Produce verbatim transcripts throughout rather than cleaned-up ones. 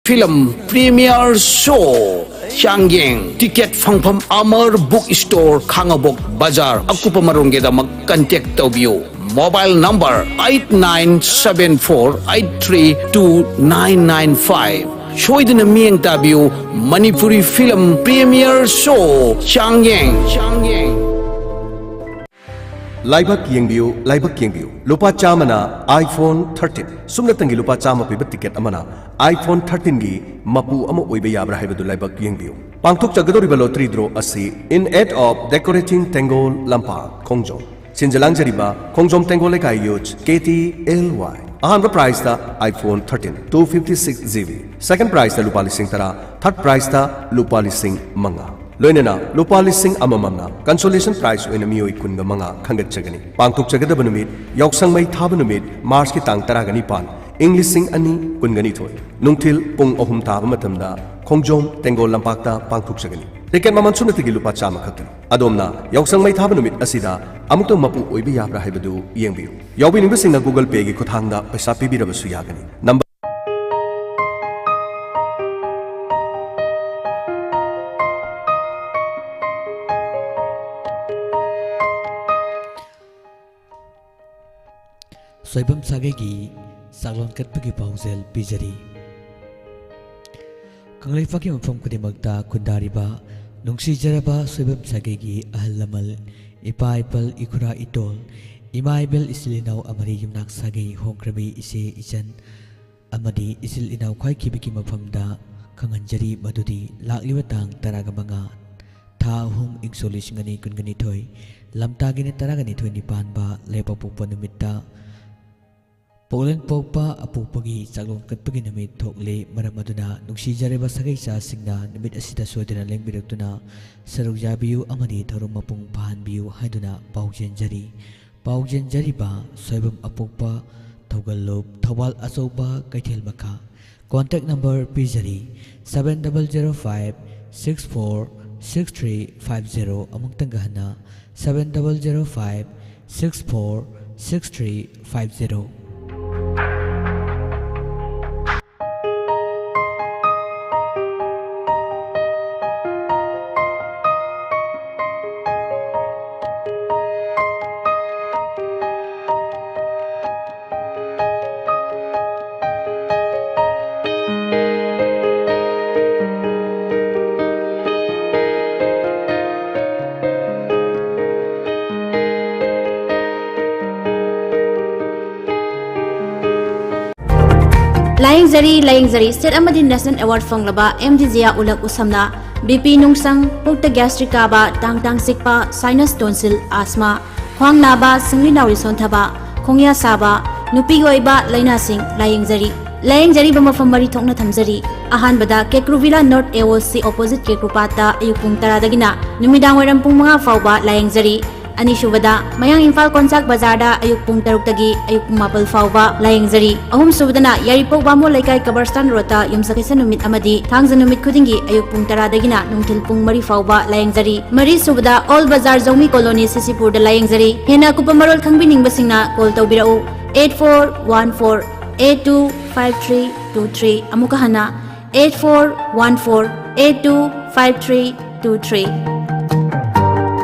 Film Premiere Show, ꯆꯥꯡꯌꯦꯡ꯫ Ticket ꯐꯪꯐꯝ Amar Book Store, ꯈꯥꯉꯕꯣꯛ ꯕꯖꯥꯔ꯫ ꯑꯀꯨꯞꯄ ꯃꯔꯣꯜꯒꯤꯗꯃꯛ contact ꯇꯧꯕꯤꯌꯨ꯫ Mobile number eight nine seven four eight three two nine nine five꯫ ꯁꯣꯏꯗꯅ ꯃꯤꯠꯌꯦꯡ ꯇꯥꯕꯤꯌꯨ꯫ Manipuri Film Premiere Show, ꯆꯥꯡꯌꯦꯡ꯫ ꯆꯥꯡꯌꯦꯡ꯫ ꯂꯥꯏꯕꯛ ꯌꯦꯡꯕꯤꯌꯨ, ꯂꯥꯏꯕꯛ ꯌꯦꯡꯕꯤꯌꯨ꯫ ꯂꯨꯄꯥ ꯆꯥꯝꯃꯅ iPhone thirteen, ꯁꯨꯞꯅꯇꯪꯒꯤ ꯂꯨꯄꯥ ꯆꯥꯝꯃ ꯄꯤꯕ ticket ꯑꯃꯅ iPhone thirteen ꯒꯤ ꯃꯄꯨ ꯑꯃ ꯑꯣꯏꯕ ꯌꯥꯕ꯭ꯔꯥ ꯍꯥꯏꯕꯗꯨ ꯂꯥꯏꯕꯛ ꯌꯦꯡꯕꯤꯌꯨ꯫ ꯄꯥꯡꯊꯣꯛꯆꯒꯗꯧꯔꯤꯕ lottery draw ꯑꯁꯤ in aid of Decorating Tengol Lampak, ꯈꯣꯡꯖꯣꯝ꯫ ꯁꯤꯟꯖ ꯂꯥꯡꯖꯔꯤꯕ ꯈꯣꯡꯖꯣꯝ ꯇꯦꯡꯒꯣꯜ ꯂꯩꯀꯥꯏ youth K T L Y꯫ ꯑꯍꯥꯟꯕ prize ꯇ iPhone thirteen, two fifty six G B꯫ Second prize ꯇ ꯂꯨꯄꯥ ꯂꯤꯁꯤꯡ ꯇꯔꯥ, third prize ꯇ ꯂꯨꯄꯥ ꯂꯤꯁꯤꯡ ꯃꯉꯥ꯫ ꯂꯣꯏꯅꯅ ꯂꯨꯄꯥ ꯂꯤꯁꯤꯡ ꯑꯃꯃꯝꯅ consolation prize ꯑꯣꯏꯅ ꯃꯤꯑꯣꯏ ꯀꯨꯟꯒ ꯃꯉꯥ ꯈꯟꯒꯠꯆꯒꯅꯤ꯫ ꯄꯥꯡꯊꯣꯛꯆꯒꯗꯕ ꯅꯨꯃꯤꯠ, ꯌꯥꯎꯁꯪ ꯃꯩ ꯊꯥꯕ ꯅꯨꯃꯤꯠ, March ꯀꯤ ꯇꯥꯡ ꯇꯔꯥꯒ ꯅꯤꯄꯥꯟ, ꯏꯪ ꯂꯤꯁꯤꯡ ꯑꯅꯤ ꯀꯨꯟꯒ ꯅꯤꯊꯣꯏ, ꯅꯨꯡꯊꯤꯜ ꯄꯨꯡ ꯑꯍꯨꯝ ꯇꯥꯕ ꯃꯇꯝꯗ ꯈꯣꯡꯖꯣꯝ ꯇꯦꯡꯒꯣꯜ ꯂꯝꯄꯥꯛꯇ ꯄꯥꯡꯊꯣꯛꯆꯒꯅꯤ꯫ Ticket ꯃꯃꯜ ꯁꯨꯞꯅꯇꯒꯤ ꯂꯨꯄꯥ ꯆꯥꯝꯃ ꯈꯛꯇꯅꯤ꯫ ꯑꯗꯣꯝꯅ ꯌꯥꯎꯁꯪ ꯃꯩ ꯊꯥꯕ ꯅꯨꯃꯤꯠ ꯑꯁꯤꯗ ꯑꯃꯨꯛꯇꯪ ꯃꯄꯨ ꯑꯣꯏꯕ ꯌꯥꯕ꯭ꯔꯥ ꯍꯥꯏꯕꯗꯨ ꯌꯦꯡꯕꯤꯌꯨ꯫ ꯌꯥꯎꯕꯤꯅꯤꯡꯕꯁꯤꯡꯅ Google Pay ꯒꯤ ꯈꯨꯠꯊꯥꯡꯗ ꯄꯩꯁꯥ ꯄꯤꯕꯤꯔꯕꯁꯨ ꯌꯥꯒꯅꯤ꯫ Number ꯁꯣꯏꯕꯝ ꯁꯥꯒꯩꯒꯤ ꯆꯥꯛꯂꯣꯟ ꯀꯠꯄꯒꯤ ꯄꯥꯎꯖꯦꯜ ꯄꯤꯖꯔꯤ꯫ ꯀꯪꯂꯩꯄꯥꯛꯀꯤ ꯃꯐꯝ ꯈꯨꯗꯤꯡꯃꯛꯇ ꯈꯨꯟꯗꯥꯔꯤꯕ ꯅꯨꯡꯁꯤꯖꯔꯕ ꯁꯣꯏꯕꯝ ꯁꯥꯒꯩꯒꯤ ꯑꯍꯜ ꯂꯃꯟ, ꯏꯄꯥ ꯏꯄꯜ, ꯏꯈꯨꯔꯥ ꯏꯇꯣꯜ, ꯏꯃꯥ ꯏꯕꯦꯜ, ꯏꯆꯤꯜ ꯏꯅꯥꯎ ꯑꯃꯗꯤ ꯌꯨꯝꯅꯥꯛ ꯁꯥꯒꯩ ꯍꯣꯡꯈ꯭ꯔꯕꯤ ꯏꯆꯦ ꯏꯆꯟ ꯑꯃꯗꯤ ꯏꯆꯤꯜ ꯏꯅꯥꯎ ꯈ꯭ꯋꯥꯏꯈꯤꯕꯒꯤ ꯃꯐꯝꯗ ꯈꯪꯍꯟꯖꯔꯤ ꯃꯗꯨꯗꯤ ꯂꯥꯛꯂꯤꯕ ꯇꯥꯡ ꯇꯔꯥꯒ ꯃꯉꯥ, ꯊꯥ ꯑꯍꯨꯝ, ꯏꯪ ꯁꯣꯛ ꯂꯤꯁꯤꯡ ꯑꯅꯤ ꯀꯨꯟꯒ ꯅꯤꯊꯣꯏ, ꯂꯝꯇꯥꯒꯤꯅ ꯇꯔꯥꯒ ꯅꯤꯊꯣꯏ ꯅꯤꯄꯥꯟꯕ ꯂꯩꯕꯥꯛꯄꯣꯛꯄ ꯅꯨꯃꯤꯠꯇ ꯄꯣꯛꯂꯦꯟ ꯄꯣꯛꯄ ꯑꯄꯣꯛꯄꯒꯤ ꯆꯥꯛꯂꯣꯟ ꯀꯠꯄꯒꯤ ꯅꯨꯃꯤꯠ ꯊꯣꯛꯂꯦ꯫ ꯃꯔꯝ ꯑꯗꯨꯅ ꯅꯨꯡꯁꯤꯖꯔꯕ ꯁꯥꯒꯩ ꯏꯆꯥꯁꯤꯡꯅ ꯅꯨꯃꯤꯠ ꯑꯁꯤꯗ ꯁꯣꯏꯗꯅ ꯂꯦꯡꯕꯤꯔꯛꯇꯨꯅ ꯁꯔꯨꯛ ꯌꯥꯕꯤꯌꯨ ꯑꯃꯗꯤ ꯊꯧꯔꯝ ꯃꯄꯨꯡ ꯐꯥꯍꯟꯕꯤꯌꯨ ꯍꯥꯏꯗꯨꯅ ꯄꯥꯎ ꯆꯦꯟꯖꯔꯤ꯫ ꯄꯥꯎ ꯆꯦꯟꯖꯔꯤꯕ ꯁꯣꯏꯕꯝ ꯑꯄꯣꯛꯄ, ꯊꯧꯒꯜꯂꯨꯞ, ꯊꯧꯕꯥꯜ ꯑꯆꯧꯕ ꯀꯩꯊꯦꯜ ꯃꯈꯥ꯫ Contact number ꯄꯤꯖꯔꯤ, seven double zero five six four six three five zero꯫ ꯑꯃꯨꯛꯇꯪꯒ ꯍꯟꯅ, seven double zero five six four six three five zero꯫ ꯂꯥꯌꯦꯡꯖꯔꯤ, ꯂꯥꯌꯦꯡꯖꯔꯤ꯫ State ꯑꯃꯗꯤ National Award ꯐꯪꯂꯕ ꯑꯦꯝ ꯗꯤ ꯖꯤꯌꯥ ꯎꯂꯛ ꯎꯁꯝꯅ ꯕꯤ ꯄꯤ ꯅꯨꯡꯁꯪ, ꯄꯨꯛꯇ gastric ꯀꯥꯕ, ꯇꯥꯡ ꯇꯥꯡ ꯆꯤꯛꯄ, sinus tonsil, asthma, ꯈ꯭ꯋꯥꯡ ꯅꯥꯕ, ꯁꯤꯡꯂꯤ ꯅꯥꯎꯔꯤ ꯁꯣꯟꯊꯕ, ꯈꯣꯡꯌꯥ ꯁꯥꯕ, ꯅꯨꯄꯤꯒꯤ ꯑꯣꯏꯕ ꯂꯥꯏꯅꯥꯁꯤꯡ ꯂꯥꯌꯦꯡꯖꯔꯤ꯫ ꯂꯥꯌꯦꯡꯖꯔꯤꯕ ꯃꯐꯝ ꯃꯔꯤ ꯊꯣꯛꯅ ꯊꯝꯖꯔꯤ꯫ ꯑꯍꯥꯟꯕꯗ ꯀꯦꯀ꯭ꯔꯨꯚꯤꯂꯥ North A O C opposite ꯀꯦꯀ꯭ꯔꯨꯄꯥꯠꯇ ꯑꯌꯨꯛ ꯄꯨꯡ ꯇꯔꯥꯗꯒꯤꯅ ꯅꯨꯃꯤꯗꯥꯡ ꯋꯥꯏꯔꯝ ꯄꯨꯡ ꯃꯉꯥ ꯐꯥꯎꯕ ꯂꯥꯌꯦꯡꯖꯔꯤ꯫ ꯑꯅꯤꯁꯨꯕꯗ ꯃꯌꯥꯡ ꯏꯝꯐꯥꯜ ꯀꯣꯟꯆꯥꯛ ꯕꯖꯥꯔꯗ ꯑꯌꯨꯛ ꯄꯨꯡ ꯇꯔꯨꯛꯇꯒꯤ ꯑꯌꯨꯛ ꯄꯨꯡ ꯃꯥꯄꯜ ꯐꯥꯎꯕ ꯂꯥꯌꯦꯡꯖꯔꯤ꯫ ꯑꯍꯨꯝꯁꯨꯕꯗꯅ ꯌꯥꯏꯔꯤꯄꯣꯛ ꯕꯥꯃꯣꯟ ꯂꯩꯀꯥꯏ ꯀꯕꯔꯁꯇꯥꯟ ꯔꯣꯗꯇ ꯌꯨꯝꯁꯀꯩꯁ ꯅꯨꯃꯤꯠ ꯑꯃꯗꯤ ꯊꯥꯡꯖ ꯅꯨꯃꯤꯠ ꯈꯨꯗꯤꯡꯒꯤ ꯑꯌꯨꯛ ꯄꯨꯡ ꯇꯔꯥꯗꯒꯤꯅ ꯅꯨꯡꯊꯤꯜ ꯄꯨꯡ ꯃꯔꯤ ꯐꯥꯎꯕ ꯂꯥꯌꯦꯡꯖꯔꯤ꯫ ꯃꯔꯤꯁꯨꯕꯗ ꯑꯣꯜ ꯕꯖꯥꯔ ꯖꯧꯃꯤ ꯀꯣꯂꯣꯅꯤ ꯁꯤꯁꯤꯄꯨꯔꯗ ꯂꯥꯌꯦꯡꯖꯔꯤ꯫ ꯍꯦꯟꯅ ꯑꯀꯨꯞꯄ ꯃꯔꯣꯜ ꯈꯪꯕꯤꯅꯤꯡꯕꯁꯤꯡꯅ call ꯇꯧꯕꯤꯔꯛꯎ, eight four one four eight two five three two three꯫ ꯑꯃꯨꯛꯀ ꯍꯟꯅ, eight four one four eight two five three two three꯫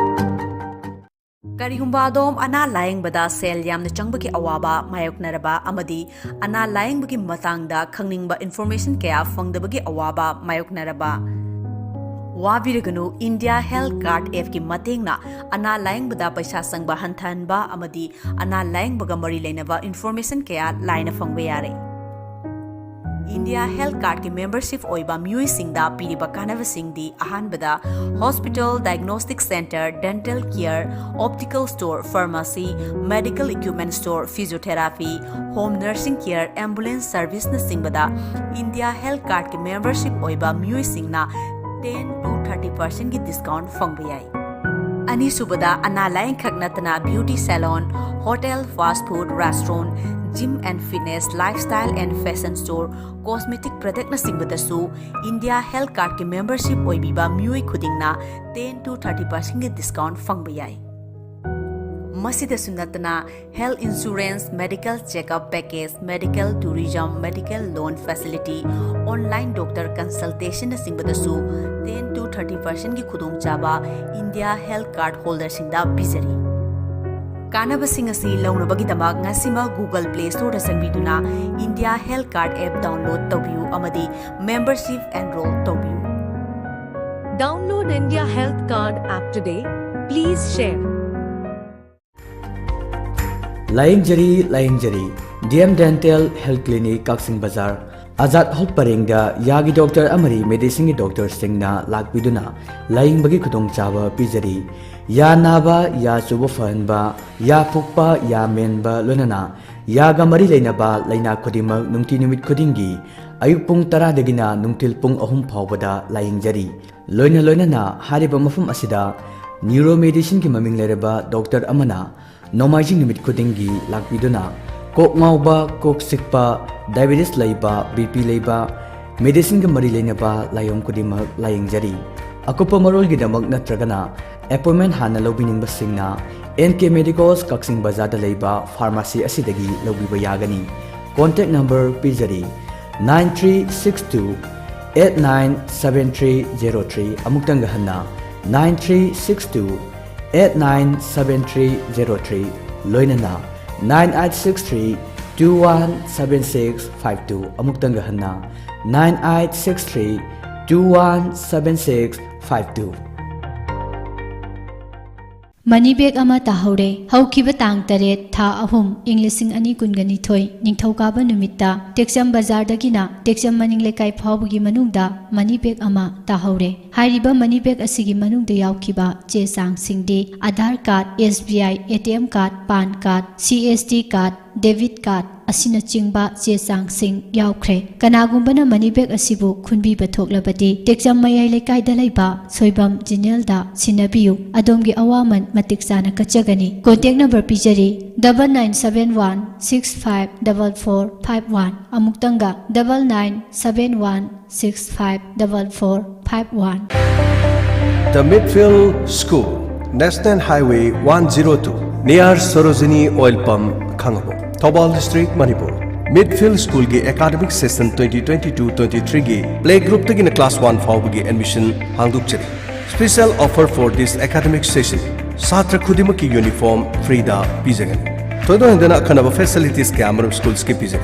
ꯀꯔꯤꯒꯨꯝꯕ ꯑꯗꯣꯝ ꯑꯅꯥ ꯂꯥꯌꯦꯡꯕꯗ ꯁꯦꯜ ꯌꯥꯝꯅ ꯆꯪꯕꯒꯤ ꯑꯋꯥꯕ ꯃꯥꯌꯣꯛꯅꯔꯕ ꯑꯃꯗꯤ ꯑꯅꯥ ꯂꯥꯌꯦꯡꯕꯒꯤ ꯃꯇꯥꯡꯗ ꯈꯪꯅꯤꯡꯕ information ꯀꯌꯥ ꯐꯪꯗꯕꯒꯤ ꯑꯋꯥꯕ ꯃꯥꯌꯣꯛꯅꯔꯕ, ꯋꯥꯕꯤꯔꯒꯅꯨ꯫ India Health Card appꯀꯤ ꯃꯇꯦꯡꯅ ꯑꯅꯥ ꯂꯥꯌꯦꯡꯕꯗ ꯄꯩꯁꯥ ꯆꯪꯕ ꯍꯟꯊꯍꯟꯕ ꯑꯃꯗꯤ ꯑꯅꯥ ꯂꯥꯌꯦꯡꯕꯒ ꯃꯔꯤ ꯂꯩꯅꯕ information ꯀꯌꯥ ꯂꯥꯏꯅ ꯐꯪꯕ ꯌꯥꯔꯦ꯫ India Health Cardꯀꯤ membership ꯑꯣꯏꯕ ꯃꯤꯑꯣꯏꯁꯤꯡꯗ ꯄꯤꯔꯤꯕ ꯀꯥꯟꯅꯕꯁꯤꯡꯗꯤ: ꯑꯍꯥꯟꯕꯗ, hospital, diagnostic center, dental care, optical store, pharmacy, medical equipment store, physiotherapy, home nursing care, ambulance serviceꯅꯆꯤꯡꯕꯗ India Health Cardꯀꯤ membership ꯑꯣꯏꯕ ꯃꯤꯑꯣꯏꯁꯤꯡꯅ ten to thirty percentꯀꯤ discount ꯐꯪꯕ ꯌꯥꯏ꯫ ꯑꯅꯤꯁꯨꯕꯗ, ꯑꯅꯥ ꯂꯥꯌꯦꯡꯈꯛ ꯅꯠꯇꯅ beauty salon, hotel, fast food, restaurant, gym and fitness, lifestyle and fashion store, cosmetic productꯅꯆꯤꯡꯕꯗꯁꯨ India Health Cardꯀꯤ membership ꯑꯣꯏꯕꯤꯕ ꯃꯤꯑꯣꯏ ꯈꯨꯗꯤꯡꯅ ten to thirty percentꯀꯤ discount ꯐꯪꯕ ꯌꯥꯏ꯫ ꯃꯁꯤꯗꯁꯨ ꯅꯠꯇꯅ health insurance, medical checkup package, medical tourism, medical loan facility, online doctor consultationꯅꯆꯤꯡꯕꯗꯁꯨ ten to thirty percentꯀꯤ ꯈꯨꯗꯣꯡꯆꯥꯕ India Health Card holderꯁꯤꯡꯗ ꯄꯤꯖꯔꯤ꯫ ꯀꯥꯟꯅꯕꯁꯤꯡ ꯑꯁꯤ ꯂꯧꯅꯕꯒꯤꯗꯃꯛ ꯉꯁꯤꯃꯛ Google Play Storeꯗ ꯆꯪꯕꯤꯗꯨꯅ India Health Card app download ꯇꯧꯕꯤꯌꯨ ꯑꯃꯗꯤ membership enroll ꯇꯧꯕꯤꯌꯨ꯫ Download India Health Card app today. Please share. ꯂꯥꯌꯦꯡꯖꯔꯤ, ꯂꯥꯌꯦꯡꯖꯔꯤ꯫ D M Dental Health Clinic, Kakching ꯕꯖꯥꯔ꯫ ꯑꯖꯥꯗ ꯍꯣꯜ ꯄꯔꯦꯡꯗ ꯌꯥꯒꯤ ꯗꯣꯛꯇꯔ ꯑꯃꯗꯤ ꯃꯦꯗꯤꯁꯤꯟꯒꯤ ꯗꯣꯛꯇꯔꯁꯤꯡꯅ ꯂꯥꯛꯄꯤꯗꯨꯅ ꯂꯥꯌꯦꯡꯕꯒꯤ ꯈꯨꯗꯣꯡꯆꯥꯕ ꯄꯤꯖꯔꯤ꯫ ꯌꯥ ꯅꯥꯕ, ꯌꯥ ꯆꯨꯕ ꯐꯍꯟꯕ, ꯌꯥ ꯐꯨꯛꯄ, ꯌꯥ ꯃꯦꯟꯕ, ꯂꯣꯏꯅꯅ ꯌꯥꯒ ꯃꯔꯤ ꯂꯩꯅꯕ ꯂꯥꯏꯅꯥ ꯈꯨꯗꯤꯡꯃꯛ ꯅꯨꯡꯇꯤ ꯅꯨꯃꯤꯠ ꯈꯨꯗꯤꯡꯒꯤ ꯑꯌꯨꯛ ꯄꯨꯡ ꯇꯔꯥꯗꯒꯤꯅ ꯅꯨꯡꯊꯤꯜ ꯄꯨꯡ ꯑꯍꯨꯝ ꯐꯥꯎꯕꯗ ꯂꯥꯌꯦꯡꯖꯔꯤ꯫ ꯂꯣꯏꯅ ꯂꯣꯏꯅꯅ ꯍꯥꯏꯔꯤꯕ ꯃꯐꯝ ꯑꯁꯤꯗ ꯅ꯭ꯌꯨꯔꯣ ꯃꯦꯗꯤꯁꯤꯟꯒꯤ ꯃꯃꯤꯡ ꯂꯩꯔꯕ ꯗꯣꯛꯇꯔ ꯑꯃꯅ ꯅꯣꯡꯃꯥꯏꯖꯤꯡ ꯅꯨꯃꯤꯠ ꯈꯨꯗꯤꯡꯒꯤ ꯂꯥꯛꯄꯤꯗꯨꯅ ꯀꯣꯛ ꯉꯥꯎꯕ, ꯀꯣꯛ ꯆꯤꯛꯄ, ꯗꯥꯏꯕꯦꯇꯤꯁ ꯂꯩꯕ, ꯕꯤ ꯄꯤ ꯂꯩꯕ, ꯃꯦꯗꯤꯁꯤꯟꯒ ꯃꯔꯤ ꯂꯩꯅꯕ ꯂꯥꯏꯑꯣꯡ ꯈꯨꯗꯤꯡꯃꯛ ꯂꯥꯌꯦꯡꯖꯔꯤ꯫ ꯑꯀꯨꯞꯄ ꯃꯔꯣꯜꯒꯤꯗꯃꯛ ꯅꯠꯇ꯭ꯔꯒꯅ ꯑꯦꯄꯣꯏꯟꯃꯦꯟ ꯍꯥꯟꯅ ꯂꯧꯕꯤꯅꯤꯡꯕꯁꯤꯡꯅ ꯑꯦꯟ ꯀꯦ ꯃꯦꯗꯤꯀꯣꯁ ꯀꯛꯆꯤꯡ ꯕꯖꯥꯔꯗ ꯂꯩꯕ ꯐꯥꯔꯃꯥꯁꯤ ꯑꯁꯤꯗꯒꯤ ꯂꯧꯕꯤꯕ ꯌꯥꯒꯅꯤ꯫ ꯀꯣꯟꯇꯦꯛ ꯅꯝꯕꯔ ꯄꯤꯖꯔꯤ, nine three six two eight nine seven three zero three꯫ ꯑꯃꯨꯛꯇꯪꯒ ꯍꯟꯅ, nine three six two eight nine seven three zero three, ꯂꯣꯏꯅꯅ nine eight six three two one seven six five two꯫ ꯑꯃꯨꯛꯇꯪꯒ ꯍꯟꯅ, nine eight six three two one seven six five two꯫ ꯃꯅꯤ bag ꯑꯃ ꯇꯥꯍꯧꯔꯦ꯫ ꯍꯧꯈꯤꯕ ꯇꯥꯡ ꯇꯔꯦꯠ, ꯊꯥ ꯑꯍꯨꯝ, ꯏꯪ ꯂꯤꯁꯤꯡ ꯑꯅꯤ ꯀꯨꯟꯒ ꯅꯤꯊꯣꯏ, ꯅꯤꯡꯊꯧꯀꯥꯕ ꯅꯨꯃꯤꯠꯇ ꯇꯦꯛꯆꯝ ꯕꯖꯥꯔꯗꯒꯤꯅ ꯇꯦꯛꯆꯝ ꯃꯅꯤꯡ ꯂꯩꯀꯥꯏ ꯐꯥꯎꯕꯒꯤ ꯃꯅꯨꯡꯗ ꯃꯅꯤ ꯕꯦꯒ ꯑꯃ ꯇꯥꯍꯧꯔꯦ꯫ ꯍꯥꯏꯔꯤꯕ ꯃꯅꯤ ꯕꯦꯒ ꯑꯁꯤꯒꯤ ꯃꯅꯨꯡꯗ ꯌꯥꯎꯈꯤꯕ ꯆꯦ ꯆꯥꯡꯁꯤꯡꯗꯤ Aadhaar card, S B I A T M card, PAN card, C S T card, debit card ꯑꯁꯤꯅꯆꯤꯡꯕ ꯆꯦ ꯆꯥꯡꯁꯤꯡ ꯌꯥꯎꯈ꯭ꯔꯦ꯫ ꯀꯅꯥꯒꯨꯝꯕꯅ ꯃꯅꯤ ꯕꯦꯒ ꯑꯁꯤꯕꯨ ꯈꯨꯟꯕꯤꯕ ꯊꯣꯛꯂꯕꯗꯤ ꯇꯦꯛꯆꯝ ꯃꯌꯥꯏ ꯂꯩꯀꯥꯏꯗ ꯂꯩꯕ ꯁꯣꯏꯕꯝ ꯖꯦꯅꯦꯔꯦꯜꯗ ꯁꯤꯟꯅꯕꯤꯌꯨ꯫ ꯑꯗꯣꯝꯒꯤ ꯑꯋꯥꯃꯟ ꯃꯇꯤꯛ ꯆꯥꯅ ꯀꯠꯆꯒꯅꯤ꯫ ꯀꯣꯟꯇꯦꯛ ꯅꯝꯕꯔ ꯄꯤꯖꯔꯤ, double nine seven one six five double four five one꯫ ꯑꯃꯨꯛꯇꯪꯒ, double nine seven one six five double four five one꯫ The Midfield School, National Highway one zero two, near Sarojini Oil Pump, Khangabok, Thoubal District, Manipur. Midfield Schoolꯒꯤ academic session twenty twenty-two twenty-threeꯒꯤ play groupꯇꯒꯤꯅ class one ꯐꯥꯎꯕꯒꯤ admission ꯍꯥꯡꯗꯣꯛꯆꯔꯤ꯫ Special offer for this academic session, ꯁꯥꯇ꯭ꯔ ꯈꯨꯗꯤꯡꯃꯛꯀꯤ uniform freeꯗ ꯄꯤꯖꯒꯅꯤ꯫ ꯊꯣꯏꯗꯣꯛ ꯍꯦꯟꯗꯣꯛꯅ ꯑꯈꯟꯅꯕ facilities ꯀꯌꯥ ꯑꯃꯔꯣꯝ schoolꯁꯀꯤ ꯄꯤꯖꯩ꯫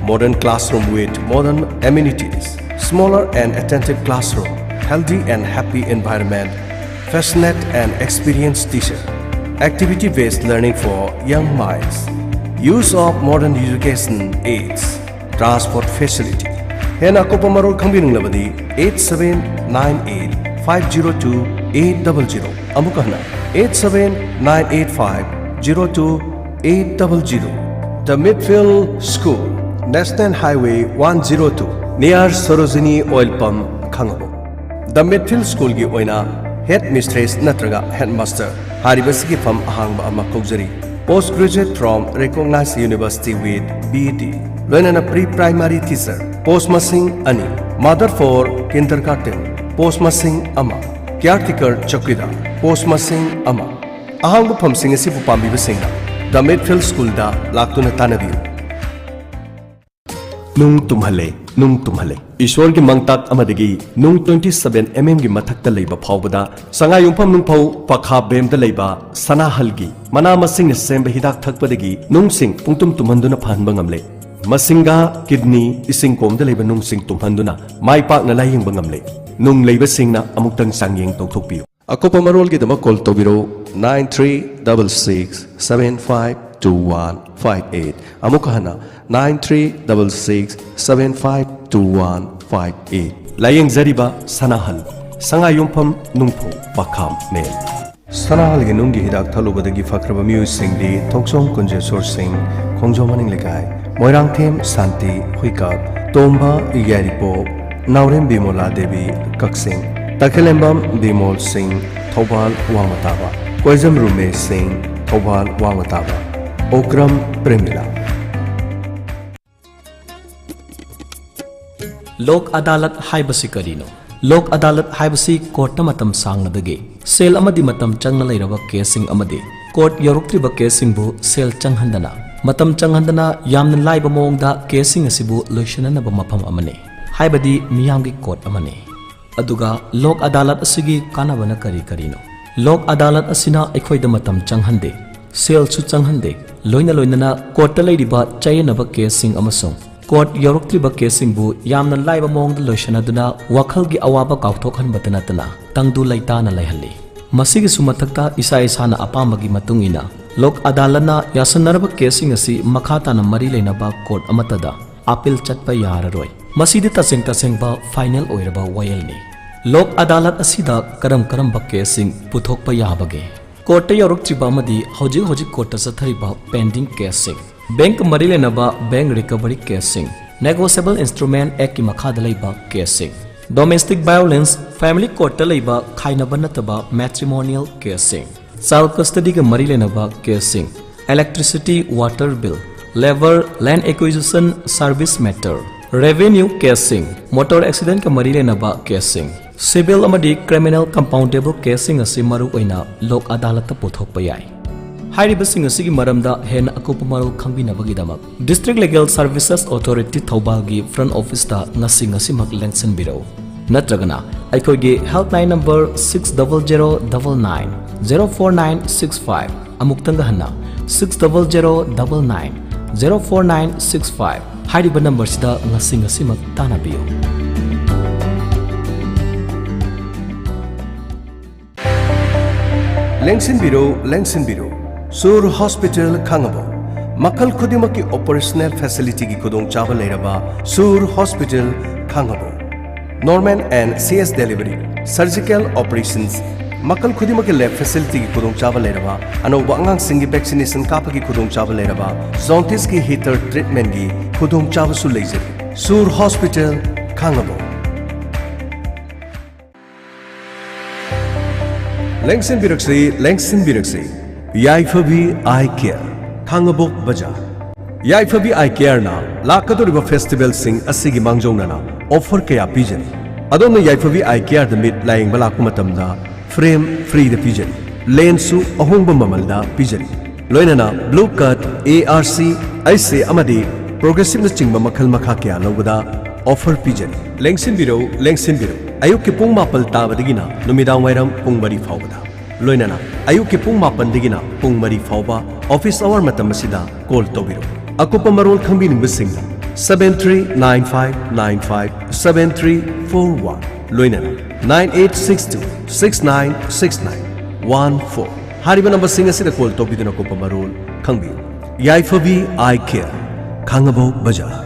Modern classroom with modern amenities, smaller and attentive classroom, healthy and happy environment, passionate and experienced teacher, activity-based learning for young minds, use of modern education aids, Transport facility. ꯍꯦꯟꯅ ꯑꯀꯨꯞꯄ ꯃꯔꯣꯜ ꯈꯪꯕꯤꯅꯤꯡꯂꯕꯗꯤ eight seven nine eight five zero two eight double zero, ꯑꯃꯨꯛ ꯍꯟꯅ eight seven nine eight five zero two eight double zero. The Midfield School, National Highway one zero two, near Sarojini Oil Pump, Khangabok. The Midfield Schoolꯒꯤ ꯑꯣꯏꯅ head mistress ꯅꯠꯇ꯭ꯔꯒ head master ꯍꯥꯏꯔꯤꯕꯁꯤꯒꯤ ꯐꯝ ꯑꯍꯥꯡꯕ ꯑꯃ ꯀꯧꯖꯔꯤ꯫ Post graduate from recognized university with B D, ꯂꯣꯏꯅꯅ pre primary teacher post ꯃꯁꯤꯡ ꯑꯅꯤ, mother for kindergarten post ꯃꯁꯤꯡ ꯑꯃ, caretaker ꯆꯧꯀꯤꯗꯥꯔ post ꯃꯁꯤꯡ ꯑꯃ꯫ ꯑꯍꯥꯡꯕ ꯐꯝꯁꯤꯡ ꯑꯁꯤꯕꯨ ꯄꯥꯝꯕꯤꯕꯁꯤꯡꯅ The Midfield Schoolꯗ ꯂꯥꯛꯇꯨꯅ ꯇꯥꯟꯅꯕꯤꯌꯨ꯫ ꯅꯨꯡ ꯇꯨꯝꯍꯜꯂꯦ, ꯅꯨꯡ ꯇꯨꯝꯍꯜꯂꯦ꯫ ꯏꯁꯣꯔꯒꯤ ꯃꯪꯇꯥꯛ ꯑꯃꯗꯒꯤ ꯅꯨꯡ twenty seven M Mꯒꯤ ꯃꯊꯛꯇ ꯂꯩꯕ ꯐꯥꯎꯕꯗ ꯁꯉꯥꯏꯌꯨꯝꯐꯝ ꯅꯨꯡꯐꯧ ꯄꯈꯥ ꯕꯦꯝꯗ ꯂꯩꯕ ꯁꯅꯥꯍꯜꯒꯤ ꯃꯅꯥ ꯃꯁꯤꯡꯅ ꯁꯦꯝꯕ ꯍꯤꯗꯥꯛ ꯊꯛꯄꯗꯒꯤ ꯅꯨꯡꯁꯤꯡ ꯄꯨꯡꯇꯨꯝ ꯇꯨꯝꯍꯟꯗꯨꯅ ꯐꯍꯟꯕ ꯉꯝꯂꯦ꯫ ꯃꯁꯤꯡꯒ ꯀꯤꯗꯅꯤ, ꯏꯁꯤꯡ ꯀꯣꯝꯗ ꯂꯩꯕ ꯅꯨꯡꯁꯤꯡ ꯇꯨꯝꯍꯟꯗꯨꯅ ꯃꯥꯏ ꯄꯥꯛꯅ ꯂꯥꯌꯦꯡꯕ ꯉꯝꯂꯦ꯫ ꯅꯨꯡ ꯂꯩꯕꯁꯤꯡꯅ ꯑꯃꯨꯛꯇꯪ ꯆꯥꯡꯌꯦꯡ ꯇꯧꯊꯣꯛꯄꯤꯌꯨ꯫ ꯑꯀꯨꯞꯄ ꯃꯔꯣꯜꯒꯤꯗꯃꯛ call ꯇꯧꯕꯤꯔꯧ nine three double six seven five two one five eight꯫ ꯑꯃꯨꯛ ꯍꯟꯅ nine three double six seven five two one five eight꯫ ꯂꯥꯌꯦꯡꯖꯔꯤꯕ ꯁꯅꯥꯍꯜ, ꯁꯉꯥꯏꯌꯨꯝꯐꯝ ꯅꯨꯡꯐꯧ ꯄꯈꯥꯝ ꯃꯦꯝ꯫ ꯁꯅꯥꯍꯜꯒꯤ ꯅꯨꯡꯒꯤ ꯍꯤꯗꯥꯛ ꯊꯛꯂꯨꯕꯗꯒꯤ ꯐꯈ꯭ꯔꯕ ꯃꯤꯑꯣꯏꯁꯤꯡꯗꯤ ꯊꯣꯛꯆꯣꯝ ꯀꯨꯟꯖꯦꯁꯣꯔ ꯁꯤꯡ, ꯈꯣꯡꯖꯣꯝ ꯃꯅꯤꯡ ꯂꯩꯀꯥꯏ, ꯃꯣꯏꯔꯥꯡꯊꯦꯝ ꯁꯥꯟꯇꯤ ꯍꯨꯏꯀꯥꯞ, ꯇꯣꯝꯕ ꯌꯥꯏꯔꯤꯄꯣꯛ, ꯅꯥꯎꯔꯦꯝ ꯕꯤꯃꯣꯂꯥ ꯗꯦꯕꯤ ꯀꯛꯆꯤꯡ, ꯇꯈꯦꯂꯦꯝꯕꯝ ꯕꯤꯃꯣꯜ ꯁꯤꯡ ꯊꯧꯕꯥꯜ ꯋꯥꯡꯃ ꯇꯥꯕ, ꯀꯣꯏꯖꯝ ꯔꯨꯃꯦꯁ ꯁꯤꯡ ꯊꯧꯕꯥꯜ ꯋꯥꯡꯃ ꯇꯥꯕ, ꯑꯣꯀ꯭ꯔꯝ ꯄ꯭ꯔꯦꯃꯤꯂꯥ꯫ ꯂꯣꯛ ꯑꯗꯥꯂꯠ ꯍꯥꯏꯕꯁꯤ ꯀꯔꯤꯅꯣ? ꯂꯣꯛ ꯑꯗꯥꯂꯠ ꯍꯥꯏꯕꯁꯤ ꯀꯣꯔꯠꯇ ꯃꯇꯝ ꯁꯥꯡꯅꯗꯒꯤ ꯁꯦꯜ ꯑꯃꯗꯤ ꯃꯇꯝ ꯆꯪꯅ ꯂꯩꯔꯕ ꯀꯦꯁꯁꯤꯡ ꯑꯃꯗꯤ ꯀꯣꯔꯠ ꯌꯧꯔꯛꯇ꯭ꯔꯤꯕ ꯀꯦꯁꯁꯤꯡꯕꯨ ꯁꯦꯜ ꯆꯪꯍꯟꯗꯅ, ꯃꯇꯝ ꯆꯪꯍꯟꯗꯅ ꯌꯥꯝꯅ ꯂꯥꯏꯕ ꯃꯑꯣꯡꯗ ꯀꯦꯁꯁꯤꯡ ꯑꯁꯤꯕꯨ ꯂꯣꯏꯁꯤꯟꯅꯅꯕ ꯃꯐꯝ ꯑꯃꯅꯤ, ꯍꯥꯏꯕꯗꯤ ꯃꯤꯌꯥꯝꯒꯤ ꯀꯣꯔꯠ ꯑꯃꯅꯤ꯫ ꯑꯗꯨꯒ ꯂꯣꯛ ꯑꯗꯥꯂꯠ ꯑꯁꯤꯒꯤ ꯀꯥꯟꯅꯕꯅ ꯀꯔꯤ ꯀꯔꯤꯅꯣ? ꯂꯣꯛ ꯑꯗꯥꯂꯠ ꯑꯁꯤꯅ ꯑꯩꯈꯣꯏꯗ ꯃꯇꯝ ꯆꯪꯍꯟꯗꯦ, ꯁꯦꯜꯁꯨ ꯆꯪꯍꯟꯗꯦ, ꯂꯣꯏꯅ ꯂꯣꯏꯅꯅ ꯀꯣꯔꯠꯇ ꯂꯩꯔꯤꯕ ꯆꯌꯦꯠꯅꯕ ꯀꯦꯁꯁꯤꯡ ꯑꯃꯁꯨꯡ ꯀꯣꯔꯠ ꯌꯧꯔꯛꯇ꯭ꯔꯤꯕ ꯀꯦꯁꯁꯤꯡꯕꯨ ꯌꯥꯝꯅ ꯂꯥꯏꯕ ꯃꯑꯣꯡꯗ ꯂꯣꯏꯁꯤꯟꯅꯗꯨꯅ ꯋꯥꯈꯜꯒꯤ ꯑꯋꯥꯕ ꯀꯥꯎꯊꯣꯛꯍꯟꯕꯇ ꯅꯠꯇꯅ ꯇꯪꯗꯨ ꯂꯩꯇꯥꯅ ꯂꯩꯍꯜꯂꯤ꯫ ꯃꯁꯤꯒꯤꯁꯨ ꯃꯊꯛꯇ ꯏꯁꯥ ꯏꯁꯥꯅ ꯑꯄꯥꯝꯕꯒꯤ ꯃꯇꯨꯡ ꯏꯟꯅ ꯂꯣꯛ ꯑꯗꯥꯂꯠꯅ ꯌꯥꯁꯟꯅꯔꯕ ꯀꯦꯁꯁꯤꯡ ꯑꯁꯤ ꯃꯈꯥ ꯇꯥꯅ ꯃꯔꯤ ꯂꯩꯅꯕ ꯀꯣꯔꯠ ꯑꯃꯠꯇꯗ ꯑꯄꯤꯜ ꯆꯠꯄ ꯌꯥꯔꯔꯣꯏ꯫ ꯃꯁꯤꯗꯤ ꯇꯁꯦꯡ ꯇꯁꯦꯡꯕ ꯐꯥꯏꯅꯦꯜ ꯑꯣꯏꯔꯕ ꯋꯥꯌꯦꯜꯅꯤ꯫ ꯂꯣꯛ ꯑꯗꯥꯂꯠ ꯑꯁꯤꯗ ꯀꯔꯝ ꯀꯔꯝꯕ ꯀꯦꯁꯁꯤꯡ ꯄꯨꯊꯣꯛꯄ ꯌꯥꯕꯒꯦ? ꯀꯣꯔꯠꯇ ꯌꯧꯔꯛꯇ꯭ꯔꯤꯕ ꯑꯃꯗꯤ ꯍꯧꯖꯤꯛ ꯍꯧꯖꯤꯛ ꯀꯣꯔꯠꯇ ꯆꯠꯊꯔꯤꯕ ꯄꯦꯟꯗꯤꯡ ꯀꯦꯁꯁꯤꯡ, ꯕꯦꯡꯛ ꯃꯔꯤ ꯂꯩꯅꯕ ꯕꯦꯡꯛ ꯔꯤꯀꯚꯔꯤ ꯀꯦꯁꯁꯤꯡ, ꯅꯦꯒꯣꯁꯤꯌꯦꯕꯜ ꯏꯟꯁꯇ꯭ꯔꯨꯃꯦꯟꯠ ꯑꯦꯛꯀꯤ ꯃꯈꯥꯗ ꯂꯩꯕ ꯀꯦꯁꯁꯤꯡ, ꯗꯣꯃꯦꯁꯇꯤꯛ ꯚꯥꯏꯑꯣꯂꯦꯟꯁ, ꯐꯦꯃꯤꯂꯤ ꯀꯣꯔꯠꯇ ꯂꯩꯕ ꯈꯥꯏꯅꯕ ꯅꯠꯇꯕ ꯃꯦꯇ꯭ꯔꯤꯃꯣꯅꯤꯌꯦꯜ ꯀꯦꯁꯁꯤꯡ, ꯆꯥꯏꯜ ꯀꯁꯇꯗꯤꯒ ꯃꯔꯤ ꯂꯩꯅꯕ ꯀꯦꯁꯁꯤꯡ, electricity, water bill, labour, land acquisition, service matter, revenue ꯀꯦꯁꯁꯤꯡ, ꯃꯣꯇꯣꯔ ꯑꯦꯛꯁꯤꯗꯦꯟꯠꯀ ꯃꯔꯤ ꯂꯩꯅꯕ ꯀꯦꯁꯁꯤꯡ, ꯁꯤꯚꯤꯜ ꯑꯃꯗꯤ ꯀ꯭ꯔꯤꯃꯤꯅꯦꯜ ꯀꯝꯄꯥꯎꯟꯗꯦꯕꯜ ꯀꯦꯁꯁꯤꯡ ꯑꯁꯤ ꯃꯔꯨꯑꯣꯏꯅ ꯂꯣꯛ ꯑꯗꯥꯂꯠꯇ ꯄꯨꯊꯣꯛꯄ ꯌꯥꯏ꯫ ꯍꯥꯏꯔꯤꯕꯁꯤꯡ ꯑꯁꯤꯒꯤ ꯃꯔꯝꯗ ꯍꯦꯟꯅ ꯑꯀꯨꯞꯄ ꯃꯔꯣꯜ ꯈꯪꯕꯤꯅꯕꯒꯤꯗꯃꯛ District Legal Services Authority ꯊꯧꯕꯥꯜꯒꯤ ꯐ꯭ꯔꯟꯠ ꯑꯣꯐꯤꯁꯇ ꯉꯁꯤ ꯉꯁꯤꯃꯛ ꯂꯦꯡꯁꯤꯟꯕꯤꯔꯛꯎ, ꯅꯠꯇ꯭ꯔꯒꯅ ꯑꯩꯈꯣꯏꯒꯤ helpline number six double zero double nine zero four nine six five, ꯑꯃꯨꯛꯇꯪꯒ ꯍꯟꯅ, six double zero double nine zero four nine six five ꯍꯥꯏꯔꯤꯕ ꯅꯝꯕꯔꯁꯤꯗ ꯉꯁꯤ ꯉꯁꯤꯃꯛ ꯇꯥꯟꯅꯕꯤꯌꯨ꯫ ꯂꯦꯡꯁꯤꯟꯕꯤꯔꯣ, ꯂꯦꯡꯁꯤꯟꯕꯤꯔꯣ꯫ ꯁꯨꯔ ꯍꯣꯁꯄꯤꯇꯥꯜ, ꯈꯥꯡꯉꯕꯣꯛ꯫ ꯃꯈꯜ ꯈꯨꯗꯤꯡꯃꯛꯀꯤ ꯑꯣꯄꯔꯦꯁꯅꯦꯜ ꯐꯦꯁꯤꯂꯤꯇꯤꯒꯤ ꯈꯨꯗꯣꯡꯆꯥꯕ ꯂꯩꯔꯕ ꯁꯨꯔ hospital, Khangabok. Normal and C S delivery, surgical operations, ꯃꯈꯜ ꯈꯨꯗꯤꯡꯃꯛꯀꯤ ꯂꯦꯕ ꯐꯦꯁꯤꯂꯤꯇꯤꯒꯤ ꯈꯨꯗꯣꯡꯆꯥꯕ ꯂꯩꯔꯕ, ꯑꯅꯧꯕ ꯑꯉꯥꯡꯁꯤꯡꯒꯤ ꯚꯦꯛꯁꯤꯅꯦꯁꯟ ꯀꯥꯞꯄꯒꯤ ꯈꯨꯗꯣꯡꯆꯥꯕ ꯂꯩꯔꯕ, ꯖꯣꯟꯗꯤꯁꯀꯤ ꯍꯤꯇꯔ ꯇ꯭ꯔꯤꯠꯃꯦꯟꯒꯤ ꯈꯨꯗꯣꯡꯆꯥꯕꯁꯨ ꯂꯩꯖꯔꯤ꯫ ꯁꯨꯔ ꯍꯣꯁꯄꯤꯇꯥꯜ, ꯈꯥꯡꯉꯕꯣꯛ꯫ ꯂꯦꯡꯁꯤꯟꯕꯤꯔꯛꯁꯤ, ꯂꯦꯡꯁꯤꯟꯕꯤꯔꯛꯁꯤ꯫ ꯌꯥꯏꯐꯕꯤ ꯑꯥꯏ ꯀꯦꯌꯔ, ꯈꯥꯡꯉꯕꯣꯛ ꯕꯖꯥꯔ꯫ ꯌꯥꯏꯐꯕꯤ ꯑꯥꯏ ꯀꯦꯌꯔꯅ ꯂꯥꯛꯀꯗꯧꯔꯤꯕ ꯐꯦꯁꯇꯤꯚꯦꯜꯁꯤꯡ ꯑꯁꯤꯒꯤ ꯃꯥꯡꯖꯧꯅꯅ ꯑꯣꯐꯔ ꯀꯌꯥ ꯄꯤꯖꯔꯤ꯫ ꯑꯗꯣꯝꯅ ꯌꯥꯏꯐꯕꯤ ꯑꯥꯏ ꯀꯦꯌꯔꯗ ꯃꯤꯠ ꯂꯥꯌꯦꯡꯕ ꯂꯥꯛꯄ ꯃꯇꯝꯗ ꯐ꯭ꯔꯦꯝ ꯐ꯭ꯔꯤꯗ ꯄꯤꯖꯔꯤ꯫ ꯂꯦꯟꯁꯁꯨ ꯑꯍꯣꯡꯕ ꯃꯃꯜꯗ ꯄꯤꯖꯔꯤ꯫ ꯂꯣꯏꯅꯅ blue cut, A R C, ꯑꯩꯁ ꯑꯦ ꯑꯃꯗꯤ ꯄ꯭ꯔꯣꯒ꯭ꯔꯦꯁꯤꯞꯅꯆꯤꯡꯕ ꯃꯈꯜ ꯃꯈꯥ ꯀꯌꯥ ꯂꯧꯕꯗ ꯑꯣꯐꯔ ꯄꯤꯖꯔꯤ꯫ ꯂꯦꯡꯁꯤꯟꯕꯤꯔꯧ, ꯂꯦꯡꯁꯤꯟꯕꯤꯔꯧ꯫ ꯑꯌꯨꯛꯀꯤ ꯄꯨꯡ ꯃꯥꯄꯜ ꯇꯥꯕꯗꯒꯤꯅ ꯅꯨꯃꯤꯗꯥꯡ ꯋꯥꯏꯔꯝ ꯄꯨꯡ ꯃꯔꯤ ꯐꯥꯎꯕꯗ꯫ ꯂꯣꯏꯅꯅ ꯑꯌꯨꯛꯀꯤ ꯄꯨꯡ ꯃꯥꯄꯟꯗꯒꯤꯅ ꯄꯨꯡ ꯃꯔꯤ ꯐꯥꯎꯕ ꯑꯣꯐꯤꯁ ꯑꯋꯥꯔ ꯃꯇꯝ ꯑꯁꯤꯗ ꯀꯣꯜ ꯇꯧꯕꯤꯔꯛꯎ꯫ ꯑꯀꯨꯞꯄ ꯃꯔꯣꯜ ꯈꯪꯕꯤꯅꯤꯡꯕꯁꯤꯡꯅ seven three nine five nine five seven three four one, ꯂꯣꯏꯅꯅ nine eight six two six nine six nine one four ꯍꯥꯏꯔꯤꯕ ꯅꯝꯕꯔꯁꯤꯡ ꯑꯁꯤꯗ ꯀꯣꯜ ꯇꯧꯕꯤꯗꯨꯅ ꯑꯀꯨꯞꯄ ꯃꯔꯣꯜ ꯈꯪꯕꯤꯌꯨ꯫ ꯌꯥꯏꯐꯕꯤ ꯑꯥꯏ ꯀꯦꯌꯔ, ꯈꯥꯡꯉꯕꯣꯛ ꯕꯖꯥꯔ꯫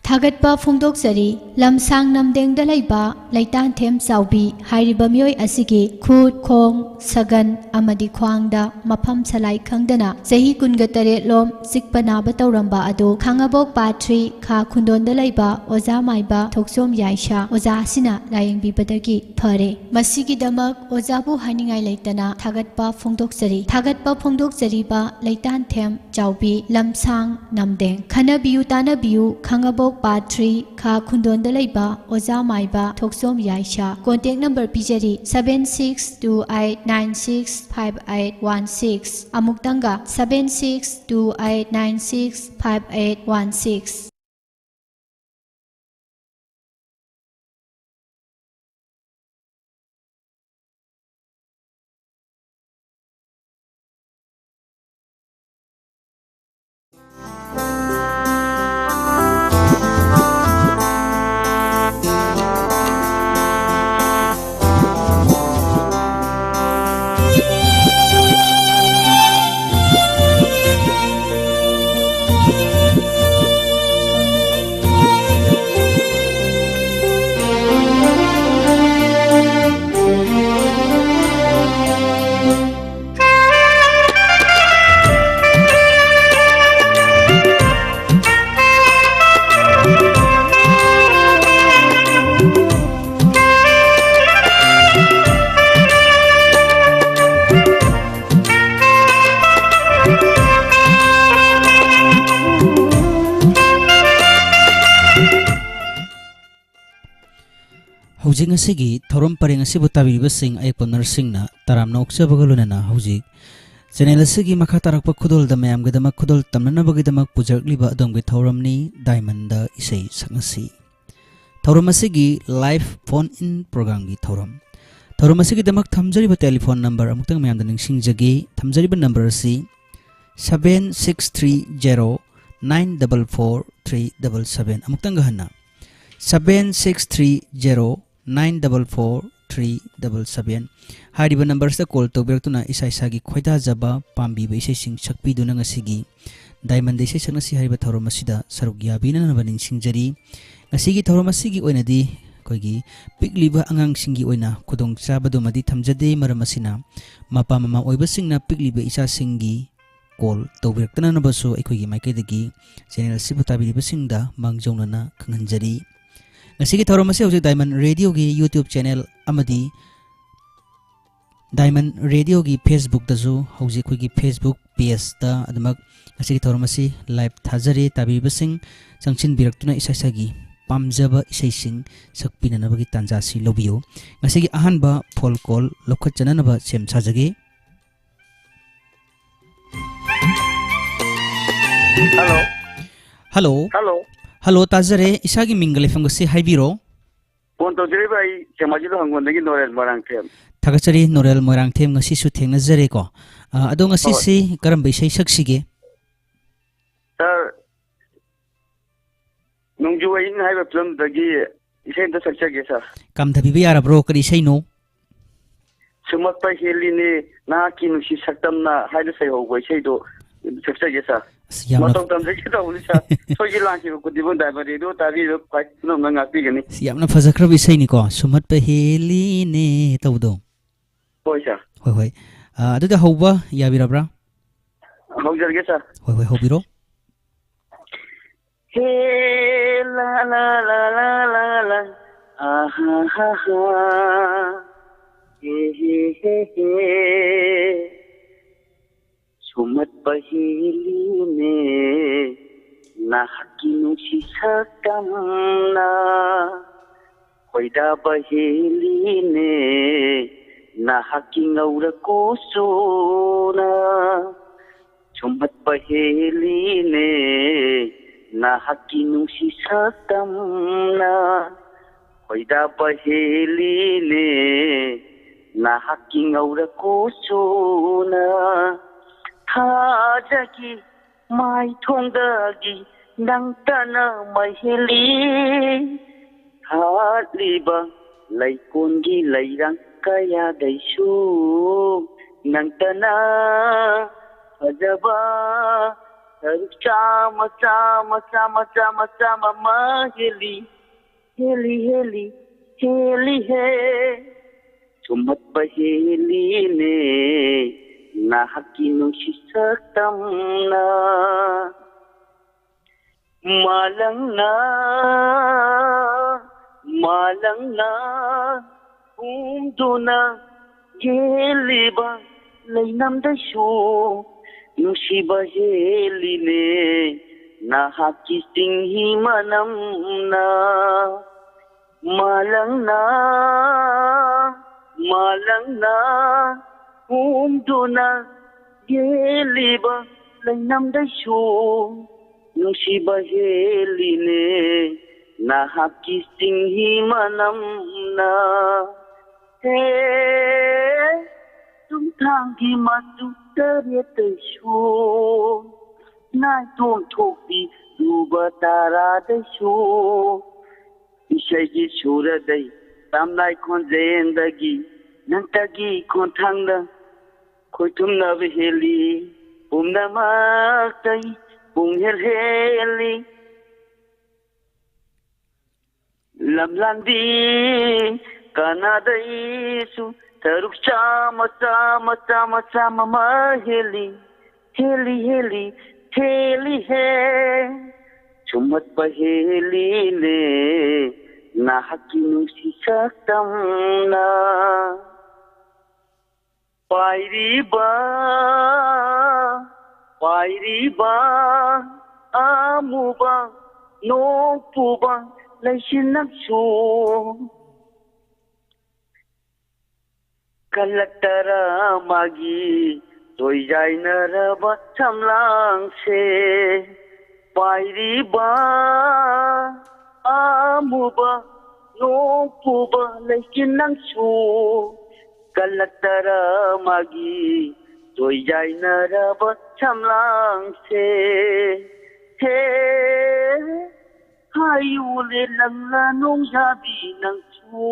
ꯊꯥꯒꯠꯄ ꯐꯣꯡꯗꯣꯛꯆꯔꯤ꯫ ꯂꯝꯁꯥꯡ ꯅꯝꯗꯦꯡꯗ ꯂꯩꯕ ꯂꯩꯇꯥꯟꯊꯦꯝ ꯆꯥꯎꯕꯤ ꯍꯥꯏꯔꯤꯕ ꯃꯤꯑꯣꯏ ꯑꯁꯤꯒꯤ ꯈꯨꯠ, ꯈꯣꯡ, ꯁꯒꯟ ꯑꯃꯗꯤ ꯈ꯭ꯋꯥꯡꯗ ꯃꯐꯝ ꯁꯂꯥꯏ ꯈꯪꯗꯅ ꯆꯍꯤ ꯀꯨꯟꯒ ꯇꯔꯦꯠ ꯂꯣꯝ ꯆꯤꯛꯄ ꯅꯥꯕ ꯇꯧꯔꯝꯕ ꯑꯗꯨ ꯈꯥꯉꯕꯣꯛ ꯄꯥꯠ ꯊ꯭ꯔꯤ ꯈꯥ ꯈꯨꯟꯗꯣꯟꯗ ꯂꯩꯕ ꯑꯣꯖꯥ ꯃꯥꯏꯕ ꯊꯣꯛꯆꯣꯝ ꯌꯥꯏꯁꯥ ꯑꯣꯖꯥ ꯑꯁꯤꯅ ꯂꯥꯌꯦꯡꯕꯤꯕꯗꯒꯤ ꯐꯔꯦ꯫ ꯃꯁꯤꯒꯤꯗꯃꯛ ꯑꯣꯖꯥꯕꯨ ꯍꯥꯏꯅꯤꯡꯉꯥꯏ ꯂꯩꯇꯅ ꯊꯥꯒꯠꯄ ꯐꯣꯡꯗꯣꯛꯆꯔꯤ꯫ ꯊꯥꯒꯠꯄ ꯐꯣꯡꯗꯣꯛꯆꯔꯤꯕ ꯂꯩꯇꯥꯟꯊꯦꯝ ꯆꯥꯎꯕꯤ, ꯂꯝꯁꯥꯡ ꯅꯝꯗꯦꯡ꯫ ꯈꯟꯅꯕꯤꯌꯨ ꯇꯥꯅꯕꯤꯌꯨ ꯈꯥꯉꯕꯣꯛ ꯄꯥꯠ ꯊ꯭ꯔꯤ ꯈꯥ ꯈꯨꯟꯗꯣꯟꯗ ꯂꯩꯕ ꯑꯣꯖꯥ ꯃꯥꯏꯕ ꯊꯣꯛꯆꯣꯝ ꯌꯥꯏꯁꯥ꯫ Contact number ꯄꯤꯖꯔꯤ, seven six two eight nine six five eight one six꯫ ꯑꯃꯨꯛꯇꯪꯒ, seven six two eight nine six five eight one six꯫ ꯍꯧꯖꯤꯛ ꯉꯁꯤꯒꯤ ꯊꯧꯔꯝ ꯄꯔꯦꯡ ꯑꯁꯤꯕꯨ ꯇꯥꯕꯤꯔꯤꯕꯁꯤꯡ ꯑꯌꯦꯛꯄ ꯅꯔꯁꯁꯤꯡꯅ ꯇꯔꯥꯝꯅ ꯑꯣꯛꯆꯕꯒ ꯂꯣꯏꯅꯅ ꯍꯧꯖꯤꯛ ꯆꯦꯅꯦꯜ ꯑꯁꯤꯒꯤ ꯃꯈꯥ ꯇꯥꯔꯛꯄ ꯈꯨꯗꯣꯜꯗ ꯃꯌꯥꯝꯒꯤꯗꯃꯛ ꯈꯨꯗꯣꯜ ꯇꯝꯅꯅꯕꯒꯤꯗꯃꯛ ꯄꯨꯖꯔꯛꯂꯤꯕ ꯑꯗꯣꯝꯒꯤ ꯊꯧꯔꯝꯅꯤ ꯗꯥꯏꯃꯟꯗ ꯏꯁꯩ ꯁꯛꯅꯁꯤ꯫ ꯊꯧꯔꯝ ꯑꯁꯤꯒꯤ ꯂꯥꯏꯚ ꯐꯣꯟ ꯏꯟ ꯄ꯭ꯔꯣꯒ꯭ꯔꯥꯝꯒꯤ ꯊꯧꯔꯝ꯫ ꯊꯧꯔꯝ ꯑꯁꯤꯒꯤꯗꯃꯛ ꯊꯝꯖꯔꯤꯕ ꯇꯦꯂꯤꯐꯣꯟ ꯅꯝꯕꯔ ꯑꯃꯨꯛꯇꯪ ꯃꯌꯥꯝꯗ ꯅꯤꯡꯁꯤꯡꯖꯒꯦ꯫ ꯊꯝꯖꯔꯤꯕ ꯅꯝꯕꯔ ꯑꯁꯤ seven six three zero nine double four three double seven꯫ ꯑꯃꯨꯛꯇꯪꯒ ꯍꯟꯅ, seven six three zero nine double four three double seven꯫ ꯍꯥꯏꯔꯤꯕ ꯅꯝꯕꯔꯁꯤꯗ ꯀꯣꯜ ꯇꯧꯕꯤꯔꯛꯇꯨꯅ ꯏꯁꯥ ꯏꯁꯥꯒꯤ ꯈꯣꯏꯗꯥꯖꯕ ꯄꯥꯝꯕꯤꯕ ꯏꯁꯩꯁꯤꯡ ꯁꯛꯄꯤꯗꯨꯅ ꯉꯁꯤꯒꯤ ꯗꯥꯏꯃꯟꯗ ꯏꯁꯩ ꯁꯛꯅꯁꯤ ꯍꯥꯏꯔꯤꯕ ꯊꯧꯔꯝ ꯑꯁꯤꯗ ꯁꯔꯨꯛ ꯌꯥꯕꯤꯅꯅꯕ ꯅꯤꯡꯁꯤꯡꯖꯔꯤ꯫ ꯉꯁꯤꯒꯤ ꯊꯧꯔꯝ ꯑꯁꯤꯒꯤ ꯑꯣꯏꯅꯗꯤ ꯑꯩꯈꯣꯏꯒꯤ ꯄꯤꯛꯂꯤꯕ ꯑꯉꯥꯡꯁꯤꯡꯒꯤ ꯑꯣꯏꯅ ꯈꯨꯗꯣꯡꯆꯥꯕꯗꯨꯃꯗꯤ ꯊꯝꯖꯗꯦ꯫ ꯃꯔꯝ ꯑꯁꯤꯅ, ꯃꯄꯥ ꯃꯃꯥ ꯑꯣꯏꯕꯁꯤꯡꯅ ꯄꯤꯛꯂꯤꯕ ꯏꯆꯥꯁꯤꯡꯒꯤ ꯀꯣꯜ ꯇꯧꯕꯤꯔꯛꯇꯅꯅꯕꯁꯨ ꯑꯩꯈꯣꯏꯒꯤ ꯃꯥꯏꯀꯩꯗꯒꯤ ꯆꯦꯅꯦꯜ ꯑꯁꯤꯕꯨ ꯇꯥꯕꯤꯔꯤꯕꯁꯤꯡꯗ ꯃꯥꯡꯖꯧꯅꯅ ꯈꯪꯍꯟꯖꯔꯤ꯫ ꯉꯁꯤꯒꯤ ꯊꯧꯔꯝ ꯑꯁꯤ ꯍꯧꯖꯤꯛ ꯗꯥꯏꯃꯟ ꯔꯦꯗꯤꯑꯣꯒꯤ YouTube ꯆꯦꯅꯦꯜ ꯑꯃꯗꯤ ꯗꯥꯏꯃꯟ ꯔꯦꯗꯤꯑꯣꯒꯤ Facebookꯇꯁꯨ, ꯍꯧꯖꯤꯛ ꯑꯩꯈꯣꯏꯒꯤ Facebook pageꯇ ꯑꯗꯨꯃꯛ ꯉꯁꯤꯒꯤ ꯊꯧꯔꯝ ꯑꯁꯤ ꯂꯥꯏꯚ ꯊꯥꯖꯔꯤ꯫ ꯇꯥꯕꯤꯔꯤꯕꯁꯤꯡ ꯆꯪꯁꯤꯟꯕꯤꯔꯛꯇꯨꯅ ꯏꯁꯥ ꯏꯁꯥꯒꯤ ꯄꯥꯝꯖꯕ ꯏꯁꯩꯁꯤꯡ ꯁꯛꯄꯤꯅꯅꯕꯒꯤ ꯇꯥꯟꯖꯥ ꯑꯁꯤ ꯂꯧꯕꯤꯌꯨ꯫ ꯉꯁꯤꯒꯤ ꯑꯍꯥꯟꯕ ꯐꯣꯟ ꯀꯣꯜ ꯂꯧꯈꯠꯆꯅꯅꯕ ꯁꯦꯝ ꯁꯥꯖꯒꯦ꯫ ꯍꯜꯂꯣ꯫ ꯍꯜꯂꯣ꯫ ꯍꯜꯂꯣ꯫ ꯍꯜꯂꯣ, ꯇꯥꯖꯔꯦ꯫ ꯏꯁꯥꯒꯤ ꯃꯤꯡꯒ ꯂꯩꯐꯝꯒꯁꯦ ꯍꯥꯏꯕꯤꯔꯣ꯫ ꯐꯣꯟ ꯇꯧꯖꯔꯤꯕ ꯑꯩ ꯁꯦꯛꯃꯥꯏꯖꯤꯡ ꯍꯪꯒꯣꯟꯗꯒꯤ ꯅꯣꯔꯦꯟ ꯃꯣꯏꯔꯥꯡꯊꯦꯝ꯫ ꯊꯥꯒꯠꯆꯔꯤ, ꯅꯣꯔꯦꯜ ꯃꯣꯏꯔꯥꯡꯊꯦꯝ, ꯉꯁꯤꯁꯨ ꯊꯦꯡꯅꯖꯔꯦꯀꯣ꯫ ꯑ, ꯑꯗꯣ ꯉꯁꯤꯁꯤ ꯀꯔꯝꯕ ꯏꯁꯩ ꯁꯛꯁꯤꯒꯦ? ꯁꯥꯔ, ꯅꯣꯡꯖꯨ ꯋꯥꯍꯤꯡ ꯍꯥꯏꯕ ꯐꯤꯂꯝꯗꯒꯤ ꯏꯁꯩ ꯑꯝꯇ ꯁꯛꯆꯒꯦ ꯁꯥꯔ꯫ ꯀꯥꯝꯊꯕꯤꯕ ꯌꯥꯔꯕ꯭ꯔꯣ? ꯀꯔꯤ ꯏꯁꯩꯅꯣ? ꯁꯨꯝꯍꯠꯄ ꯍꯦꯜꯂꯤꯅꯦ ꯅꯍꯥꯛꯀꯤ ꯅꯨꯡꯁꯤ ꯁꯛꯇꯝꯅ ꯍꯥꯏꯅ ꯁꯩꯍꯧꯕ ꯏꯁꯩꯗꯣ ꯁꯛꯆꯒꯦ ꯁꯥꯔ꯫ ꯑꯁ, ꯌꯥꯝꯅ ꯃꯇꯧ ꯇꯝꯖꯒꯦ ꯇꯧꯕꯅꯤ ꯁꯥꯔ꯫ ꯁꯣꯏꯈꯤ ꯂꯥꯟꯈꯤꯕ ꯈꯨꯗꯤꯡꯃꯛ ꯗꯥꯏꯃꯟ ꯔꯦꯗꯤꯑꯣ ꯇꯥꯕꯤꯔꯤꯕ ꯈ꯭ꯋꯥꯏ ꯄꯨꯝꯅꯃꯛꯅ ꯉꯥꯛꯄꯤꯒꯅꯤ꯫ ꯑꯁ, ꯌꯥꯝꯅ ꯐꯖꯈ꯭ꯔꯕ ꯏꯁꯩꯅꯤꯀꯣ, ꯁꯨꯝꯍꯠꯄ ꯍꯦꯜꯂꯤꯅꯦ ꯇꯧꯕꯗꯣ꯫ ꯍꯣꯏ ꯁꯥꯔ꯫ ꯍꯣꯏ, ꯍꯣꯏ꯫ ꯑ, ꯑꯗꯨꯗꯤ ꯍꯧꯕ ꯌꯥꯕꯤꯔꯕ꯭ꯔꯥ? ꯍꯧꯖꯔꯒꯦ ꯁꯥꯔ꯫ ꯍꯣꯏ, ꯍꯣꯏ, ꯍꯧꯕꯤꯔꯣ꯫ ꯍꯦ ꯂꯥ ꯂꯥ ꯂꯥ ꯂꯥ ꯂꯥ ꯂꯥ, ꯑꯥ ꯍꯥ ꯍꯥ ꯍꯥ, ꯍꯦ ꯍꯦ ꯍꯦ ꯍꯦ꯫ ꯁꯨꯝꯍꯠꯄ ꯍꯦꯜꯂꯤꯅꯦ ꯅꯍꯥꯛꯀꯤ ꯅꯨꯡꯁꯤ ꯁꯛꯇꯝꯅ, ꯈꯣꯏꯗꯥꯕ ꯍꯦꯜꯂꯤꯅꯦ ꯅꯍꯥꯛꯀꯤ ꯉꯧꯔ ꯀꯨꯆꯨꯅ꯫ ꯁꯨꯝꯍꯠꯄ ꯍꯦꯜꯂꯤꯅꯦ ꯅꯍꯥꯛꯀꯤ ꯅꯨꯡꯁꯤ ꯁꯛꯇꯝꯅ, ꯈꯣꯏꯗꯥꯕ ꯍꯦꯜꯂꯤꯅꯦ ꯅꯍꯥꯛꯀꯤ ꯉꯧꯔ ꯀꯨꯆꯨꯅ꯫ ꯊꯥꯖꯒꯤ ꯃꯥꯏꯊꯣꯡꯗꯒꯤ ꯅꯪꯇꯅ ꯃꯍꯦꯜꯂꯤ, ꯍꯥꯠꯂꯤꯕ ꯂꯩꯀꯣꯟꯒꯤ ꯂꯩꯔꯥꯡ ꯀꯌꯥꯗꯩꯁꯨ ꯅꯪꯇꯅ ꯐꯖꯕ ꯇꯔꯨꯛ ꯆꯥꯝꯃ, ꯆꯥꯝꯃ, ꯆꯥꯝꯃ, ꯆꯥꯝꯃ, ꯆꯥꯝꯃ ꯑꯃ ꯍꯦꯜꯂꯤ, ꯍꯦꯜꯂꯤ, ꯍꯦꯜꯂꯤ, ꯍꯦꯜꯂꯤ ꯍꯦ꯫ ꯁꯨꯝꯍꯠꯄ ꯍꯦꯜꯂꯤꯅꯦ ꯅꯍꯥꯛꯀꯤ ꯅꯨꯡꯁꯤ ꯁꯛꯇꯝꯅ꯫ ꯃꯥꯂꯪꯅ, ꯃꯥꯂꯪꯅ ꯍꯨꯝꯗꯨꯅ ꯌꯦꯜꯂꯤꯕ ꯂꯩꯅꯝꯗꯁꯨ ꯅꯨꯡꯁꯤꯕ ꯍꯦꯜꯂꯤꯅꯦ ꯅꯍꯥꯛꯀꯤ ꯆꯤꯡꯍꯤ ꯃꯅꯝꯅ꯫ ꯃꯥꯂꯪꯅ, ꯃꯥꯂꯪꯅ ꯍꯨꯝꯗꯨꯅ ꯌꯦꯜꯂꯤꯕ ꯂꯩꯅꯝꯗꯁꯨ ꯅꯨꯡꯁꯤꯕ ꯍꯦꯜꯂꯤꯅꯦ ꯅꯍꯥꯛꯀꯤ ꯆꯤꯡꯍꯤ ꯃꯅꯝꯅ꯫ ꯍꯦ, ꯆꯨꯝꯊꯥꯡꯒꯤ ꯃꯆꯨ ꯇꯔꯦꯠꯇꯁꯨ, ꯅꯥꯏꯇꯣꯝ ꯊꯣꯛꯄꯤ ꯂꯨꯕ ꯇꯔꯥꯗꯁꯨ, ꯏꯁꯩꯒꯤ ꯁꯨꯔꯗꯩ ꯇꯝꯂꯥꯏ ꯈꯣꯟꯖꯦꯜꯗꯒꯤ ꯅꯪꯇꯒꯤ ꯈꯣꯟꯊꯥꯡꯗ ꯈꯣꯏꯊꯨꯝꯅꯕ ꯍꯦꯜꯂꯤ꯫ ꯄꯨꯝꯅꯃꯛꯇꯩ ꯄꯨꯡ ꯍꯦꯜ ꯍꯦꯜꯂꯤ꯫ ꯂꯝꯂꯥꯟꯕꯤ ꯀꯅꯥꯗꯩꯁꯨ ꯇꯔꯨꯛ ꯆꯥꯝꯃ, ꯆꯥꯝꯃ, ꯆꯥꯝꯃ, ꯆꯥꯝꯃ ꯑꯃ ꯍꯦꯜꯂꯤ, ꯍꯦꯜꯂꯤ, ꯍꯦꯜꯂꯤ, ꯍꯦꯜꯂꯤ ꯍꯦ꯫ ꯁꯨꯝꯍꯠꯄ ꯍꯦꯜꯂꯤꯅꯦ ꯅꯍꯥꯛꯀꯤ ꯅꯨꯡꯁꯤ ꯁꯛꯇꯝꯅ꯫ ꯄꯥꯏꯔꯤꯕ, ꯄꯥꯏꯔꯤꯕ, ꯑꯃꯨꯕ, ꯅꯣꯡꯄꯨꯕ, ꯂꯩꯆꯤꯟꯅꯁꯨ ꯀꯜꯂꯛꯇꯔ ꯃꯥꯒꯤ ꯇꯣꯏꯖꯥꯏꯅꯔꯕ ꯁꯝꯂꯥꯡꯁꯦ꯫ ꯄꯥꯏꯔꯤꯕ ꯑꯃꯨꯕ ꯅꯣꯡꯄꯨꯕ ꯂꯩꯆꯤꯟ ꯅꯪꯁꯨ ꯀꯜꯂꯛꯇꯔ ꯃꯥꯒꯤ ꯇꯣꯏꯖꯥꯏꯅꯔꯕ ꯁꯝꯂꯥꯡꯁꯦ꯫ ꯍꯦ, ꯍꯥꯏꯌꯨꯂꯦ ꯂꯪꯂꯥ ꯅꯣꯡꯖꯥꯕꯤ ꯅꯪꯁꯨ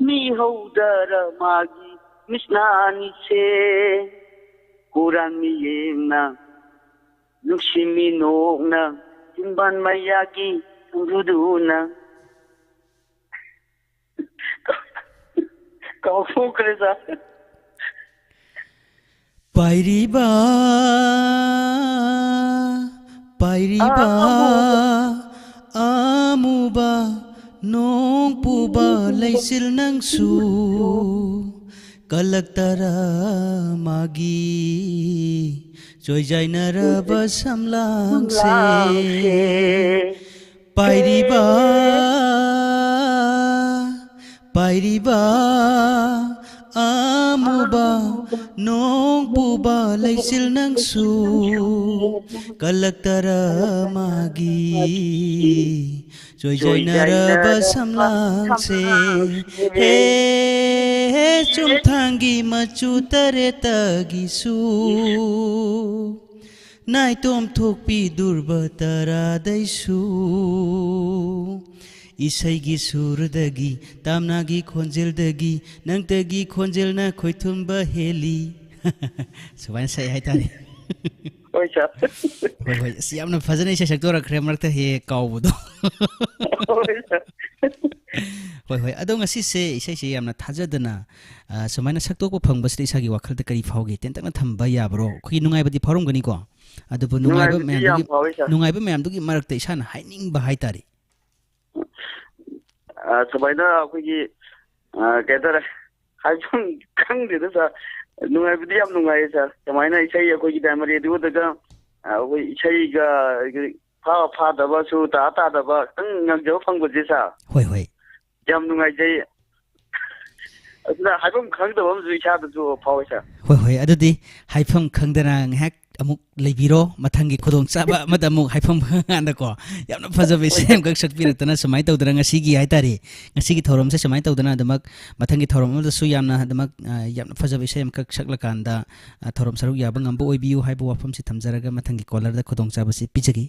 ꯃꯤꯍꯧꯗꯔ ꯃꯥꯒꯤ ꯃꯤꯁꯅꯥꯅꯤꯁꯦ꯫ ꯍꯨꯔꯥꯟ ꯃꯤꯌꯦꯡꯅ ꯅꯨꯡꯁꯤ ꯃꯤꯅꯣꯛꯅ ꯆꯤꯟꯕꯥꯟ ꯃꯌꯥꯒꯤ ꯁꯝꯕ꯭ꯔꯨꯗꯨꯅ꯫ ꯀꯥꯎꯊꯣꯛꯈ꯭ꯔꯦ ꯁꯥꯔ꯫ ꯄꯥꯏꯔꯤꯕ, ꯄꯥꯏꯔꯤꯕ, ꯑꯃꯨꯕ꯫ ꯑꯃꯨꯕ ꯅꯣꯡ ꯄꯨꯕ ꯂꯩꯆꯤꯜ ꯅꯪꯁꯨ ꯀꯜꯂꯛꯇꯔ ꯃꯥꯒꯤ ꯆꯣꯏꯖꯥꯏꯅꯔꯕ ꯁꯝꯂꯥꯡꯁꯦ꯫ ꯄꯥꯏꯔꯤꯕ, ꯄꯥꯏꯔꯤꯕ ꯑꯃꯨꯕ ꯅꯣꯡ ꯄꯨꯕ ꯂꯩꯆꯤꯜ ꯅꯪꯁꯨ ꯀꯜꯂꯛꯇꯔ ꯃꯥꯒꯤ ꯆꯣꯏꯖꯥꯏꯅꯔꯕ ꯁꯝꯂꯥꯡꯁꯦ꯫ ꯍꯦ, ꯍꯦ, ꯆꯨꯝꯊꯥꯡꯒꯤ ꯃꯆꯨ ꯇꯔꯦꯠꯇꯒꯤꯁꯨ ꯅꯥꯏꯇꯣꯝ ꯊꯣꯛꯄꯤ ꯗꯨꯔꯕ ꯇꯔꯥꯗꯩꯁꯨ ꯏꯁꯩꯒꯤ ꯁꯨꯔꯗꯒꯤ, ꯇꯥꯝꯅꯥꯒꯤ ꯈꯣꯟꯖꯦꯜꯗꯒꯤ, ꯅꯪꯇꯒꯤ ꯈꯣꯟꯖꯦꯜꯅ ꯈꯣꯏꯊꯨꯝꯕ ꯍꯦꯜꯂꯤ꯫ ꯁꯨꯃꯥꯏꯅ ꯁꯛꯑꯦ ꯍꯥꯏꯇꯥꯔꯦ꯫ ꯍꯣꯏ ꯁꯥꯔ꯫ ꯍꯣꯏ, ꯍꯣꯏ꯫ ꯑꯁ, ꯌꯥꯝꯅ ꯐꯖꯅ ꯏꯁꯩ ꯁꯛꯇꯣꯔꯛꯈ꯭ꯔꯦ, ꯃꯔꯛꯇ ꯍꯦꯛ ꯍꯦꯛ ꯀꯥꯎꯕꯗꯣ꯫ ꯍꯣꯏ ꯁꯥꯔ꯫ ꯍꯣꯏ, ꯍꯣꯏ꯫ ꯑꯗꯣ ꯉꯁꯤꯁꯦ ꯏꯁꯩꯁꯦ ꯌꯥꯝꯅ ꯊꯥꯖꯗꯅ, ꯑ, ꯁꯨꯃꯥꯏꯅ ꯁꯛꯇꯣꯛꯄ ꯐꯪꯕꯁꯤꯗ ꯏꯁꯥꯒꯤ ꯋꯥꯈꯜꯗ ꯀꯔꯤ ꯐꯥꯎꯒꯦ? ꯇꯦꯟꯇꯛꯅ ꯊꯝꯕ ꯌꯥꯕ꯭ꯔꯣ? ꯑꯩꯈꯣꯏꯒꯤ ꯅꯨꯡꯉꯥꯏꯕꯗꯤ ꯐꯥꯎꯔꯝꯒꯅꯤꯀꯣ? ꯑꯗꯨꯕꯨ ꯅꯨꯡꯉꯥꯏꯕ ꯅꯨꯡꯉꯥꯏꯕꯗꯤ ꯌꯥꯝ ꯃꯌꯥꯝꯗꯨꯒꯤ, ꯐꯥꯎꯋꯤ ꯁꯥꯔ꯫ ꯅꯨꯡꯉꯥꯏꯕ ꯃꯌꯥꯝꯗꯨꯒꯤ ꯃꯔꯛꯇ ꯏꯁꯥꯅ ꯍꯥꯏꯅꯤꯡꯕ ꯍꯥꯏꯇꯥꯔꯦ꯫ ꯑ, ꯁꯨꯃꯥꯏꯅ ꯑꯩꯈꯣꯏꯒꯤ, ꯑ, ꯀꯩ ꯍꯥꯏꯇꯥꯔꯦ, ꯍꯥꯏꯐꯝ ꯈꯪꯗꯦꯗ ꯁꯥꯔ꯫ ꯅꯨꯡꯉꯥꯏꯕꯗꯤ ꯌꯥꯝ ꯅꯨꯡꯉꯥꯏꯌꯦ ꯁꯥꯔ꯫ ꯁꯨꯃꯥꯏꯅ ꯏꯁꯩ ꯑꯩꯈꯣꯏꯒꯤ ꯗꯥꯏꯃꯟ ꯔꯦꯗꯤꯑꯣꯗꯒ, ꯑ, ꯑꯩꯈꯣꯏ ꯏꯁꯩꯒ ꯐꯥ ꯐꯥꯗꯕ, ꯁꯨꯔ ꯇꯥ ꯇꯥꯗꯕ ꯈꯤꯇꯪ ꯉꯪꯖꯕ ꯐꯪꯕꯁꯦ ꯁꯥꯔ꯫ ꯍꯣꯏ, ꯍꯣꯏ꯫ ꯌꯥꯝ ꯅꯨꯡꯉꯥꯏꯖꯩ꯫ ꯑꯗꯨꯅ ꯍꯥꯏꯐꯝ ꯈꯪꯗꯕ ꯑꯃꯁꯨ ꯏꯁꯥꯗꯁꯨ ꯐꯥꯎꯋꯦ ꯁꯥꯔ꯫ ꯍꯣꯏ, ꯍꯣꯏ꯫ ꯑꯗꯨꯗꯤ ꯍꯥꯏꯐꯝ ꯈꯪꯗꯅ ꯉꯥꯏꯍꯥꯛ ꯑꯃꯨꯛ ꯂꯩꯕꯤꯔꯣ꯫ ꯃꯊꯪꯒꯤ ꯈꯨꯗꯣꯡꯆꯥꯕ ꯑꯃꯗ ꯑꯃꯨꯛ ꯍꯥꯏꯐꯝ ꯈꯪꯉꯀꯥꯟꯗꯀꯣ, ꯌꯥꯝꯅ ꯐꯖꯕ ꯏꯁꯩ ꯑꯃꯈꯛ ꯁꯛꯄꯤꯔꯛꯇꯅ ꯁꯨꯃꯥꯏꯅ ꯇꯧꯗꯅ ꯉꯁꯤꯒꯤ ꯍꯥꯏꯇꯥꯔꯦ, ꯉꯁꯤꯒꯤ ꯊꯧꯔꯝꯁꯦ ꯁꯨꯃꯥꯏꯅ ꯇꯧꯗꯅ ꯑꯗꯨꯃꯛ ꯃꯊꯪꯒꯤ ꯊꯧꯔꯝ ꯑꯃꯗꯁꯨ ꯌꯥꯝꯅ ꯑꯗꯨꯃꯛ, ꯑ, ꯌꯥꯝꯅ ꯐꯖꯕ ꯏꯁꯩ ꯑꯃꯈꯛ ꯁꯛꯂꯀꯥꯟꯗ, ꯑ, ꯊꯧꯔꯝ ꯁꯔꯨꯛ ꯌꯥꯕ ꯉꯝꯕ ꯑꯣꯏꯕꯤꯌꯨ ꯍꯥꯏꯕ ꯋꯥꯐꯝꯁꯤ ꯊꯝꯖꯔꯒ ꯃꯊꯪꯒꯤ ꯀꯣꯂꯔꯗ ꯈꯨꯗꯣꯡꯆꯥꯕꯁꯤ ꯄꯤꯖꯒꯦ꯫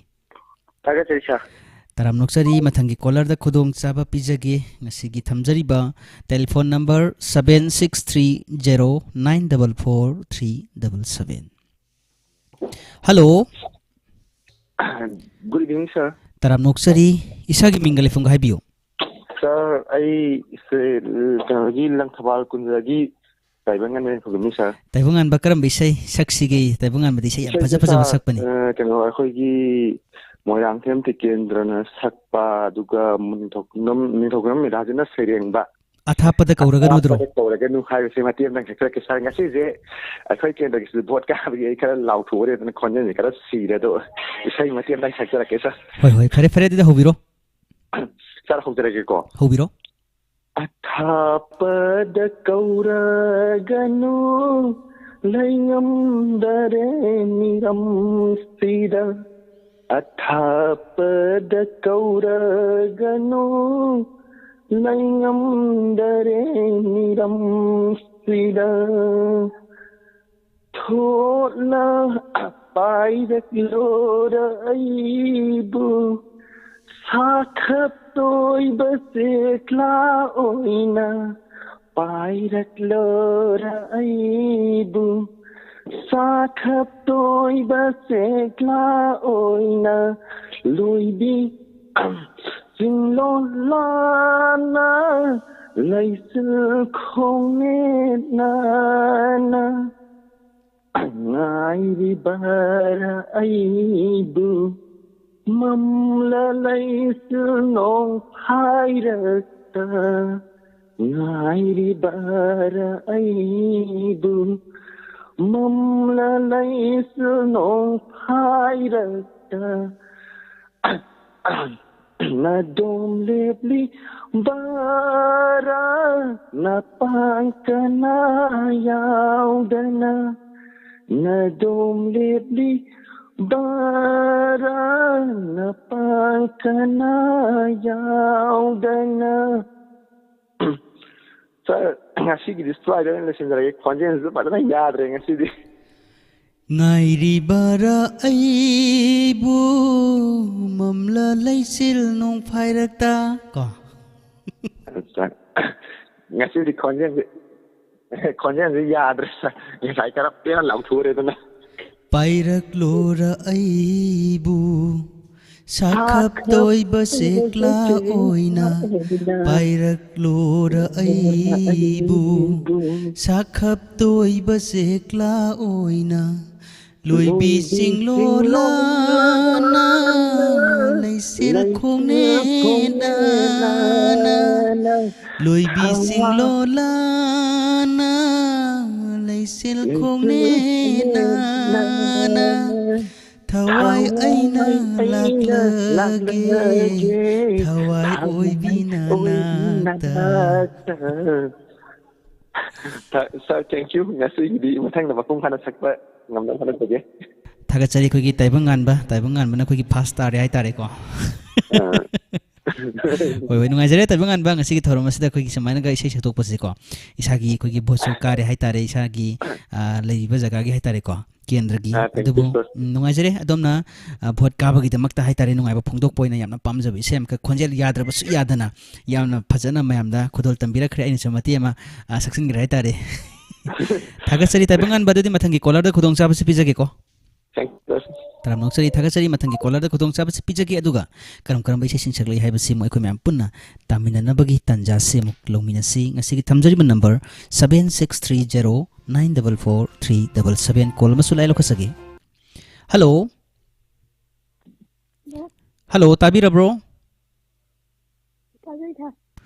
ꯊꯥꯒꯠꯆꯔꯤ ꯁꯥꯔ꯫ ꯇꯔꯥꯝ ꯅꯣꯛꯆꯔꯤ꯫ ꯃꯊꯪꯒꯤ ꯀꯣꯂꯔꯗ ꯈꯨꯗꯣꯡꯆꯥꯕ ꯄꯤꯖꯒꯦ꯫ ꯉꯁꯤꯒꯤ ꯊꯝꯖꯔꯤꯕ telephone number seven six three zero nine double four three double seven꯫ Hello. Good evening, sir. ꯇꯔꯥꯝꯅ ꯑꯣꯛꯆꯔꯤ꯫ ꯏꯁꯥꯒꯤ ꯃꯤꯡꯒ ꯂꯩꯐꯝꯒ ꯍꯥꯏꯕꯤꯌꯨ꯫ Sir, ꯑꯩꯁꯦ, ꯀꯩꯅꯣꯒꯤ, ꯂꯪꯊꯕꯥꯜ ꯀꯨꯟꯖꯒꯤ ꯇꯥꯏꯕꯪꯉꯥꯟꯕ ꯂꯩꯐꯝꯒꯤꯅꯤ, sir꯫ ꯇꯥꯏꯕꯪꯉꯥꯟꯕ ꯀꯔꯝꯕ ꯏꯁꯩ ꯁꯛꯁꯤꯒꯦ? ꯇꯥꯏꯕꯪꯉꯥꯟꯕꯗꯤ ꯏꯁꯩ ꯌꯥꯝ ꯐꯖ ꯏꯁꯩꯁꯦ, ꯐꯖꯕ sir, ꯁꯛꯄꯅꯤ꯫ ꯑ, ꯀꯩꯅꯣ, ꯑꯩꯈꯣꯏꯒꯤ ꯃꯣꯏꯔꯥꯡꯊꯦꯝ ꯇꯤꯀꯦꯟꯗ꯭ꯔꯅ ꯁꯛꯄ, ꯑꯗꯨꯒ ꯅꯤꯡꯊꯧ-, ꯅꯤꯡꯊꯧꯖꯝ ꯃꯤꯔꯥꯖꯤꯅ ꯁꯩꯔꯦꯡꯕ, ꯑꯊꯥꯞꯄꯗ ꯀꯧꯔꯒꯅꯨꯗ꯭ꯔꯣ? "ꯑꯊꯥꯞꯄꯗ ꯀꯧꯔꯒꯅꯨ" ꯍꯥꯏꯕꯁꯤ ꯃꯇꯦꯛ ꯑꯃꯇꯪ ꯁꯛꯆꯔꯛꯀꯦ, sir꯫ ꯉꯁꯤꯁꯦ ꯑꯩꯈꯣꯏ ꯀꯦꯟꯗ꯭ꯔꯒꯤꯁꯨ vote ꯀꯥꯕꯒꯤ ꯑꯩ ꯈꯔ ꯂꯥꯎꯊꯣꯛꯎꯔꯦ, ꯑꯗꯨꯅ ꯈꯣꯟꯖꯦꯜꯁꯦ ꯈꯔ ꯁꯤꯔꯦ꯫ ꯑꯗꯣ ꯏꯁꯩ ꯃꯇꯦꯛ ꯑꯃꯇꯪ ꯁꯛꯆꯔꯛꯀꯦ, sir꯫ ꯍꯣꯏ, ꯍꯣꯏ, ꯐꯔꯦ, ꯐꯔꯦ, ꯑꯗꯨꯗꯤ ꯍꯧꯕꯤꯔꯣ꯫ Sir, ꯍꯧꯖꯔꯒꯦꯀꯣ꯫ ꯍꯧꯕꯤꯔꯣ꯫ ꯑꯊꯥꯞꯄꯗ ꯀꯧꯔꯒꯅꯨ, ꯂꯩꯉꯝꯗꯔꯦ ꯃꯤꯔꯝꯁꯤꯗ꯫ ꯑꯊꯥꯞꯄꯗ ꯀꯧꯔꯒꯅꯨ, ꯂꯩꯉꯝꯗꯔꯦ ꯃꯤꯔꯝꯁꯤꯗ꯫ ꯊꯣꯠꯅ ꯄꯥꯏꯔꯛꯂꯣꯔ ꯑꯩꯕꯨ, ꯁꯥꯈꯞꯇꯣꯏꯕ ꯆꯦꯛꯂꯥ ꯑꯣꯏꯅ ꯄꯥꯏꯔꯛꯂꯣꯔ ꯑꯩꯕꯨ, ꯁꯥꯈꯞꯇꯣꯏꯕ ꯆꯦꯛꯂꯥ ꯑꯣꯏꯅ ꯂꯣꯏꯕꯤ ꯆꯤꯡꯂꯣꯟ ꯂꯥꯟꯅ ꯂꯩꯆꯤꯜ ꯈꯣꯡꯅꯦꯠ ꯅꯥꯟꯅ ꯉꯥꯏꯔꯤꯕꯔ ꯑꯩꯕꯨ ꯃꯝꯂ ꯂꯩꯆꯤꯜ ꯅꯣꯡꯐꯥꯏꯔꯛꯇ? ꯉꯥꯏꯔꯤꯕꯔ ꯑꯩꯕꯨ ꯃꯝꯂ ꯂꯩꯆꯤꯜ ꯅꯣꯡꯐꯥꯏꯔꯛꯇ? ꯅꯗꯣꯝ ꯂꯦꯞꯂꯤ ꯕꯔꯥ ꯅꯄꯥꯡ ꯀꯅꯥ ꯌꯥꯎꯗꯅ? ꯅꯗꯣꯝ ꯂꯦꯞꯂꯤ ꯕꯔꯥ ꯅꯄꯥꯡ ꯀꯅꯥ ꯌꯥꯎꯗꯅ? Sir, ꯉꯁꯤꯒꯤꯗꯤ ꯁ꯭ꯋꯥꯏꯗ ꯑꯣꯏꯅ ꯂꯣꯏꯁꯤꯟꯖꯔꯒꯦ꯫ ꯈꯣꯟꯖꯦꯜꯁꯤꯁꯨ ꯐꯖꯅ ꯌꯥꯗ꯭ꯔꯦ ꯉꯁꯤꯗꯤ꯫ ꯉꯥꯏꯔꯤꯕꯔꯥ ꯑꯩꯕꯨ ꯃꯝꯂ ꯂꯩꯆꯤꯜ ꯅꯣꯡꯐꯥꯏꯔꯛꯇ? ꯀꯣ꯫ Sir, ꯉꯁꯤꯗꯤ ꯈꯣꯟꯖꯦꯜꯁꯦ, ꯈꯣꯟꯖꯦꯜꯁꯦ ꯌꯥꯗ꯭ꯔꯦ, sir꯫ ꯉꯁꯥꯏ ꯈꯔ ꯄꯦꯟꯅ ꯂꯥꯎꯊꯣꯛꯎꯔꯦ ꯑꯗꯨꯅ꯫ ꯄꯥꯏꯔꯛꯂꯣꯔ ꯑꯩꯕꯨ ꯁꯥꯈꯞꯇꯣꯏꯕ ꯆꯦꯛꯂꯥ ꯑꯣꯏꯅ, ꯄꯥꯏꯔꯛꯂꯣꯔ ꯑꯩꯕꯨ ꯁꯥꯈꯞꯇꯣꯏꯕ ꯆꯦꯛꯂꯥ ꯑꯣꯏꯅ, ꯂꯣꯏꯕꯤ ꯆꯤꯡꯂꯣꯂꯥꯅ ꯂꯩꯁꯦꯜ ꯈꯣꯡꯅꯦꯅꯅ, ꯂꯣꯏꯕꯤ ꯆꯤꯡꯂꯣꯂꯥꯅ ꯂꯩꯁꯦꯜ ꯈꯣꯡꯅꯦꯅꯅ, ꯊꯋꯥꯏ ꯑꯩꯅ ꯂꯥꯛꯂꯒꯦ, ꯊꯋꯥꯏ ꯑꯣꯏꯕꯤꯅ ꯅꯥꯛꯇ꯫ Sir, thank you. ꯉꯁꯤꯒꯤꯗꯤ ꯃꯊꯪꯗ ꯃꯄꯨꯡ ꯐꯥꯅ ꯁꯛꯄ ꯉꯝꯅꯕ ꯍꯣꯠꯅꯖꯒꯦ꯫ ꯊꯥꯒꯠꯆꯔꯤ ꯑꯩꯈꯣꯏꯒꯤ ꯇꯥꯏꯕꯪ ꯉꯥꯟꯕ, ꯇꯥꯏꯕꯪ ꯉꯥꯟꯕꯅ ꯑꯩꯈꯣꯏꯒꯤ first ꯇꯥꯔꯦ ꯍꯥꯏꯇꯥꯔꯦꯀꯣ꯫ ꯑꯥ꯫ ꯍꯣꯏ, ꯍꯣꯏ, ꯅꯨꯡꯉꯥꯏꯖꯔꯦ ꯇꯥꯏꯕꯪ ꯉꯥꯟꯕ, ꯉꯁꯤꯒꯤ ꯊꯧꯔꯝ ꯑꯁꯤꯗ ꯑꯩꯈꯣꯏꯒꯤ ꯁꯨꯃꯥꯏꯅꯒ ꯏꯁꯩ ꯁꯛꯇꯣꯛꯄꯁꯤꯀꯣ, ꯏꯁꯥꯒꯤ ꯑꯩꯈꯣꯏꯒꯤ ꯚꯣꯠꯁꯨ ꯀꯥꯔꯦ ꯍꯥꯏꯇꯥꯔꯦ, ꯏꯁꯥꯒꯤ, ꯑꯥ, ꯂꯩꯔꯤꯕ ꯖꯒꯥꯒꯤ ꯍꯥꯏꯇꯥꯔꯦꯀꯣ, ꯀꯦꯟꯗ꯭ꯔꯒꯤ꯫ ꯑꯥ, thank you, ꯑꯗꯨꯕꯨ, sir꯫ ꯎꯝ, ꯅꯨꯡꯉꯥꯏꯖꯔꯦ ꯑꯗꯣꯝꯅ, ꯑꯥ, ꯚꯣꯠ ꯀꯥꯕꯒꯤꯗꯃꯛꯇ ꯍꯥꯏꯇꯥꯔꯦ, ꯅꯨꯡꯉꯥꯏꯕ ꯐꯣꯡꯗꯣꯛꯄ ꯑꯣꯏꯅ ꯌꯥꯝꯅ ꯄꯥꯝꯖꯕ ꯏꯁꯩ ꯑꯃꯈꯛ, ꯈꯣꯟꯖꯦꯜ ꯌꯥꯗ꯭ꯔꯕꯁꯨ ꯌꯥꯗꯅ ꯌꯥꯝꯅ ꯐꯖꯅ ꯃꯌꯥꯝꯗ ꯈꯨꯗꯣꯜ ꯇꯝꯕꯤꯔꯛꯈ꯭ꯔꯦ꯫ ꯑꯩꯅꯁꯨ ꯃꯇꯦꯛ ꯑꯃ, ꯑꯥ, ꯁꯛꯆꯤꯟꯈ꯭ꯔꯦ ꯍꯥꯏꯇꯥꯔꯦ꯫ ꯊꯥꯒꯠꯆꯔꯤ ꯇꯥꯏꯕꯪ ꯉꯥꯟꯕ, ꯑꯗꯨꯗꯤ ꯃꯊꯪꯒꯤ caller ꯗ ꯈꯨꯗꯣꯡꯆꯥꯕꯁꯤ ꯄꯤꯖꯒꯦꯀꯣ꯫ Thank you, sir꯫ ꯇꯔꯥꯝꯅ ꯑꯣꯛꯆꯔꯤ, ꯊꯥꯒꯠꯆꯔꯤ꯫ ꯃꯊꯪꯒꯤ caller ꯗ ꯈꯨꯗꯣꯡꯆꯥꯕꯁꯤ ꯄꯤꯖꯒꯦ, ꯑꯗꯨꯒ ꯀꯔꯝ ꯀꯔꯝꯕ ꯏꯁꯩꯁꯤꯡ ꯁꯛꯂꯛꯏ ꯍꯥꯏꯕꯁꯤ ꯑꯃꯨꯛ ꯑꯩꯈꯣꯏ ꯃꯌꯥꯝ ꯄꯨꯟꯅ ꯇꯥꯃꯤꯟꯅꯅꯕꯒꯤ ꯇꯥꯟꯖꯥꯁꯤ ꯑꯃꯨꯛ ꯂꯧꯃꯤꯟꯅꯁꯤ꯫ ꯉꯁꯤꯒꯤ ꯊꯝꯖꯔꯤꯕ number seven six three zero nine double four three double seven꯫ Call ꯑꯃꯁꯨ ꯂꯥꯛꯑꯦ, ꯂꯧꯈꯠꯆꯒꯦ꯫ Hello꯫ Hello꯫ Hello, ꯇꯥꯕꯤꯔꯕ꯭ꯔꯣ? ꯇꯥꯖꯩ, sir꯫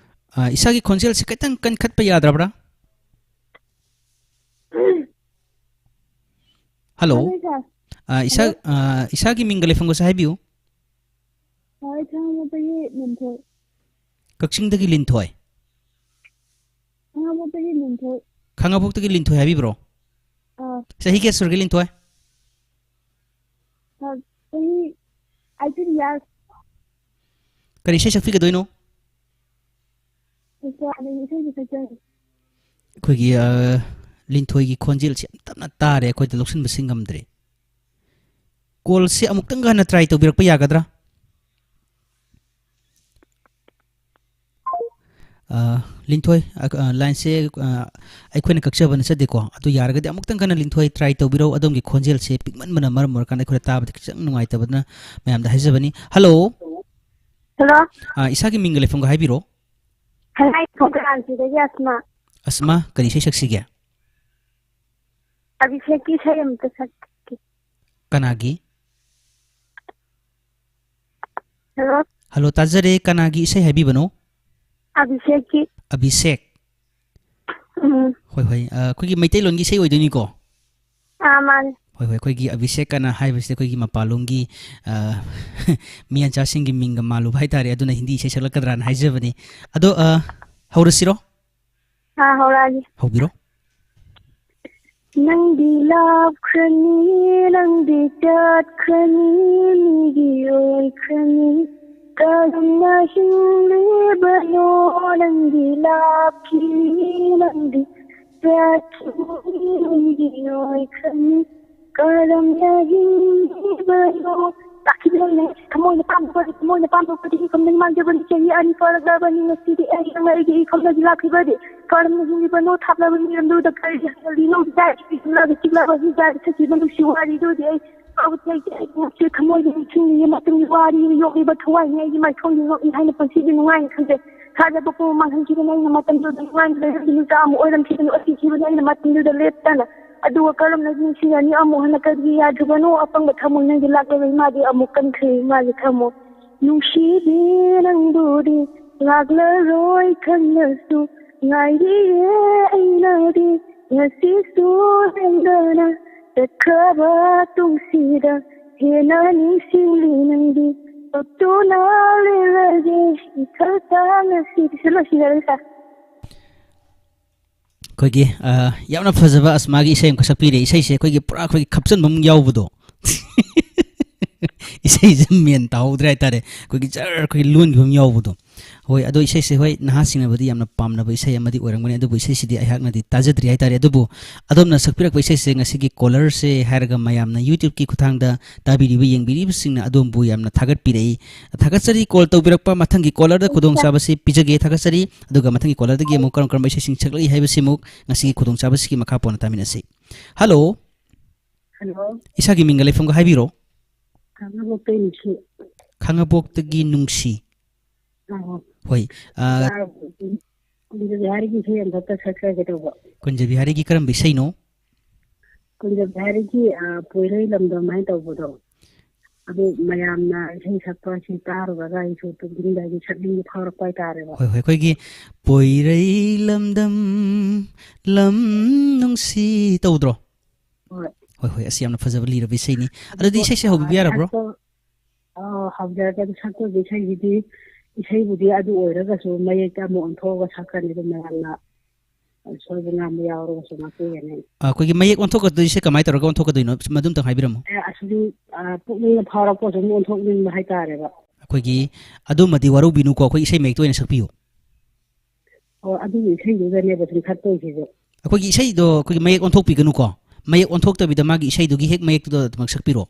ꯑ, ꯏꯁꯥꯒꯤ ꯈꯣꯟꯖꯦꯜꯁꯤ ꯈꯤꯇꯪ ꯀꯟꯈꯠꯄ ꯌꯥꯗ꯭ꯔꯕ꯭ꯔꯥ? Hello꯫ ꯇꯥꯖꯩ, sir꯫ ꯑ, ꯏꯁꯥ-, Hello꯫ ꯑ, ꯏꯁꯥꯒꯤ ꯃꯤꯡꯒ ꯂꯩꯐꯝꯒꯁꯨ ꯍꯥꯏꯕꯤꯌꯨ꯫ ꯍꯣꯏ, ꯈꯥꯉꯕꯣꯛꯇꯒꯤ ꯂꯤꯟꯊꯣꯏ꯫ ꯀꯛꯆꯤꯡꯗꯒꯤ ꯂꯤꯟꯊꯣꯏ꯫ ꯈꯥꯉꯕꯣꯛꯇꯒꯤ ꯂꯤꯟꯊꯣꯏ꯫ ꯈꯥꯉꯕꯣꯛꯇꯒꯤ ꯂꯤꯟꯊꯣꯏ ꯍꯥꯏꯕꯤꯕ꯭ꯔꯣ? ꯑꯥ꯫ ꯆꯍꯤ ꯀꯌꯥ ꯁꯨꯔꯒꯦ ꯂꯤꯟꯊꯣꯏ? Sir, ꯆꯍꯤ eighteen years꯫ ꯀꯔꯤ ꯏꯁꯩ ꯁꯛꯄꯤꯒꯗꯣꯏꯅꯣ? ꯀ꯭ꯔꯤꯁꯅꯒꯤ ꯏꯁꯩꯗꯨ ꯁꯛꯆꯒꯦ꯫ ꯑꯩꯈꯣꯏꯒꯤ, ꯑ, ꯂꯤꯟꯊꯣꯏꯒꯤ ꯈꯣꯟꯖꯦꯜꯁꯤ ꯌꯥꯝ ꯇꯞꯅ ꯇꯥꯔꯦ, ꯑꯩꯈꯣꯏꯗ ꯂꯧꯁꯤꯟꯕꯁꯤ ꯉꯝꯗ꯭ꯔꯦ꯫ Call ꯁꯤ ꯑꯃꯨꯛꯇꯪꯒ ꯍꯟꯅ try ꯇꯧꯕꯤꯔꯛꯄ ꯌꯥꯒꯗ꯭ꯔꯥ? ꯑ, ꯂꯤꯟꯊꯣꯏ, ꯑ, ꯑ, line-ꯁꯦ, ꯑ, ꯑꯩꯈꯣꯏꯅ ꯀꯛꯆꯕ ꯅꯠꯆꯗꯦꯀꯣ꯫ ꯑꯗꯨ ꯌꯥꯔꯒꯗꯤ ꯑꯃꯨꯛꯇꯪ ꯀꯟꯅ ꯂꯤꯟꯊꯣꯏ try ꯇꯧꯕꯤꯔꯧ꯫ ꯑꯗꯣꯝꯒꯤ ꯈꯣꯟꯖꯦꯜꯁꯦ ꯄꯤꯛꯃꯟꯕꯅ ꯃꯔꯝ ꯑꯣꯏꯔꯀꯥꯟꯗ ꯑꯩꯈꯣꯏꯅ ꯇꯥꯕꯗ ꯈꯤꯇꯪ ꯅꯨꯡꯉꯥꯏꯇꯕꯗꯨꯅ ꯃꯌꯥꯝꯗ ꯍꯥꯏꯖꯕꯅꯤ꯫ Hello꯫ Hello꯫ ꯑ, ꯏꯁꯥꯒꯤ ꯃꯤꯡꯒ ꯂꯩꯐꯝꯒ ꯍꯥꯏꯕꯤꯔꯣ꯫ ꯈꯂꯥꯏ ꯈꯣꯡꯒ꯭ꯔꯥꯟꯁꯤꯗꯒꯤ ꯑꯁꯃꯥ꯫ ꯑꯁꯃꯥ, ꯀꯔꯤ ꯏꯁꯩ ꯁꯛꯁꯤꯒꯦ? ꯑꯕꯤꯁꯦꯛꯀꯤ ꯏꯁꯩ ꯑꯃꯇ ꯁꯛꯀꯦ꯫ ꯀꯅꯥꯒꯤ? Hello꯫ Hello, ꯇꯥꯖꯔꯦ꯫ ꯀꯅꯥꯒꯤ ꯏꯁꯩ ꯍꯥꯏꯕꯤꯕꯅꯣ? ꯑꯕꯤꯁꯦꯛꯀꯤ꯫ ꯑꯕꯤꯁꯦꯛ꯫ ꯎꯝ꯫ ꯍꯣꯏ, ꯍꯣꯏ꯫ ꯑ, ꯑꯩꯈꯣꯏꯒꯤ ꯃꯩꯇꯩꯂꯣꯟꯒꯤ ꯏꯁꯩ ꯑꯣꯏꯗꯣꯏꯅꯤꯀꯣ? ꯑꯥ, ꯃꯥꯅꯦ꯫ ꯍꯣꯏ, ꯍꯣꯏ꯫ ꯑꯩꯈꯣꯏꯒꯤ ꯑꯕꯤꯁꯦꯛ ꯀꯅꯥ ꯍꯥꯏꯕꯁꯤꯗꯤ ꯑꯩꯈꯣꯏꯒꯤ ꯃꯄꯥꯟꯂꯣꯝꯒꯤ, ꯑ, ꯃꯤꯌꯥꯟꯆꯥꯁꯤꯡꯒꯤ ꯃꯤꯡꯒ ꯃꯥꯜꯂꯨꯕ ꯍꯥꯏꯇꯥꯔꯦ꯫ ꯑꯗꯨꯅ ꯍꯤꯟꯗꯤ ꯏꯁꯩ ꯁꯛꯂꯛꯀꯗ꯭ꯔꯥꯅ ꯍꯥꯏꯖꯕꯅꯤ꯫ ꯑꯗꯣ, ꯑ, ꯍꯧꯔꯁꯤꯔꯣ? ꯑꯥ, ꯍꯧꯔꯛꯑꯒꯦ꯫ ꯍꯧꯕꯤꯔꯣ꯫ ꯅꯪꯗꯤ ꯂꯥꯞꯈ꯭ꯔꯅꯤ, ꯅꯪꯗꯤ ꯆꯠꯈ꯭ꯔꯅꯤ, ꯃꯤꯒꯤ ꯑꯣꯏꯈ꯭ꯔꯅꯤ꯫ ꯀꯔꯝꯅ ꯍꯤꯡꯂꯤꯕꯅꯣ? ꯅꯪꯗꯤ ꯂꯥꯞꯈꯤꯅꯤ, ꯅꯪꯗꯤ ꯆꯠꯈꯤꯅꯤ, ꯃꯤꯒꯤ ꯑꯣꯏꯈ꯭ꯔꯅꯤ꯫ ꯀꯔꯝꯅ ꯍꯤꯡꯂꯤꯕꯅꯣ? ꯂꯥꯛꯈꯤꯕꯅꯣꯅꯦ꯫ ꯊꯃꯣꯏꯅ ꯄꯥꯝꯕ ꯄꯣꯠ, ꯊꯃꯣꯏꯅ ꯄꯥꯝꯕ ꯄꯣꯠꯇꯤ ꯏꯐꯝꯗ ꯃꯥꯡꯖꯕꯅꯤ꯫ ꯆꯍꯤ ꯑꯅꯤ ꯐꯥꯔꯛꯂꯕꯅꯤ ꯉꯁꯤꯗꯤ ꯑꯩ ꯅꯪ ꯑꯩꯒꯤ ꯏꯐꯝꯗꯒꯤ ꯂꯥꯛꯈꯤꯕꯗꯤ꯫ ꯀꯔꯝꯅ ꯍꯤꯡꯂꯤꯕꯅꯣ? ꯊꯥꯞꯂꯕ ꯃꯤꯔꯝꯗꯨꯗ ꯀꯔꯤ ꯍꯜꯂꯤꯅꯣ? ꯆꯤꯛꯂꯒ ꯆꯤꯛꯂꯕ ꯍꯤꯡꯆꯥꯏꯗ ꯁꯛꯈꯤꯕ ꯅꯨꯡꯁꯤ ꯋꯥꯔꯤꯗꯨꯗꯤ ꯑꯩ ꯀꯥꯎꯕ ꯂꯩꯇꯦ꯫ ꯑꯩꯒꯤ ꯉꯁꯤ ꯊꯃꯣꯏꯗ ꯅꯤꯡꯁꯤꯡꯂꯤꯉꯩ ꯃꯇꯝꯒꯤ ꯋꯥꯔꯤ ꯌꯣꯛꯂꯤꯕ ꯊꯋꯥꯏꯅꯤ ꯑꯩꯒꯤ ꯃꯥꯏꯊꯣꯡꯗ ꯌꯣꯛꯏ ꯍꯥꯏꯅ ꯄꯨꯟꯁꯤꯒꯤ ꯅꯨꯡꯉꯥꯏꯅ ꯈꯟꯖꯩ꯫ ꯊꯥꯖꯕ ꯄꯨꯝꯕ ꯃꯥꯡꯍꯟꯈꯤꯕꯅ ꯑꯩꯅ ꯃꯇꯝꯗꯨꯗ ꯅꯨꯡꯉꯥꯏꯅ ꯂꯩꯔꯝꯈꯤ꯫ ꯅꯨꯄꯥ ꯑꯃ ꯑꯣꯏꯔꯝꯈꯤꯕꯅ ꯑꯁꯤꯈꯤꯕꯅ ꯑꯩꯅ ꯃꯇꯝꯗꯨꯗ ꯂꯦꯞꯇꯅ꯫ ꯑꯗꯨꯒ ꯀꯔꯝꯅ ꯅꯨꯡꯁꯤꯅꯅꯤ ꯑꯃꯨꯛ ꯍꯟꯅ ꯀꯔꯤꯒꯤ ꯌꯥꯗ꯭ꯔꯤꯕꯅꯣ? ꯑꯄꯪꯕ ꯊꯃꯣꯏ ꯅꯪꯒꯤ ꯂꯥꯛꯂꯔꯣꯏ ꯃꯥꯗꯤ ꯑꯃꯨꯛ ꯀꯟꯈ꯭ꯔꯦ ꯃꯥꯒꯤ ꯊꯃꯣꯏ꯫ ꯅꯨꯡꯁꯤꯕꯤ ꯅꯪꯕꯨꯗꯤ ꯂꯥꯛꯂꯔꯣꯏ ꯈꯪꯂꯁꯨ ꯉꯥꯏꯔꯤꯌꯦ ꯑꯩꯅꯗꯤ ꯉꯁꯤꯁꯨ ꯂꯦꯡꯗꯅ ꯆꯠꯈ꯭ꯔꯕ ꯇꯨꯡꯁꯤꯗ ꯍꯦꯟꯅ ꯅꯤꯡꯁꯤꯡꯂꯤ ꯅꯪꯗꯤ ꯇꯣꯛꯇꯨꯅ ꯂꯩꯔꯒꯦ ꯏꯊꯛꯇ ꯉꯁꯤꯗꯤ꯫ ꯁꯤ ꯂꯣꯏꯁꯤꯟꯖꯔꯒꯦ ꯁꯥꯔ꯫ ꯑꯩꯈꯣꯏꯒꯤ, ꯑ, ꯌꯥꯝꯅ ꯐꯖꯕ ꯑꯁꯃꯥꯒꯤ ꯏꯁꯩ ꯑꯃꯈꯛ ꯁꯛꯄꯤꯔꯦ꯫ ꯏꯁꯩꯁꯦ ꯑꯩꯈꯣꯏꯒꯤ ꯄꯨꯔꯥ ꯑꯩꯈꯣꯏꯒꯤ ꯈꯞꯆꯟꯕ ꯑꯃ ꯌꯥꯎꯕꯗꯣ꯫ ꯏꯁꯩꯁꯦ ꯃꯦꯟ ꯇꯥꯍꯧꯗ꯭ꯔꯦ ꯍꯥꯏꯇꯥꯔꯦ, ꯑꯩꯈꯣꯏꯒꯤ ꯖꯔ ꯑꯩꯈꯣꯏꯒꯤ ꯂꯣꯟꯈꯤꯕ ꯑꯃ ꯌꯥꯎꯕꯗꯣ꯫ ꯍꯣꯏ, ꯑꯗꯣ ꯏꯁꯩꯁꯦ, ꯍꯣꯏ, ꯅꯍꯥꯁꯤꯡꯅꯕꯨꯗꯤ ꯌꯥꯝꯅ ꯄꯥꯝꯅꯕ ꯏꯁꯩ ꯑꯃꯗꯤ ꯑꯣꯏꯔꯝꯒꯅꯤ, ꯑꯗꯨꯕꯨ ꯏꯁꯩꯁꯤꯗꯤ ꯑꯩꯍꯥꯛꯅꯗꯤ ꯇꯥꯖꯗ꯭ꯔꯤ ꯍꯥꯏꯇꯥꯔꯦ꯫ ꯑꯗꯨꯕꯨ ꯑꯗꯣꯝꯅ ꯁꯛꯄꯤꯔꯛꯄ ꯏꯁꯩꯁꯦ ꯉꯁꯤꯒꯤ ꯀꯣꯂꯔꯁꯦ ꯍꯥꯏꯔꯒ ꯃꯌꯥꯝꯅ YouTube-ꯀꯤ ꯈꯨꯠꯊꯥꯡꯗ ꯇꯥꯕꯤꯔꯤꯕ, ꯌꯦꯡꯕꯤꯔꯤꯕꯁꯤꯡꯅ ꯑꯗꯣꯝꯕꯨ ꯌꯥꯝꯅ ꯊꯥꯒꯠꯄꯤꯔꯛꯏ꯫ ꯊꯥꯒꯠꯆꯔꯤ ꯀꯣꯜ ꯇꯧꯕꯤꯔꯛꯄ꯫ ꯃꯊꯪꯒꯤ ꯀꯣꯂꯔꯗ ꯈꯨꯗꯣꯡꯆꯥꯕꯁꯤ ꯄꯤꯖꯒꯦ, ꯊꯥꯒꯠꯆꯔꯤ꯫ ꯑꯗꯨꯒ ꯃꯊꯪꯒꯤ ꯀꯣꯂꯔꯗꯒꯤ ꯑꯃꯨꯛ ꯀꯔꯝ ꯀꯔꯝꯕ ꯏꯁꯩꯁꯤꯡ ꯁꯛꯂꯛꯏ ꯍꯥꯏꯕꯁꯤ ꯑꯃꯨꯛ ꯉꯁꯤꯒꯤ ꯈꯨꯗꯣꯡꯆꯥꯕꯁꯤꯒꯤ ꯃꯈꯥ ꯄꯣꯟꯅ ꯇꯥꯃꯤꯟꯅꯁꯤ꯫ ꯍꯜꯂꯣ꯫ ꯍꯜꯂꯣ꯫ ꯏꯁꯥꯒꯤ ꯃꯤꯡꯒ ꯂꯩꯐꯝꯒ ꯍꯥꯏꯕꯤꯔꯣ꯫ ꯈꯥꯡꯉꯕꯣꯛꯇꯩ ꯅꯨꯡꯁꯤ꯫ ꯈꯥꯡꯉꯕꯣꯛꯇꯒꯤ ꯅꯨꯡꯁꯤ꯫ ꯑꯥ꯫ ꯍꯣꯏ꯫ ꯑꯥ, ꯑꯥ, ꯀꯨꯟꯖ ꯕꯤꯍꯥꯔꯤꯒꯤ ꯏꯁꯩ ꯑꯝꯈꯛꯇ ꯁꯛꯆꯒꯦ ꯇꯧꯕ꯫ ꯀꯨꯟꯖ ꯕꯤꯍꯥꯔꯤꯒꯤ ꯀꯔꯝꯕ ꯏꯁꯩꯅꯣ? ꯀꯨꯟꯖ ꯕꯤꯍꯥꯔꯤꯒꯤ, ꯑꯥ, ꯄꯣꯏꯔꯩ ꯂꯝꯗꯝ ꯍꯥꯏꯅ ꯇꯧꯕꯗꯣ꯫ ꯑꯗꯨ ꯃꯌꯥꯝꯅ ꯏꯁꯩ ꯁꯛꯄ ꯑꯁꯤ ꯇꯥꯔꯨꯔꯒ ꯑꯩꯁꯨ ꯇꯨꯝꯅꯤꯡꯗꯕꯒꯤ ꯁꯛꯅꯤꯡꯕ ꯐꯥꯎꯔꯛꯄ ꯍꯥꯏꯇꯥꯔꯦꯕ꯫ ꯍꯣꯏ, ꯍꯣꯏ, ꯑꯩꯈꯣꯏꯒꯤ "ꯄꯣꯏꯔꯩ ꯂꯝꯗꯝ ꯂꯝ ꯅꯨꯡꯁꯤ" ꯇꯧꯗ꯭ꯔꯣ? ꯍꯣꯏ꯫ ꯍꯣꯏ, ꯍꯣꯏ, ꯑꯁ, ꯌꯥꯝꯅ ꯐꯖꯕ ꯂꯤꯔꯕ ꯏꯁꯩꯅꯤ꯫ ꯑꯗꯨꯗꯤ ꯑꯗꯣ, ꯏꯁꯩꯁꯦ ꯍꯧꯕꯤꯕ ꯑꯥ, ꯌꯥꯔꯕ꯭ꯔꯣ? ꯁꯛꯄ, ꯑꯥ, ꯍꯧꯖꯔꯒꯦ꯫ ꯑꯗꯨ ꯁꯛꯄꯒꯤ ꯏꯁꯩꯁꯤꯗꯤ, ꯏꯁꯩꯕꯨꯗꯤ ꯑꯗꯨ ꯑꯣꯏꯔꯒꯁꯨ ꯃꯌꯦꯛꯇ ꯑꯃꯨꯛ ꯑꯣꯟꯊꯣꯛꯑꯒ ꯁꯛꯀꯅꯤ꯫ ꯑꯗꯨ ꯃꯌꯥꯝꯅ ꯁꯣꯏꯕ ꯉꯥꯝꯕ ꯌꯥꯎꯔꯒꯁꯨ ꯉꯥꯛꯄꯤꯒꯅꯤ꯫ ꯑ, ꯑꯩꯈꯣꯏꯒꯤ ꯃꯌꯦꯛ ꯑꯣꯟꯊꯣꯛꯀꯗꯣꯏꯁꯦ ꯀꯃꯥꯏꯅ ꯇꯧꯔꯒ ꯑꯣꯟꯊꯣꯛꯀꯗꯣꯏꯅꯣ? ꯃꯗꯨꯝꯇꯪ ꯍꯥꯏꯕꯤꯔꯝꯃꯣ꯫ ꯑꯦ, ꯑꯁꯤꯗꯤ, ꯑ, ꯄꯨꯛꯅꯤꯡꯗ ꯐꯥꯎꯔꯛꯄ ꯁꯨꯝ ꯑꯣꯟꯊꯣꯛꯅꯤꯡꯕ ꯍꯥꯏꯇꯥꯔꯦꯕ꯫ ꯑꯩꯈꯣꯏꯒꯤ ꯑꯗꯨꯃꯗꯤ ꯋꯥꯔꯧꯕꯤꯅꯨꯀꯣ, ꯑꯩꯈꯣꯏ ꯏꯁꯩ ꯃꯌꯦꯛꯇ ꯑꯣꯏꯅ ꯁꯛꯄꯤꯌꯨ꯫ ꯑꯣ, ꯑꯗꯨꯒꯤ ꯏꯁꯩꯗꯨꯗꯅꯦꯕ ꯁꯨꯝ ꯁꯛꯇꯣꯏꯁꯤꯁꯨ꯫ ꯑꯩꯈꯣꯏꯒꯤ ꯏꯁꯩꯗꯣ ꯑꯩꯈꯣꯏꯒꯤ ꯃꯌꯦꯛ ꯑꯣꯟꯊꯣꯛꯄꯤꯒꯅꯨꯀꯣ꯫ ꯃꯌꯦꯛ ꯑꯣꯟꯊꯣꯛꯇꯕꯤꯗ ꯃꯥꯒꯤ ꯏꯁꯩꯗꯨꯒꯤ ꯍꯦꯛ ꯃꯌꯦꯛꯇꯨꯗ ꯑꯗꯨꯃꯛ ꯁꯛꯄꯤꯔꯣ꯫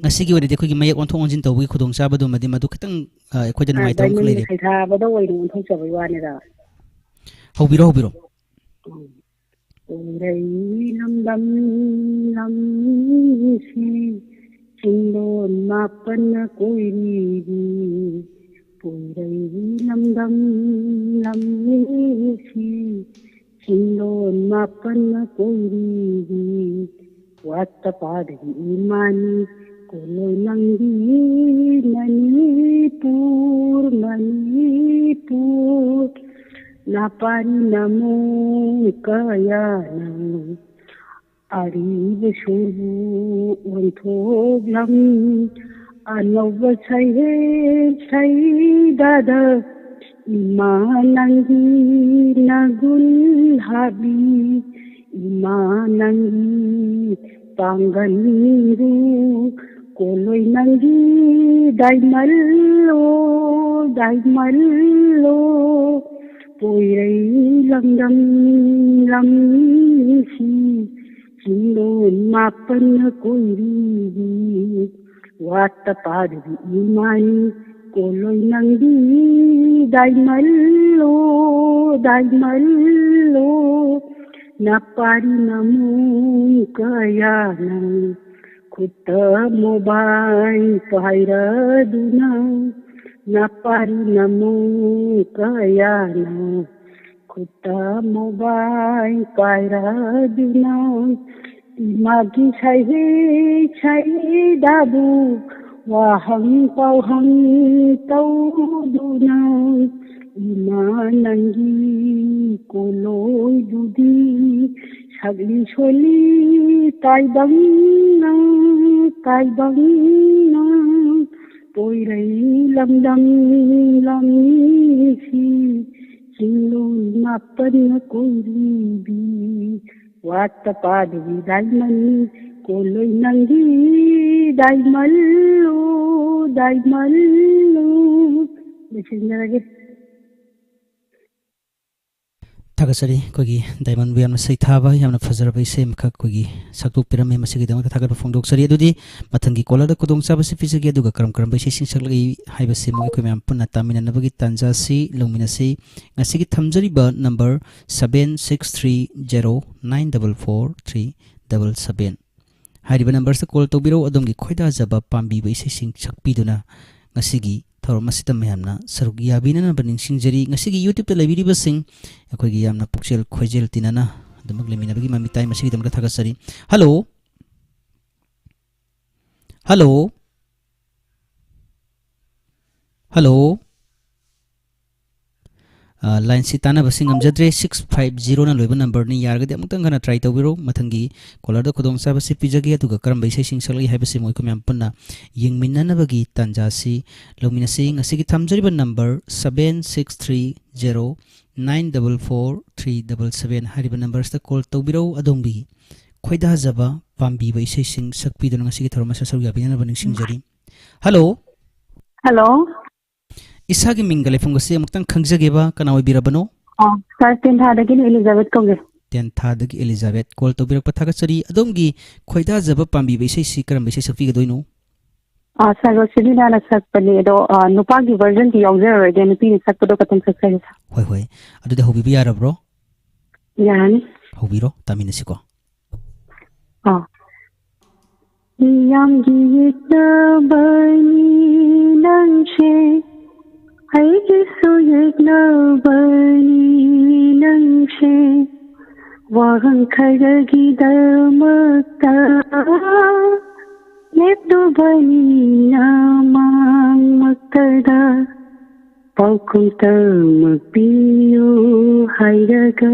ꯉꯁꯤꯒꯤ ꯑꯣꯏꯅꯗꯤ ꯑꯩꯈꯣꯏꯒꯤ ꯃꯌꯦꯛ ꯑꯣꯟꯊꯣꯛ ꯑꯣꯟꯁꯤꯟ ꯇꯧꯕꯒꯤ ꯈꯨꯗꯣꯡꯆꯥꯕꯗꯨꯃꯗꯤ ꯃꯗꯨ ꯈꯤꯇꯪ, ꯑ, ꯑꯩꯈꯣꯏꯗ ꯑ, ꯅꯨꯡꯉꯥꯏꯇꯕ ꯑꯃꯈꯛ ꯗꯥꯏꯃꯟꯒꯤ ꯂꯩꯔꯦ꯫ ꯁꯩꯊꯥꯕꯗ ꯑꯣꯏꯅ ꯑꯣꯟꯊꯣꯛꯆꯕꯒꯤ ꯋꯥꯅꯤꯗ꯫ ꯍꯧꯕꯤꯔꯣ, ꯍꯧꯕꯤꯔꯣ꯫ ꯎꯝ꯫ ꯄꯣꯏꯔꯩ ꯂꯝꯗꯝ ꯂꯝꯁꯤ ꯆꯤꯡꯂꯣꯟ ꯃꯥꯄꯟꯅ ꯀꯣꯏꯔꯤꯕꯤ꯫ ꯄꯣꯏꯔꯩ ꯂꯝꯗꯝ ꯂꯝꯁꯤ ꯆꯤꯡꯂꯣꯟ ꯃꯥꯄꯟꯅ ꯀꯣꯏꯔꯤꯕꯤ꯫ ꯋꯥꯠꯇ ꯄꯥꯗꯒꯤ ꯏꯃꯥꯅꯤ ꯀꯣꯂꯣꯏ ꯅꯪꯗꯤ ꯃꯅꯤꯄꯨꯔ, ꯃꯅꯤꯄꯨꯔ꯫ ꯅꯥꯄꯥꯔꯤ ꯅꯃꯣ ꯀꯌꯥꯅ ꯑꯔꯤꯕ ꯁꯨꯔꯕꯨ ꯑꯣꯟꯊꯣꯛꯂꯝ꯫ ꯑꯅꯧꯕ ꯁꯩꯍꯦꯛ ꯁꯩꯗꯥꯗ ꯏꯃꯥ ꯅꯪꯗꯤ ꯅꯒꯨꯟ ꯍꯥꯞꯂꯤ꯫ ꯏꯃꯥ ꯅꯪꯗꯤ ꯄꯥꯡꯒꯟꯗꯨ ꯀꯣꯜꯂꯣꯏ ꯅꯪꯒꯤ ꯗꯥꯏꯃꯜꯂꯣ, ꯗꯥꯏꯃꯜꯂꯣ, ꯄꯣꯏꯔꯩ ꯂꯝꯗꯝ ꯂꯝꯁꯤ, ꯆꯤꯡꯂꯣꯟ ꯃꯥꯄꯟꯅ ꯀꯣꯏꯔꯤꯕꯤ, ꯋꯥꯠꯇ ꯄꯥꯗꯕꯤ ꯏꯃꯥꯅꯤ꯫ ꯀꯣꯜꯂꯣꯏ ꯅꯪꯒꯤ ꯗꯥꯏꯃꯜꯂꯣ, ꯗꯥꯏꯃꯜꯂꯣ, ꯅꯄꯥꯔꯤ ꯅꯃꯨꯡ ꯀꯌꯥꯅ ꯈꯨꯠꯇ ꯃꯣꯕꯥꯏꯜ ꯄꯥꯏꯔꯗꯨꯅ, ꯅꯄꯥꯔꯤ ꯅꯃꯨꯡ ꯀꯌꯥꯅ ꯈꯨꯠꯇ ꯃꯣꯕꯥꯏꯜ ꯄꯥꯏꯔꯗꯨꯅ, ꯏꯃꯥꯒꯤ ꯁꯩꯍꯦꯛ ꯁꯩꯗꯥꯕꯨ ꯋꯥꯍꯪ ꯄꯥꯎꯍꯪ ꯇꯧꯗꯨꯅ, ꯏꯃꯥ ꯅꯪꯒꯤ ꯀꯣꯂꯣꯏꯗꯨꯗꯤ ꯁꯛꯂꯤ ꯁꯣꯜꯂꯤ ꯇꯥꯏꯕꯪꯅ, ꯇꯥꯏꯕꯪꯅ, ꯄꯣꯏꯔꯩ ꯂꯝꯗꯝ ꯂꯝꯁꯤ, ꯆꯤꯡꯂꯣꯟ ꯃꯥꯄꯟꯅ ꯀꯣꯏꯔꯤꯕꯤ, ꯋꯥꯠꯇ ꯄꯥꯗꯕꯤ ꯗꯥꯏꯃꯟꯅꯤ꯫ ꯀꯣꯜꯂꯣꯏ ꯅꯪꯒꯤ ꯗꯥꯏꯃꯜꯂꯣ, ꯗꯥꯏꯃꯜꯂꯣ꯫ ꯂꯣꯏꯁꯤꯟꯖꯔꯒꯦ꯫ ꯊꯥꯒꯠꯆꯔꯤ ꯑꯩꯈꯣꯏꯒꯤ ꯗꯥꯏꯃꯟꯕꯨ ꯌꯥꯝꯅ ꯁꯩꯊꯥꯕ, ꯌꯥꯝꯅ ꯐꯖꯔꯕ ꯏꯁꯩ ꯑꯃꯈꯛ ꯑꯩꯈꯣꯏꯒꯤ ꯁꯛꯇꯣꯛꯄꯤꯔꯝꯃꯤ꯫ ꯃꯁꯤꯒꯤꯗꯃꯛꯇ ꯊꯥꯒꯠꯄ ꯐꯣꯡꯗꯣꯛꯆꯔꯤ꯫ ꯑꯗꯨꯗꯤ ꯃꯊꯪꯒꯤ ꯀꯣꯂꯔꯗ ꯈꯨꯗꯣꯡꯆꯥꯕꯁꯤ ꯄꯤꯖꯒꯦ, ꯑꯗꯨꯒ ꯀꯔꯝ ꯀꯔꯝꯕ ꯏꯁꯩꯁꯤꯡ ꯁꯛꯂꯛꯏ ꯍꯥꯏꯕꯁꯤ ꯑꯃꯨꯛ ꯑꯩꯈꯣꯏ ꯃꯌꯥꯝ ꯄꯨꯟꯅ ꯇꯥꯃꯤꯟꯅꯅꯕꯒꯤ ꯇꯥꯟꯖꯥꯁꯤ ꯂꯧꯃꯤꯟꯅꯁꯤ꯫ ꯉꯁꯤꯒꯤ ꯊꯝꯖꯔꯤꯕ number seven six three zero nine double four three double seven꯫ ꯍꯥꯏꯔꯤꯕ ꯅꯝꯕꯔꯁꯤꯗ ꯀꯣꯜ ꯇꯧꯕꯤꯔꯛꯎ꯫ ꯑꯗꯣꯝꯒꯤ ꯈꯣꯏꯗꯥꯖꯕ ꯄꯥꯝꯕꯤꯕ ꯏꯁꯩꯁꯤꯡ ꯁꯛꯄꯤꯗꯨꯅ ꯉꯁꯤꯒꯤ ꯊꯧꯔꯝ ꯑꯁꯤꯗ ꯃꯌꯥꯝꯅ ꯁꯔꯨꯛ ꯌꯥꯕꯤꯅꯅꯕ ꯅꯤꯡꯁꯤꯡꯖꯔꯤ꯫ ꯉꯁꯤꯒꯤ YouTube-ꯇ ꯂꯩꯕꯤꯔꯤꯕꯁꯤꯡ ꯑꯩꯈꯣꯏꯒꯤ ꯌꯥꯝꯅ ꯄꯨꯛꯆꯦꯜ ꯈꯣꯏꯖꯦꯜ ꯇꯤꯟꯅꯅ ꯑꯗꯨꯃꯛ ꯂꯩꯃꯤꯟꯅꯕꯒꯤ ꯃꯃꯤ ꯇꯥꯏ꯫ ꯃꯁꯤꯒꯤꯗꯃꯛꯇ ꯊꯥꯒꯠꯆꯔꯤ꯫ ꯍꯜꯂꯣ꯫ ꯍꯜꯂꯣ꯫ ꯍꯜꯂꯣ꯫ ꯑ, ꯂꯥꯏꯟꯁꯤ ꯇꯥꯟꯅꯕꯁꯤ ꯉꯝꯖꯗ꯭ꯔꯦ꯫ Six five zero-ꯅ ꯂꯣꯏꯕ ꯅꯝꯕꯔꯅꯤ꯫ ꯌꯥꯔꯒꯗꯤ ꯑꯃꯨꯛꯇꯪ ꯍꯟꯅ ꯇ꯭ꯔꯥꯏ ꯇꯧꯕꯤꯔꯣ꯫ ꯃꯊꯪꯒꯤ ꯀꯣꯂꯔꯗ ꯈꯨꯗꯣꯡꯆꯥꯕꯁꯤ ꯄꯤꯖꯒꯦ, ꯑꯗꯨꯒ ꯀꯔꯝꯕ ꯏꯁꯩꯁꯤꯡ ꯁꯛꯂꯛꯏ ꯍꯥꯏꯕꯁꯤ ꯃꯈꯣꯏ ꯃꯌꯥꯝ ꯄꯨꯟꯅ ꯌꯦꯡꯃꯤꯟꯅꯅꯕꯒꯤ ꯇꯥꯟꯖꯥꯁꯤ ꯂꯧꯃꯤꯟꯅꯁꯤ꯫ ꯉꯁꯤꯒꯤ ꯊꯝꯖꯔꯤꯕ number seven six three zero nine double four three double seven ꯍꯥꯏꯔꯤꯕ ꯅꯝꯕꯔꯁꯤꯗ ꯀꯣꯜ ꯇꯧꯕꯤꯔꯛꯎ꯫ ꯑꯗꯣꯝꯒꯤ ꯈꯣꯏꯗꯥꯖꯕ ꯄꯥꯝꯕꯤꯕ ꯏꯁꯩꯁꯤꯡ ꯁꯛꯄꯤꯗꯨꯅ ꯉꯁꯤꯒꯤ ꯊꯧꯔꯝ ꯑꯁꯤ ꯁꯔꯨꯛ ꯌꯥꯕꯤꯅꯅꯕ ꯅꯤꯡꯁꯤꯡꯖꯔꯤ꯫ ꯍꯜꯂꯣ꯫ ꯍꯜꯂꯣ꯫ ꯏꯁꯥꯒꯤ ꯃꯤꯡꯒ ꯂꯩꯐꯝꯒꯁꯦ ꯑꯃꯨꯛꯇꯪ ꯈꯪꯖꯒꯦꯕ, ꯀꯅꯥ ꯑꯣꯏꯕꯤꯔꯕꯅꯣ? ꯑ, ꯁꯥꯔ, ꯇꯦꯟꯊꯥꯗꯒꯤꯅꯤ, ꯏꯂꯤꯖꯥꯕꯦꯠ ꯀꯧꯖꯩ꯫ ꯇꯦꯟꯊꯥꯗꯒꯤ ꯏꯂꯤꯖꯥꯕꯦꯠ ꯀꯣꯜ ꯇꯧꯕꯤꯔꯛꯄ ꯊꯥꯒꯠꯆꯔꯤ꯫ ꯑꯗꯣꯝꯒꯤ ꯈꯣꯏꯗꯥꯖꯕ ꯄꯥꯝꯕꯤꯕ ꯏꯁꯩꯁꯤ ꯀꯔꯝꯕ ꯏꯁꯩ ꯁꯛꯄꯤꯒꯗꯣꯏꯅꯣ? ꯑ, ꯁꯥꯔ ꯔꯣꯁꯤꯕꯤꯅꯥꯅ ꯁꯛꯄꯅꯦ, ꯑꯗꯣ, ꯑ, ꯅꯨꯄꯥꯒꯤ ꯚꯔꯖꯟꯗꯤ ꯌꯥꯎꯖꯔꯔꯣꯏꯒꯦ, ꯅꯨꯄꯤꯅ ꯁꯛꯄꯗꯣ ꯈꯛꯇꯪ ꯁꯛꯆꯒꯦ, ꯁꯥꯔ꯫ ꯍꯣꯏ, ꯍꯣꯏ꯫ ꯑꯗꯨꯗꯤ ꯍꯧꯕꯤꯕ ꯌꯥꯔꯕ꯭ꯔꯣ? ꯌꯥꯔꯅꯤ꯫ ꯍꯧꯕꯤꯔꯣ, ꯇꯥꯃꯤꯟꯅꯁꯤꯀꯣ꯫ ꯑ꯫ ꯃꯤꯌꯥꯝꯒꯤ ꯌꯦꯛꯅꯕꯅꯤ ꯅꯪꯁꯦ, ꯑꯩꯒꯤꯁꯨ ꯌꯦꯛꯅꯕꯅꯤ ꯅꯪꯁꯦ, ꯋꯥꯍꯪ ꯈꯔꯒꯤꯗꯃꯛꯇ ꯂꯦꯞꯂꯨꯕꯅꯤ ꯅꯃꯥꯡꯃꯛꯇꯗ꯫ ꯄꯥꯎꯈꯨꯝ ꯇꯃꯛ ꯄꯤꯌꯨ ꯍꯥꯏꯔꯒ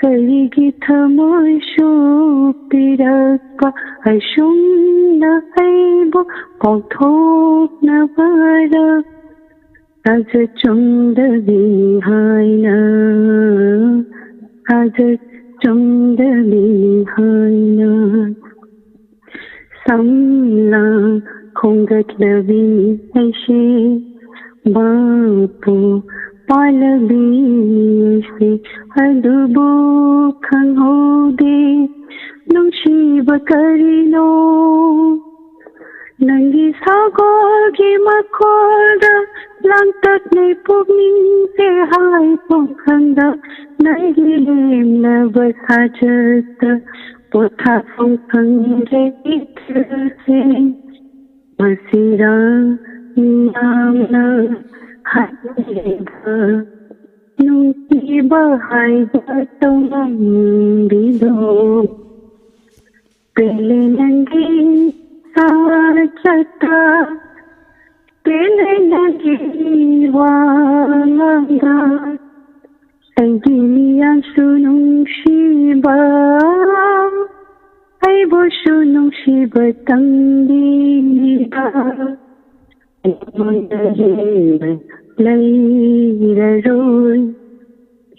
ꯀꯔꯤꯒꯤ ꯊꯃꯣꯏ ꯁꯣꯛꯄꯤꯔꯛꯄ ꯑꯁꯨꯝꯅ ꯑꯩꯕꯨ ꯄꯥꯎꯊꯣꯛꯅꯕꯔ? ꯊꯥꯖ ꯆꯨꯝꯗꯕꯤ ꯍꯥꯏꯅ, ꯊꯥꯖ ꯆꯨꯝꯗꯕꯤ ꯍꯥꯏꯅ꯫ ꯁꯝꯂꯥꯡ ꯈꯣꯡꯒꯠꯂꯕꯤ ꯑꯩꯁꯦ, ꯃꯄꯨ ꯄꯥꯜꯂꯕꯤ ꯑꯩꯁꯦ, ꯑꯗꯨꯕꯨ ꯈꯪꯍꯧꯗꯦ ꯅꯨꯡꯁꯤꯕ ꯀꯔꯤꯅꯣ꯫ ꯅꯪꯒꯤ ꯁꯒꯣꯜꯒꯤ ꯃꯈꯣꯜꯗ ꯂꯥꯡꯇꯛꯅꯩ ꯄꯨꯛꯅꯤꯡꯁꯦ ꯍꯥꯏꯐꯝ ꯈꯪꯗ, ꯅꯪꯒꯤ ꯂꯦꯝꯂꯕ ꯁꯥꯖꯠꯇ ꯄꯣꯊꯥꯐꯝ ꯈꯪꯗ꯭ꯔꯦ ꯏꯊꯤꯜꯁꯦ꯫ ꯃꯁꯤꯔꯥ ꯃꯤꯌꯥꯝꯅ ꯍꯥꯏꯅꯔꯤꯕ ꯅꯨꯡꯁꯤꯕ ꯍꯥꯏꯕ ꯇꯧꯉꯝꯕꯤꯗꯣ? ꯄꯦꯜꯂꯦ ꯅꯪꯒꯤ ꯁꯥꯖꯠꯇ, ꯄꯦꯜꯂꯦ ꯅꯪꯒꯤ ꯋꯥꯉꯥꯡꯗ꯫ ꯑꯩꯒꯤ ꯃꯤꯌꯥꯝꯁꯨ ꯅꯨꯡꯁꯤꯕ, ꯑꯩꯕꯨꯁꯨ ꯅꯨꯡꯁꯤꯕ ꯇꯝꯕꯤꯕ꯫ ꯑꯩꯉꯣꯟꯗ ꯍꯦꯟꯕ ꯂꯩꯔꯔꯣꯏ꯫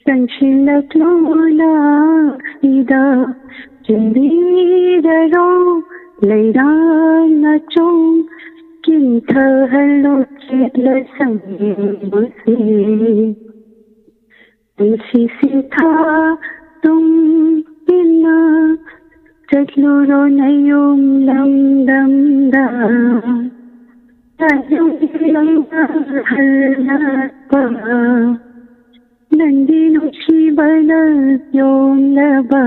ꯆꯪꯁꯤꯜꯂꯛꯂꯣ ꯅꯥꯛꯁꯤꯗ, ꯆꯤꯟꯕꯤꯔꯔꯣ ꯂꯩꯔꯥꯡ ꯃꯆꯨꯝ, ꯀꯤꯟꯊꯍꯜꯂꯣ ꯆꯦꯠꯂ ꯁꯪꯕꯁꯦ꯫ ꯄꯨꯟꯁꯤꯁꯤ ꯊꯥ ꯇꯨꯝ ꯏꯟꯅ ꯆꯠꯂꯨꯔꯣ ꯅꯌꯨꯝ ꯂꯝꯗꯝꯗ꯫ ꯅꯌꯨꯝ ꯂꯝꯗ ꯍꯜꯂꯛꯄ ꯅꯪꯒꯤ ꯅꯨꯡꯁꯤꯕꯅ ꯌꯣꯝꯂꯕ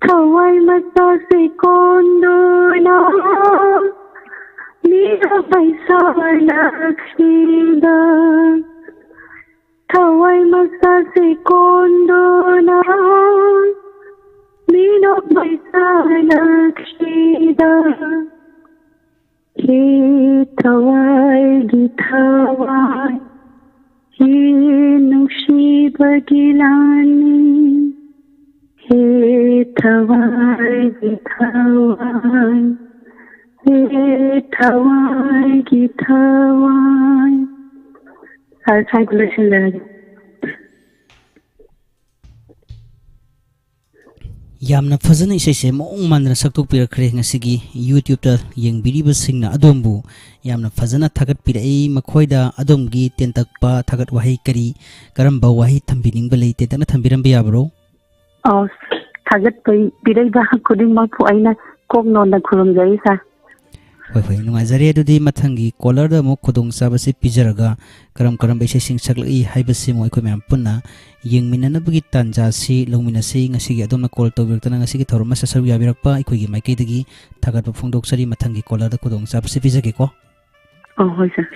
ꯊꯋꯥꯏ ꯃꯆꯥꯁꯤ ꯀꯣꯟꯗꯨꯅ ꯃꯤꯔ ꯄꯩꯁꯥ ꯂꯛꯁꯤꯗ꯫ ꯊꯋꯥꯏ ꯃꯆꯥꯁꯤ ꯀꯣꯟꯗꯨꯅ ꯃꯤꯔ ꯄꯩꯁꯥ ꯂꯛꯁꯤꯗ꯫ ꯍꯦ ꯊꯋꯥꯏꯒꯤ ꯊꯋꯥꯏ, ꯍꯦ ꯅꯨꯡꯁꯤꯕꯒꯤ ꯂꯥꯟꯃꯤ, ꯍꯦ ꯊꯋꯥꯏꯒꯤ ꯊꯋꯥꯏ, ꯍꯦ ꯊꯋꯥꯏꯒꯤ ꯊꯋꯥꯏ꯫ ꯁꯥꯔ, ꯁ꯭ꯋꯥꯏꯗ ꯂꯣꯏꯁꯤꯟꯖꯔꯒꯦ꯫ ꯌꯥꯝꯅ ꯐꯖꯅ ꯏꯁꯩꯁꯦ ꯃꯑꯣꯡ ꯃꯥꯟꯗꯅ ꯁꯛꯇꯣꯛꯄꯤꯔꯛꯈ꯭ꯔꯦ꯫ ꯉꯁꯤꯒꯤ YouTube-ꯇ ꯌꯦꯡꯕꯤꯔꯤꯕꯁꯤꯡꯅ ꯑꯗꯣꯝꯕꯨ ꯌꯥꯝꯅ ꯐꯖꯅ ꯊꯥꯒꯠꯄꯤꯔꯛꯏ꯫ ꯃꯈꯣꯏꯗ ꯑꯗꯣꯝꯒꯤ ꯇꯦꯟꯇꯛꯄ ꯊꯥꯒꯠ ꯋꯥꯍꯩ ꯀꯔꯤ, ꯀꯔꯝꯕ ꯋꯥꯍꯩ ꯊꯝꯕꯤꯅꯤꯡꯕ ꯂꯩ? ꯇꯦꯟꯇꯛꯅ ꯊꯝꯕꯤꯔꯝꯕ ꯌꯥꯕ꯭ꯔꯣ? ꯑꯣ, ꯊꯥꯒꯠꯄ ꯄꯤꯔꯛꯏꯕ ꯈꯨꯗꯤꯡꯃꯛꯄꯨ ꯑꯩꯅ ꯀꯣꯛ ꯅꯣꯟꯅ ꯈꯨꯔꯨꯝꯖꯔꯤ, ꯁꯥꯔ꯫ ꯍꯣꯏ, ꯍꯣꯏ, ꯅꯨꯡꯉꯥꯏꯖꯔꯦ꯫ ꯑꯗꯨꯗꯤ ꯃꯊꯪꯒꯤ caller-ꯗ ꯑꯃꯨꯛ ꯈꯨꯗꯣꯡꯆꯥꯕꯁꯤ ꯄꯤꯖꯔꯒ ꯀꯔꯝ ꯀꯔꯝꯕ ꯏꯁꯩꯁꯤꯡ ꯁꯛꯂꯛꯏ ꯍꯥꯏꯕꯁꯤ ꯑꯃꯨꯛ ꯑꯩꯈꯣꯏ ꯃꯌꯥꯝ ꯄꯨꯟꯅ ꯌꯦꯡꯃꯤꯟꯅꯅꯕꯒꯤ ꯇꯥꯟꯖꯥꯁꯤ ꯂꯧꯃꯤꯟꯅꯁꯤ꯫ ꯉꯁꯤꯒꯤ ꯑꯗꯣꯝꯅ call ꯇꯧꯕꯤꯔꯛꯇꯅ ꯉꯁꯤꯒꯤ ꯊꯧꯔꯝ ꯑꯁꯤꯗ ꯁꯔꯨꯛ ꯌꯥꯕꯤꯔꯛꯄ ꯑꯩꯈꯣꯏꯒꯤ ꯃꯥꯏꯀꯩꯗꯒꯤ ꯊꯥꯒꯠꯄ ꯐꯣꯡꯗꯣꯛꯆꯔꯤ꯫ ꯃꯊꯪꯒꯤ caller-ꯗ ꯈꯨꯗꯣꯡꯆꯥꯕꯁꯤ ꯄꯤꯖꯒꯦꯀꯣ꯫ ꯑꯣ, ꯍꯣꯏ, ꯁꯥꯔ꯫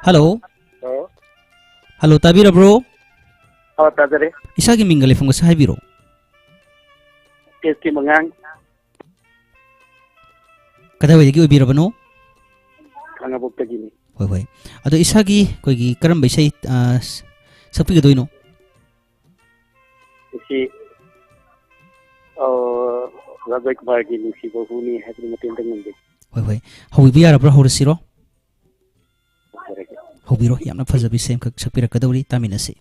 ꯍꯜꯂꯣ꯫ ꯍꯜꯂꯣ꯫ ꯍꯜꯂꯣ, ꯇꯥꯕꯤꯔꯕ꯭ꯔꯣ? ꯑꯣ, ꯇꯥꯖꯔꯦ꯫ ꯏꯁꯥꯒꯤ ꯃꯤꯡꯒ ꯂꯩꯐꯝꯒꯁꯨ ꯍꯥꯏꯕꯤꯔꯣ꯫ ꯑꯦꯁ ꯀꯦ ꯃꯉꯥꯡ꯫ ꯀꯗꯥꯏꯋꯥꯏꯗꯒꯤ ꯑꯣꯏꯕꯤꯔꯕꯅꯣ? ꯈꯥꯉꯕꯣꯛꯇꯒꯤꯅꯤ꯫ ꯍꯣꯏ, ꯍꯣꯏ꯫ ꯑꯗꯣ ꯏꯁꯥꯒꯤ ꯑꯩꯈꯣꯏꯒꯤ ꯀꯔꯝꯕ ꯏꯁꯩ, ꯑ, ꯁꯛꯄꯤꯒꯗꯣꯏꯅꯣ? ꯁꯤ, ꯑ, ꯔꯥꯖ ꯀꯨꯃꯥꯔꯒꯤ ꯅꯨꯡꯁꯤꯕ ꯍꯨꯅꯤ ꯍꯥꯏꯕꯗꯨ ꯃꯇꯦꯛ ꯑꯝꯇꯪ ꯉꯪꯖꯒꯦ꯫ ꯍꯣꯏ, ꯍꯣꯏ꯫ ꯍꯧꯕꯤꯕ ꯌꯥꯔꯕ꯭ꯔꯥ? ꯍꯧꯔꯁꯤꯔꯣ? ꯍꯧꯖꯔꯒꯦ꯫ ꯍꯧꯕꯤꯔꯣ꯫ ꯌꯥꯝꯅ ꯐꯖꯕ ꯏꯁꯩ ꯑꯃꯈꯛ ꯁꯛꯄꯤꯔꯛꯀꯗꯧꯔꯤ, ꯇꯥꯃꯤꯟꯅꯁꯤ꯫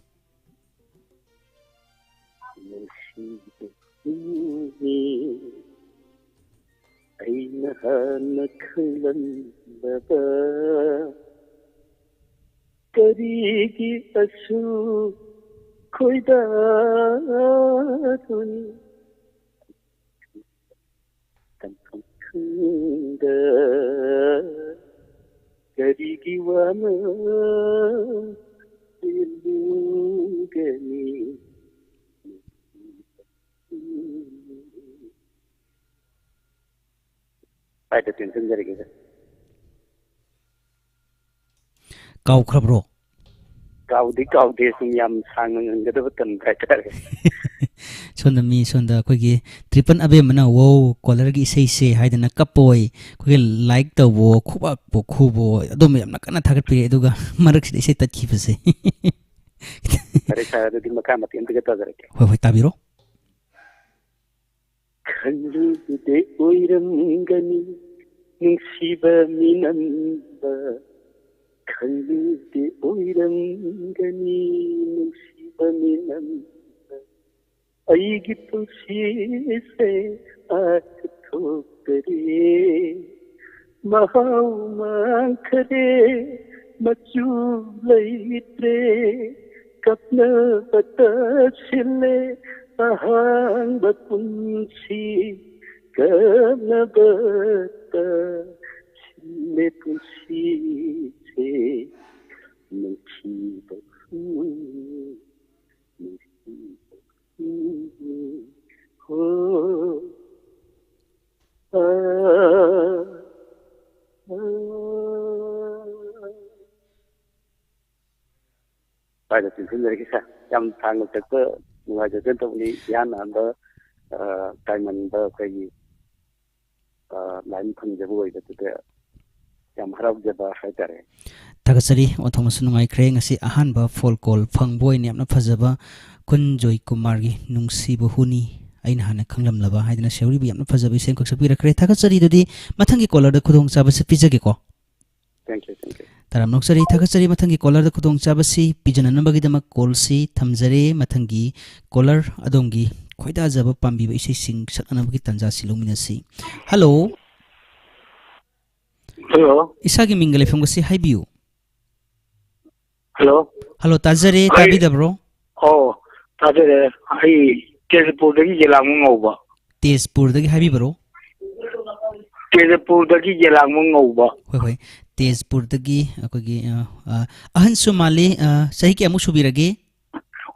ꯅꯨꯡꯁꯤꯕ ꯍꯨꯅꯤ ꯑꯩꯅ ꯍꯥꯟꯅ ꯈꯪꯂꯝꯂꯕ, ꯀꯔꯤꯒꯤ ꯑꯁꯨꯛ ꯈꯣꯏꯗꯥꯔꯨꯅꯤ? ꯇꯝꯐꯝ ꯈꯪꯗ ꯀꯔꯤꯒꯤ ꯋꯥꯅ ꯂꯦꯜꯂꯨꯒꯅꯤ? ꯁ꯭ꯋꯥꯏꯗ ꯇꯦꯟꯁꯤꯟꯖꯔꯒꯦꯗ꯫ ꯀꯥꯎꯈ꯭ꯔꯕ꯭ꯔꯣ? ꯀꯥꯎꯗꯤ ꯀꯥꯎꯗꯦ, ꯁꯨꯝ ꯌꯥꯝ ꯁꯥꯡꯅ ꯉꯪꯒꯗꯕ ꯇꯟꯕ ꯍꯥꯏꯇꯥꯔꯦ꯫ ꯁꯣꯝꯗ ꯃꯤ, ꯁꯣꯝꯗ ꯑꯩꯈꯣꯏꯒꯤ ꯇ꯭ꯔꯤꯄꯟ ꯑꯕꯦꯝꯃꯅ "ꯋꯧ, ꯀꯣꯂꯔꯒꯤ ꯏꯁꯩꯁꯦ" ꯍꯥꯏꯗꯅ ꯀꯞꯄꯣꯏ, ꯑꯩꯈꯣꯏꯒꯤ ꯂꯥꯏꯛ ꯇꯧꯕꯣ, ꯈꯨꯕꯥꯛꯄꯨ ꯈꯨꯕꯣ, ꯑꯗꯨꯝꯕ ꯌꯥꯝꯅ ꯀꯟꯅ ꯊꯥꯒꯠꯄꯤꯔꯦ꯫ ꯑꯗꯨꯒ ꯃꯔꯛꯁꯤꯗ ꯏꯁꯩ ꯇꯠꯈꯤꯕꯁꯦ꯫ ꯐꯔꯦ ꯁꯥꯔ, ꯑꯗꯨꯗꯤ ꯃꯈꯥ ꯃꯇꯦꯛ ꯑꯝꯇꯒ ꯇꯧꯖꯔꯛꯀꯦ꯫ ꯍꯣꯏ, ꯍꯣꯏ, ꯇꯥꯕꯤꯔꯣ꯫ ꯈꯪꯂꯨꯗꯦ ꯑꯣꯏꯔꯝꯒꯅꯤ ꯅꯨꯡꯁꯤꯕ ꯃꯤꯅꯝꯕ, ꯈꯪꯂꯨꯗꯦ ꯑꯣꯏꯔꯝꯒꯅꯤ ꯅꯨꯡꯁꯤꯕ ꯃꯤꯅꯝꯕ꯫ ꯑꯩꯒꯤ ꯄꯨꯟꯁꯤꯁꯦ ꯑꯥꯔꯊ ꯊꯣꯛꯇꯔꯦ, ꯃꯍꯥꯎ ꯃꯥꯡꯈꯔꯦ, ꯃꯆꯨ ꯂꯩꯇ꯭ꯔꯦ, ꯀꯞꯅꯕꯇ ꯁꯤꯜꯂꯦ ꯑꯍꯥꯡꯕ ꯄꯨꯟꯁꯤ, ꯀꯞꯅꯕꯇ ꯁꯤꯜꯂꯦ ꯄꯨꯟꯁꯤꯁꯦ꯫ ꯅꯨꯡꯁꯤꯕ ꯍꯨ, ꯅꯨꯡꯁꯤꯕ ꯍꯨ, ꯍꯣ, ꯑꯥ, ꯑꯥ꯫ ꯁ꯭ꯋꯥꯏꯗ ꯇꯦꯟꯁꯤꯟꯖꯔꯒꯦ ꯁꯥꯔ꯫ ꯌꯥꯝ ꯁꯥꯡꯅ ꯆꯠꯄ ꯅꯨꯡꯉꯥꯏꯖꯗꯅ ꯇꯧꯕꯅꯤ꯫ ꯏꯍꯥꯟ ꯍꯥꯟꯕ, ꯑ, ꯇꯥꯏꯃꯟꯗ ꯑꯩꯈꯣꯏꯒꯤ, ꯑ, ꯂꯥꯏꯟ ꯐꯪꯖꯕ ꯑꯣꯏꯕꯗꯨꯗ ꯌꯥꯝ ꯍꯔꯥꯎꯖꯕ ꯍꯥꯏꯇꯥꯔꯦ꯫ ꯊꯥꯒꯠꯆꯔꯤ, ꯑꯣꯟꯊꯣꯛꯅꯁꯨ ꯅꯨꯡꯉꯥꯏꯈ꯭ꯔꯦ꯫ ꯉꯁꯤ ꯑꯍꯥꯟꯕ ꯐꯣꯟ ꯀꯣꯜ ꯐꯪꯕ ꯑꯣꯏꯅ ꯌꯥꯝꯅ ꯐꯖꯕ ꯀꯨꯟꯖꯣꯏ ꯀꯨꯃꯥꯔꯒꯤ "ꯅꯨꯡꯁꯤꯕ ꯍꯨꯅꯤ" ꯑꯩꯅ ꯍꯥꯟꯅ ꯈꯪꯂꯝꯂꯕ ꯍꯥꯏꯗꯅ ꯁꯦꯍꯣꯔꯤꯕꯨ ꯌꯥꯝꯅ ꯐꯖꯕ ꯏꯁꯩ ꯑꯃꯈꯛ ꯁꯛꯄꯤꯔꯛꯈ꯭ꯔꯦ꯫ ꯊꯥꯒꯠꯆꯔꯤ꯫ ꯑꯗꯨꯗꯤ ꯃꯊꯪꯒꯤ caller ꯗ ꯈꯨꯗꯣꯡꯆꯥꯕꯁꯤ ꯄꯤꯖꯒꯦꯀꯣ꯫ Thank you, thank you. ꯇꯔꯥꯝꯅ ꯑꯣꯛꯆꯔꯤ꯫ ꯊꯥꯒꯠꯆꯔꯤ꯫ ꯃꯊꯪꯒꯤ caller ꯗ ꯈꯨꯗꯣꯡꯆꯥꯕꯁꯤ ꯄꯤꯖꯅꯅꯕꯒꯤꯗꯃꯛ call ꯁꯤ ꯊꯝꯖꯔꯦ꯫ ꯃꯊꯪꯒꯤ caller ꯑꯗꯣꯝꯒꯤ ꯈꯣꯏꯗꯥꯖꯕ ꯄꯥꯝꯕꯤꯕ ꯏꯁꯩꯁꯤꯡ ꯁꯛꯅꯅꯕꯒꯤ ꯇꯥꯟꯖꯥꯁꯤ ꯂꯧꯃꯤꯟꯅꯁꯤ꯫ Hello꯫ Hello. ꯏꯁꯥꯒꯤ ꯃꯤꯡꯒ ꯂꯩꯐꯝꯒꯁꯤ ꯍꯥꯏꯕꯤꯌꯨ꯫ Hello. Hello, ꯇꯥꯖꯔꯦ꯫ ꯑꯩ ꯇꯥꯕꯤꯗꯕ꯭ꯔꯣ? ꯑꯣ, ꯇꯥꯖꯔꯦ꯫ ꯑꯩ ꯇꯦꯖꯄꯨꯔꯗꯒꯤ ꯌꯦꯂꯥꯡꯕ ꯉꯧꯕ꯫ ꯇꯦꯖꯄꯨꯔꯗꯒꯤ ꯍꯥꯏꯕꯤꯕꯔꯣ? ꯇꯦꯖꯄꯨꯔꯗꯒꯤ ꯌꯦꯂꯥꯡꯕ ꯉꯧꯕ꯫ ꯍꯣꯏ, ꯍꯣꯏ꯫ ꯇꯦꯖꯄꯨꯔꯗꯒꯤ ꯑꯩꯈꯣꯏꯒꯤ, ꯑ, ꯑ, ꯑꯍꯟꯁꯨ ꯃꯥꯜꯂꯤ꯫ ꯑ, ꯆꯍꯤ ꯀꯌꯥꯃꯨꯛ ꯁꯨꯕꯤꯔꯒꯦ?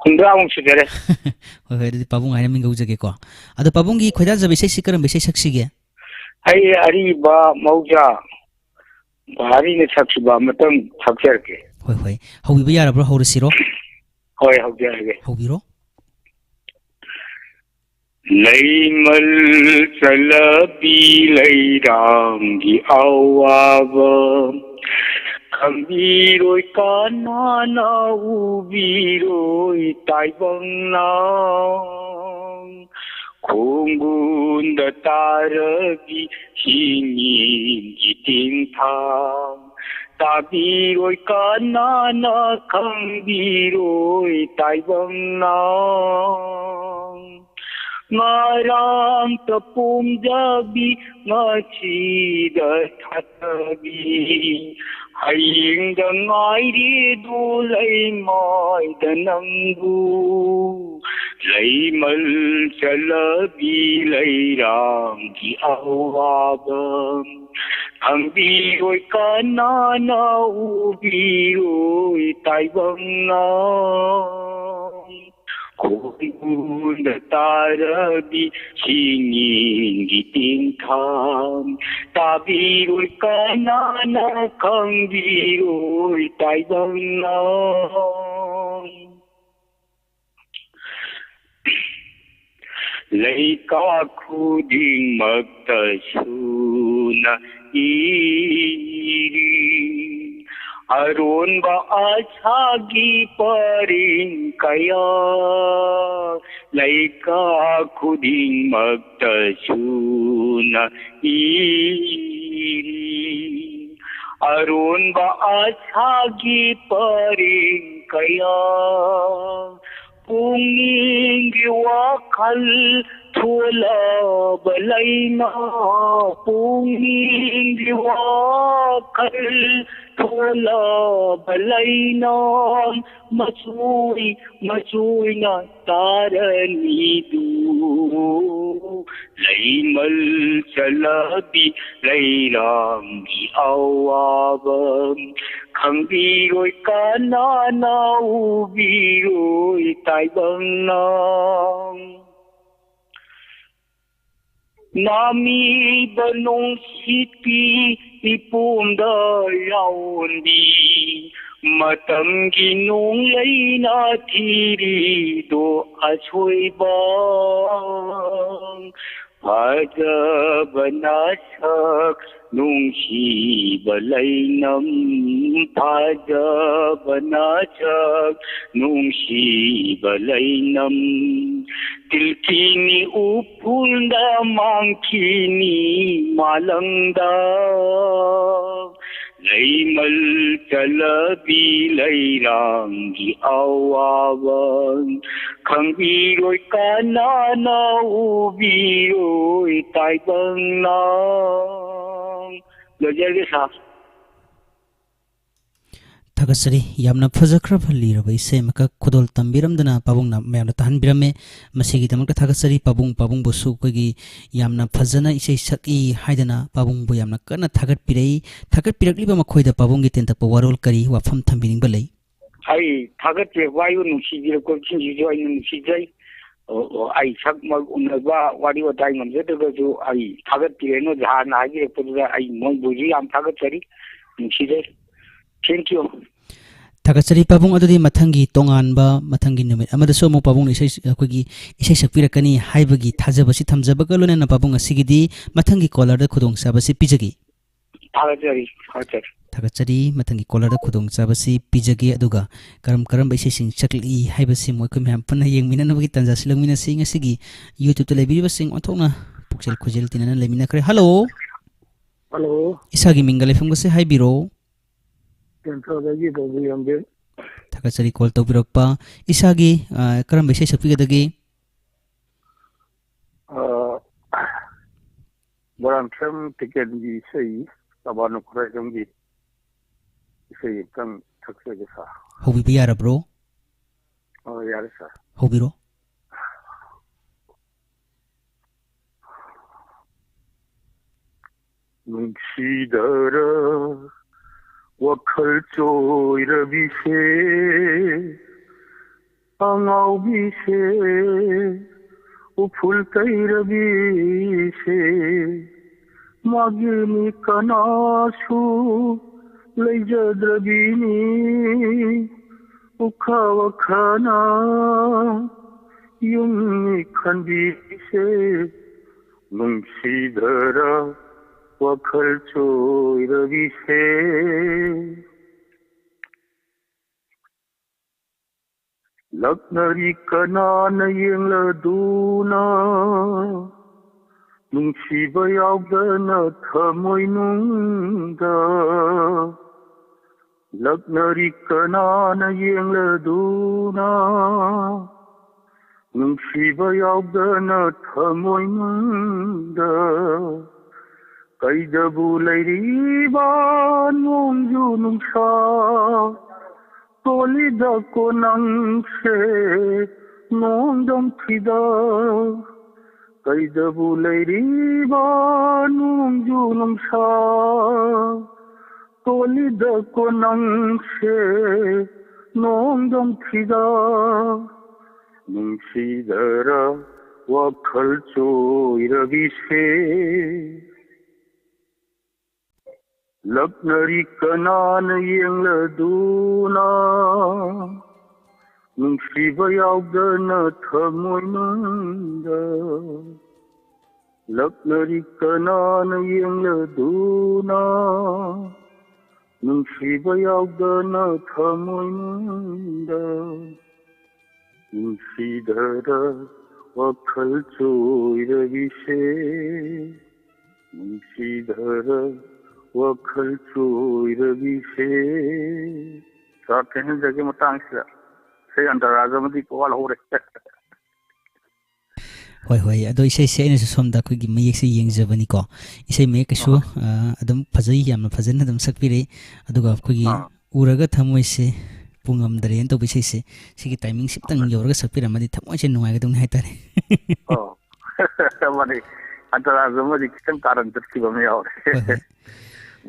ꯍꯨꯝꯗ꯭ꯔꯥꯃꯨꯛ ꯁꯨꯖꯔꯦ꯫ ꯍꯣꯏ, ꯍꯣꯏ, ꯑꯗꯨꯗꯤ ꯄꯥꯕꯨꯡ ꯍꯥꯏꯅ ꯃꯤꯡ ꯀꯧꯖꯒꯦꯀꯣ꯫ ꯑꯗꯣ ꯄꯥꯕꯨꯡꯒꯤ ꯈꯣꯏꯗꯥꯖꯕ ꯏꯁꯩꯁꯤ ꯀꯔꯝꯕ ꯏꯁꯩ ꯁꯛꯁꯤꯒꯦ? ꯑꯩ ꯑꯔꯤꯕ ꯃꯍꯧꯁꯥ ꯚꯥꯔꯤꯅ ꯁꯛꯈꯤꯕ ꯑꯃꯇꯪ ꯁꯛꯆꯔꯛꯀꯦ꯫ ꯍꯣꯏ, ꯍꯣꯏ꯫ ꯍꯧꯕꯤꯕ ꯌꯥꯔꯕ꯭ꯔꯣ? ꯍꯧꯔꯁꯤꯔꯣ? ꯍꯣꯏ, ꯍꯧꯖꯔꯒꯦ꯫ ꯍꯧꯕꯤꯔꯣ꯫ ꯂꯩꯃꯜ ꯆꯜꯂꯕꯤ ꯂꯩꯔꯥꯡꯒꯤ ꯑꯋꯥꯕ ꯈꯪꯕꯤꯔꯣꯏ ꯀꯅꯥꯅ ꯎꯕꯤꯔꯣꯏ ꯇꯥꯏꯕꯪꯅ ꯈꯣꯡꯒꯨꯟꯗ ꯇꯥꯔꯕꯤ ꯁꯤꯅꯤꯡꯒꯤ ꯇꯤꯟꯊꯥ ꯇꯥꯕꯤꯔꯣꯏ ꯀꯅꯥꯅ ꯈꯪꯕꯤꯔꯣꯏ ꯇꯥꯏꯕꯪꯅ ꯉꯔꯥꯡꯇ ꯄꯣꯝꯖꯕꯤ ꯉꯁꯤꯗ ꯊꯥꯊꯕꯤ ꯍꯌꯦꯡꯗ ꯉꯥꯏꯔꯤꯗꯨ ꯂꯩꯃꯥꯏꯗ ꯅꯪꯕꯨ ꯂꯩꯃꯜ ꯆꯜꯂꯕꯤ ꯂꯩꯔꯥꯡꯒꯤ ꯑꯋꯥꯕ ꯈꯪꯕꯤꯔꯣꯏ ꯀꯅꯥꯅ ꯎꯕꯤꯔꯣꯏ ꯇꯥꯏꯕꯪꯅ ꯈꯣꯡꯒꯨꯟꯗ ꯇꯥꯔꯕꯤ ꯁꯤꯅꯤꯡꯒꯤ ꯇꯤꯟꯊꯥ ꯇꯥꯕꯤꯔꯣꯏ ꯀꯅꯥꯅ ꯈꯪꯕꯤꯔꯣꯏ ꯇꯥꯏꯕꯪꯅ ꯂꯩꯀꯥ ꯈꯨꯗꯤꯡꯃꯛꯇ ꯁꯨꯅ ꯏꯔꯤ ꯑꯔꯣꯟꯕ ꯑꯁꯥꯒꯤ ꯄꯔꯦꯡ ꯀꯌꯥ ꯂꯩꯀꯥ ꯈꯨꯗꯤꯡꯃꯛꯇ ꯁꯨꯅ ꯏꯔꯤ꯫ ꯑꯔꯣꯟꯕ ꯑꯁꯥꯒꯤ ꯄꯔꯦꯡ ꯀꯌꯥ ꯄꯨꯛꯅꯤꯡꯒꯤ ꯋꯥꯈꯜ ꯊꯣꯂꯕ ꯂꯩꯅꯥ, ꯄꯨꯛꯅꯤꯡꯒꯤ ꯋꯥꯈꯜ ꯊꯣꯂꯕ ꯂꯩꯅꯥ, ꯃꯆꯣꯏ ꯃꯆꯣꯏꯅ ꯇꯥꯔꯅꯤꯗꯨ꯫ ꯂꯩꯃꯜ ꯆꯂꯕꯤ ꯂꯩꯔꯥꯡꯒꯤ ꯑꯋꯥꯕ ꯈꯪꯕꯤꯔꯣꯏ ꯀꯅꯥꯅ ꯎꯕꯤꯔꯣꯏ ꯇꯥꯏꯕꯪꯅ꯫ ꯅꯥꯃꯤꯕ ꯅꯨꯡꯁꯤꯠꯀꯤ ꯏꯄꯣꯝꯗ ꯌꯥꯑꯣꯟꯕꯤ ꯃꯇꯝꯒꯤ ꯅꯣꯡꯂꯩꯅ ꯊꯤꯔꯤꯗꯣ ꯑꯁꯣꯏꯕ꯫ ꯐꯖꯕ ꯅꯁꯛ ꯅꯨꯡꯁꯤꯕ ꯂꯩꯅꯝ, ꯐꯖꯕ ꯅꯁꯛ ꯅꯨꯡꯁꯤꯕ ꯂꯩꯅꯝ꯫ ꯇꯤꯜꯀꯤꯅꯤ ꯎꯐꯨꯜꯗ ꯃꯥꯡꯈꯤꯅꯤ ꯃꯥꯂꯪꯗ꯫ ꯂꯩꯃꯜ ꯆꯂꯕꯤ ꯂꯩꯔꯥꯡꯒꯤ ꯑꯋꯥꯕ ꯈꯪꯕꯤꯔꯣꯏ ꯀꯅꯥꯅ ꯎꯕꯤꯔꯣꯏ ꯇꯥꯏꯕꯪꯅ꯫ ꯂꯣꯏꯖꯔꯒꯦ ꯁꯥꯔ꯫ ꯊꯥꯒꯠꯆꯔꯤ꯫ ꯌꯥꯝꯅ ꯐꯖꯈ꯭ꯔꯕ ꯂꯤꯔꯕ ꯏꯁꯩ ꯑꯃꯈꯛ ꯈꯨꯗꯣꯜ ꯇꯝꯕꯤꯔꯝꯗꯅ ꯄꯥꯕꯨꯡꯅ ꯃꯌꯥꯝꯗ ꯇꯥꯍꯟꯕꯤꯔꯝꯃꯦ꯫ ꯃꯁꯤꯒꯤꯗꯃꯛꯇ ꯊꯥꯒꯠꯆꯔꯤ꯫ ꯄꯥꯕꯨꯡ, ꯄꯥꯕꯨꯡꯕꯨꯁꯨ ꯑꯩꯈꯣꯏꯒꯤ ꯌꯥꯝꯅ ꯐꯖꯅ ꯏꯁꯩ ꯁꯛꯏ ꯍꯥꯏꯗꯅ ꯄꯥꯕꯨꯡꯕꯨ ꯌꯥꯝꯅ ꯀꯟꯅ ꯊꯥꯒꯠꯄꯤꯔꯛꯏ꯫ ꯊꯥꯒꯠꯄꯤꯔꯛꯂꯤꯕ ꯃꯈꯣꯏꯗ ꯄꯥꯕꯨꯡꯒꯤ ꯇꯦꯟꯇꯛꯄ ꯋꯥꯔꯣꯜ ꯀꯔꯤ ꯋꯥꯐꯝ ꯊꯝꯕꯤꯅꯤꯡꯕ ꯂꯩ? ꯑꯩ ꯊꯥꯒꯠꯆꯕ ꯍꯥꯏꯌꯨ, ꯅꯨꯡꯁꯤꯕꯤꯔꯛꯄꯁꯤꯡꯁꯤꯁꯨ ꯑꯩꯅ ꯅꯨꯡꯁꯤꯖꯩ꯫ ꯑꯣ, ꯑꯣ, ꯑꯩ ꯁꯛ ꯃꯛ ꯎꯅꯕ ꯋꯥꯔꯤ ꯋꯥꯇꯥꯏ ꯉꯝꯖꯗ꯭ꯔꯒꯁꯨ ꯑꯩ ꯊꯥꯒꯠꯄꯤꯔꯦꯅ ꯍꯥꯟꯅ ꯍꯥꯏꯕꯤꯔꯛꯄꯗꯨꯗ ꯑꯩ ꯃꯣꯏꯕꯨꯁꯨ ꯌꯥꯝ ꯊꯥꯒꯠꯆꯔꯤ, ꯅꯨꯡꯁꯤꯖꯩ꯫ Thank you꯫ ꯊꯥꯒꯠꯆꯔꯤ ꯄꯥꯕꯨꯡ꯫ ꯑꯗꯨꯗꯤ ꯃꯊꯪꯒꯤ ꯇꯣꯉꯥꯟꯕ ꯃꯊꯪꯒꯤ ꯅꯨꯃꯤꯠ ꯑꯃꯗꯁꯨ ꯑꯃꯨꯛ ꯄꯥꯕꯨꯡꯅ ꯏꯁꯩ, ꯑꯩꯈꯣꯏꯒꯤ ꯏꯁꯩ ꯁꯛꯄꯤꯔꯛꯀꯅꯤ ꯍꯥꯏꯕꯒꯤ ꯊꯥꯖꯕꯁꯤ ꯊꯝꯖꯕꯒ ꯂꯣꯏꯅꯅ ꯄꯥꯕꯨꯡ ꯉꯁꯤꯒꯤꯗꯤ ꯃꯊꯪꯒꯤ ꯀꯣꯂꯔꯗ ꯈꯨꯗꯣꯡꯆꯥꯕꯁꯤ ꯄꯤꯖꯒꯦ꯫ ꯊꯥꯒꯠꯆꯔꯤ, ꯊꯥꯒꯠꯆꯔꯤ꯫ ꯊꯥꯒꯠꯆꯔꯤ꯫ ꯃꯊꯪꯒꯤ ꯀꯣꯂꯔꯗ ꯈꯨꯗꯣꯡꯆꯥꯕꯁꯤ ꯄꯤꯖꯒꯦ, ꯑꯗꯨꯒ ꯀꯔꯝ ꯀꯔꯝꯕ ꯏꯁꯩꯁꯤꯡ ꯁꯛꯂꯛꯏ ꯍꯥꯏꯕꯁꯤ ꯑꯃꯨꯛ ꯑꯩꯈꯣꯏ ꯃꯌꯥꯝ ꯄꯨꯟꯅ ꯌꯦꯡꯃꯤꯟꯅꯅꯕꯒꯤ ꯇꯥꯟꯖꯥꯁꯤ ꯂꯧꯃꯤꯟꯅꯁꯤ꯫ ꯉꯁꯤꯒꯤ YouTube-ꯇ ꯂꯩꯕꯤꯔꯤꯕꯁꯤꯡ ꯑꯣꯟꯊꯣꯛꯅ ꯄꯨꯛꯆꯦꯜ ꯈꯣꯏꯖꯦꯜ ꯇꯤꯟꯅꯅ ꯂꯩꯃꯤꯟꯅꯈ꯭ꯔꯦ꯫ ꯍꯜꯂꯣ꯫ ꯍꯜꯂꯣ꯫ ꯏꯁꯥꯒꯤ ꯃꯤꯡꯒ ꯂꯩꯐꯝꯒꯁꯦ ꯍꯥꯏꯕꯤꯔꯣ꯫ ꯇꯦꯟꯊꯥꯗꯒꯤ ꯕꯕꯨ ꯌꯥꯝꯕꯦꯝ꯫ ꯊꯥꯒꯠꯆꯔꯤ ꯀꯣꯜ ꯇꯧꯕꯤꯔꯛꯄ꯫ ꯏꯁꯥꯒꯤ, ꯑ, ꯀꯔꯝꯕ ꯏꯁꯩ ꯁꯛꯄꯤꯒꯗꯒꯦ? ꯑ, ꯃꯣꯏꯔꯥꯡꯊꯦꯝ ꯇꯤꯀꯦꯟꯒꯤ ꯏꯁꯩ, ꯇꯕꯥꯅꯨ ꯈꯨꯔꯥꯏꯖꯝꯒꯤ ꯏꯁꯩ ꯑꯝꯇꯪ ꯁꯛꯆꯒꯦ, ꯁꯥꯔ꯫ ꯍꯧꯕꯤꯕ ꯌꯥꯔꯕ꯭ꯔꯣ? ꯑ, ꯌꯥꯔꯦ, ꯁꯥꯔ꯫ ꯍꯧꯕꯤꯔꯣ꯫ ꯅꯨꯡꯁꯤꯗꯔ ꯋꯥꯈꯜ ꯆꯣꯏꯔꯕꯤꯁꯦ, ꯑꯉꯥꯎꯕꯤꯁꯦ, ꯎꯐꯨꯜ ꯇꯩꯔꯕꯤꯁꯦ, ꯃꯥꯒꯤꯅꯤ ꯀꯅꯥꯁꯨ ꯂꯩꯖꯗ꯭ꯔꯕꯤꯅꯤ, ꯎꯈꯥ ꯋꯥꯈꯅ ꯌꯨꯝꯅꯤ ꯈꯟꯕꯤꯁꯦ, ꯅꯨꯡꯁꯤꯗꯔ ꯋꯥꯈꯜ ꯆꯣꯏꯔꯕꯤꯁꯦ꯫ ꯂꯛꯅꯔꯤ ꯀꯅꯥꯅ ꯌꯦꯡꯂꯗꯨꯅ, ꯅꯨꯡꯁꯤꯕ ꯌꯥꯎꯗꯅ ꯊꯃꯣꯏꯅꯨꯡꯗ꯫ ꯂꯛꯅꯔꯤ ꯀꯅꯥꯅ ꯌꯦꯡꯂꯗꯨꯅ, ꯅꯨꯡꯁꯤꯕ ꯌꯥꯎꯗꯅ ꯊꯃꯣꯏꯅꯨꯡꯗ꯫ ꯀꯩꯗꯕꯨ ꯂꯩꯔꯤꯕ ꯅꯣꯡꯖꯨ ꯅꯨꯡꯁꯥ, ꯇꯣꯜꯂꯤꯗꯀꯣ ꯅꯪꯁꯦ ꯅꯣꯡꯗꯝ ꯐꯤꯗ꯫ ꯀꯩꯗꯕꯨ ꯂꯩꯔꯤꯕ ꯅꯣꯡꯖꯨ ꯅꯨꯡꯁꯥ, ꯇꯣꯜꯂꯤꯗꯀꯣ ꯅꯪꯁꯦ ꯅꯣꯡꯗꯝ ꯐꯤꯗ꯫ ꯅꯨꯡꯁꯤꯗꯔ ꯋꯥꯈꯜ ꯆꯣꯏꯔꯕꯤꯁꯦ, ꯂꯛꯅꯔꯤ ꯀꯅꯥꯅ ꯌꯦꯡꯂꯗꯨꯅ, ꯅꯨꯡꯁꯤꯕ ꯌꯥꯎꯗꯅ ꯊꯃꯣꯏꯅꯨꯡꯗ꯫ ꯂꯛꯅꯔꯤ ꯀꯅꯥꯅ ꯌꯦꯡꯂꯗꯨꯅ, ꯅꯨꯡꯁꯤꯕ ꯌꯥꯎꯗꯅ ꯊꯃꯣꯏꯅꯨꯡꯗ, ꯅꯨꯡꯁꯤꯗꯔ ꯋꯥꯈꯜ ꯆꯣꯏꯔꯕꯤꯁꯦ, ꯅꯨꯡꯁꯤꯗꯔ ꯋꯥꯈꯜ ꯆꯣꯏꯔꯕꯤꯁꯦ꯫ ꯁꯥꯔ ꯊꯦꯡꯅꯖꯒꯦ ꯃꯇꯥꯡꯁꯤꯗ꯫ ꯏꯁꯩ ꯑꯟꯇꯔꯥꯖ ꯑꯃꯗꯤ ꯋꯥꯠꯍꯧꯔꯦ꯫ ꯍꯣꯏ, ꯍꯣꯏ꯫ ꯑꯗꯣ ꯏꯁꯩꯁꯦ ꯑꯩꯅꯁꯨ ꯁꯣꯝꯗ ꯑꯩꯈꯣꯏꯒꯤ ꯃꯌꯦꯛꯁꯦ ꯌꯦꯡꯖꯕꯅꯤꯀꯣ꯫ ꯏꯁꯩ ꯃꯌꯦꯛ ꯀꯩꯁꯨ, ꯑꯍꯣꯏ꯫ ꯑ, ꯑꯗꯨꯝ ꯐꯖꯩ, ꯌꯥꯝꯅ ꯐꯖꯅ ꯑꯗꯨꯝ ꯁꯛꯄꯤꯔꯛꯏ꯫ ꯑꯗꯨꯒ ꯑꯩꯈꯣꯏꯒꯤ ꯑꯥ꯫ "ꯎꯔꯒ ꯊꯃꯣꯏꯁꯦ ꯄꯨꯡꯉꯝꯗꯔꯦꯅ" ꯇꯧꯕ ꯏꯁꯩꯁꯦ, ꯁꯤꯒꯤ ꯇꯥꯏꯃꯤꯡꯁꯤꯝꯇꯪ ꯍꯣꯏ꯫ ꯌꯧꯔꯒ ꯁꯛꯄꯤꯔꯝꯃꯗꯤ ꯊꯃꯣꯏꯁꯦ ꯅꯨꯡꯉꯥꯏꯒꯗꯧꯅꯤ ꯍꯥꯏꯇꯥꯔꯦ꯫ ꯑꯣ꯫ ꯃꯥꯅꯤ꯫ ꯑꯟꯇꯔꯥꯖ ꯑꯃꯗꯤ ꯈꯤꯇꯪ ꯀꯥꯔꯟ ꯆꯠꯈꯤꯕ ꯑꯃ ꯌꯥꯎꯔꯦ꯫ ꯍꯣꯏ, ꯍꯣꯏ꯫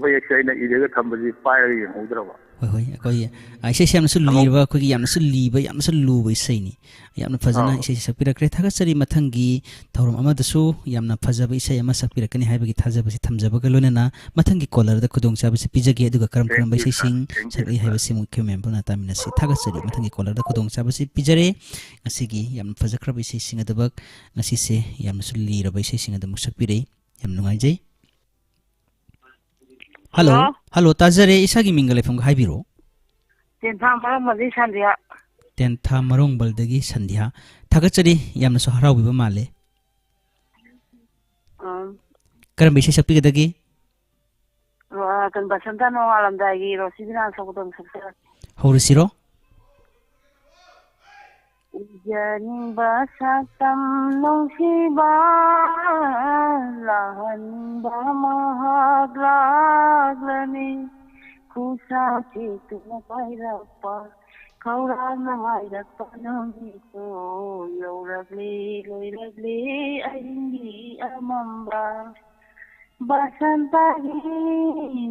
ꯃꯌꯦꯛꯁꯦ ꯑꯩꯅ ꯏꯔꯒ ꯊꯝꯕꯁꯤ ꯄꯥꯏꯔꯒ ꯌꯦꯡꯍꯧꯗ꯭ꯔꯕ꯫ ꯍꯣꯏ, ꯍꯣꯏ꯫ ꯑꯩꯈꯣꯏꯒꯤ, ꯑ, ꯏꯁꯩꯁꯦ ꯌꯥꯝꯅꯁꯨ ꯈꯪꯍꯧ- ꯂꯤꯔꯕ, ꯑꯩꯈꯣꯏꯒꯤ ꯌꯥꯝꯅꯁꯨ ꯂꯤꯕ, ꯌꯥꯝꯅꯁꯨ ꯂꯨꯕ ꯏꯁꯩꯅꯤ꯫ ꯌꯥꯝꯅ ꯐꯖꯅ ꯑꯥ꯫ ꯏꯁꯩꯁꯦ ꯁꯛꯄꯤꯔꯛꯈ꯭ꯔꯦ꯫ ꯊꯥꯒꯠꯆꯔꯤ꯫ ꯃꯊꯪꯒꯤ ꯊꯧꯔꯝ ꯑꯃꯗꯁꯨ ꯌꯥꯝꯅ ꯐꯖꯕ ꯏꯁꯩ ꯑꯃ ꯁꯛꯄꯤꯔꯛꯀꯅꯤ ꯍꯥꯏꯕꯒꯤ ꯊꯥꯖꯕꯁꯤ ꯊꯝꯖꯕꯒ ꯂꯣꯏꯅꯅ ꯃꯊꯪꯒꯤ ꯀꯣꯂꯔꯗ ꯈꯨꯗꯣꯡꯆꯥꯕꯁꯤ ꯄꯤꯖꯒꯦ, ꯑꯗꯨꯒ ꯀꯔꯝ ꯀꯔꯝꯕ Thank you, sir. ꯏꯁꯩꯁꯤꯡ Thank you, ꯁꯛꯂꯛꯏ sir. ꯍꯥꯏꯕꯁꯤ ꯑꯃꯨꯛ ꯑꯩꯈꯣꯏ ꯃꯌꯥꯝ ꯄꯨꯟꯅ ꯇꯥꯃꯤꯟꯅꯁꯤ꯫ ꯊꯥꯒꯠꯆꯔꯤ꯫ ꯃꯊꯪꯒꯤ ꯀꯣꯂꯔꯗ ꯈꯨꯗꯣꯡꯆꯥꯕꯁꯤ ꯄꯤꯖꯔꯦ꯫ ꯉꯁꯤꯒꯤ ꯌꯥꯝꯅ ꯐꯖꯈ꯭ꯔꯕ ꯏꯁꯩꯁꯤꯡ ꯑꯗꯨꯃꯛ, ꯉꯁꯤꯁꯦ ꯌꯥꯝꯅꯁꯨ ꯂꯤꯔꯕ ꯏꯁꯩꯁꯤꯡ ꯑꯗꯨꯃꯛ ꯁꯛꯄꯤꯔꯛꯏ꯫ ꯌꯥꯝ ꯅꯨꯡꯉꯥꯏꯖꯩ꯫ ꯍꯜꯂꯣ꯫ ꯍꯜꯂꯣ꯫ ꯍꯜꯂꯣ, ꯇꯥꯖꯔꯦ꯫ ꯏꯁꯥꯒꯤ ꯃꯤꯡꯒ ꯂꯩꯐꯝꯒ ꯍꯥꯏꯕꯤꯔꯛꯑꯣ꯫ ꯇꯦꯟꯊꯥ ꯃꯔꯣꯡꯕꯜꯗꯒꯤ ꯁꯟꯙ꯭ꯌꯥ꯫ ꯇꯦꯟꯊꯥ ꯃꯔꯣꯡꯕꯜꯗꯒꯤ ꯁꯟꯙ꯭ꯌꯥ꯫ ꯊꯥꯒꯠꯆꯔꯤ꯫ ꯌꯥꯝꯅꯁꯨ ꯍꯔꯥꯎꯕꯤꯕ ꯃꯥꯜꯂꯦ꯫ ꯑꯥ꯫ ꯀꯔꯝꯕ ꯏꯁꯩ ꯁꯛꯄꯤꯒꯗꯒꯦ? ꯑꯥ, ꯀꯩꯅꯣ, ꯕꯁꯟꯇ ꯅꯣꯡꯉꯥꯜꯂꯝꯗꯥꯏꯒꯤ ꯔꯣꯁꯤꯕꯤꯅꯥ ꯁꯛꯄꯗꯣ ꯑꯗꯨꯝ ꯁꯛꯆꯔꯛꯀꯦ꯫ ꯍꯧꯔꯁꯤꯔꯣ? ꯎꯖꯅꯤꯡꯕ ꯁꯛꯇꯝ ꯅꯨꯡꯁꯤꯕ, ꯂꯥꯛꯍꯟꯅꯤꯡꯕ ꯃꯍꯥꯛ ꯂꯥꯛꯂꯅꯤ꯫ ꯈꯨꯠꯁꯥ ꯊꯦꯛꯇꯨꯅ ꯄꯥꯏꯔꯛꯄ, ꯈꯧꯔꯥꯡꯅ ꯍꯥꯏꯔꯛꯄ ꯅꯨꯃꯤꯠꯇꯣ ꯌꯧꯔꯛꯂꯦ, ꯂꯣꯏꯔꯛꯂꯦ ꯑꯍꯤꯡꯒꯤ ꯑꯃꯝꯕ꯫ ꯕꯁꯟꯇꯒꯤ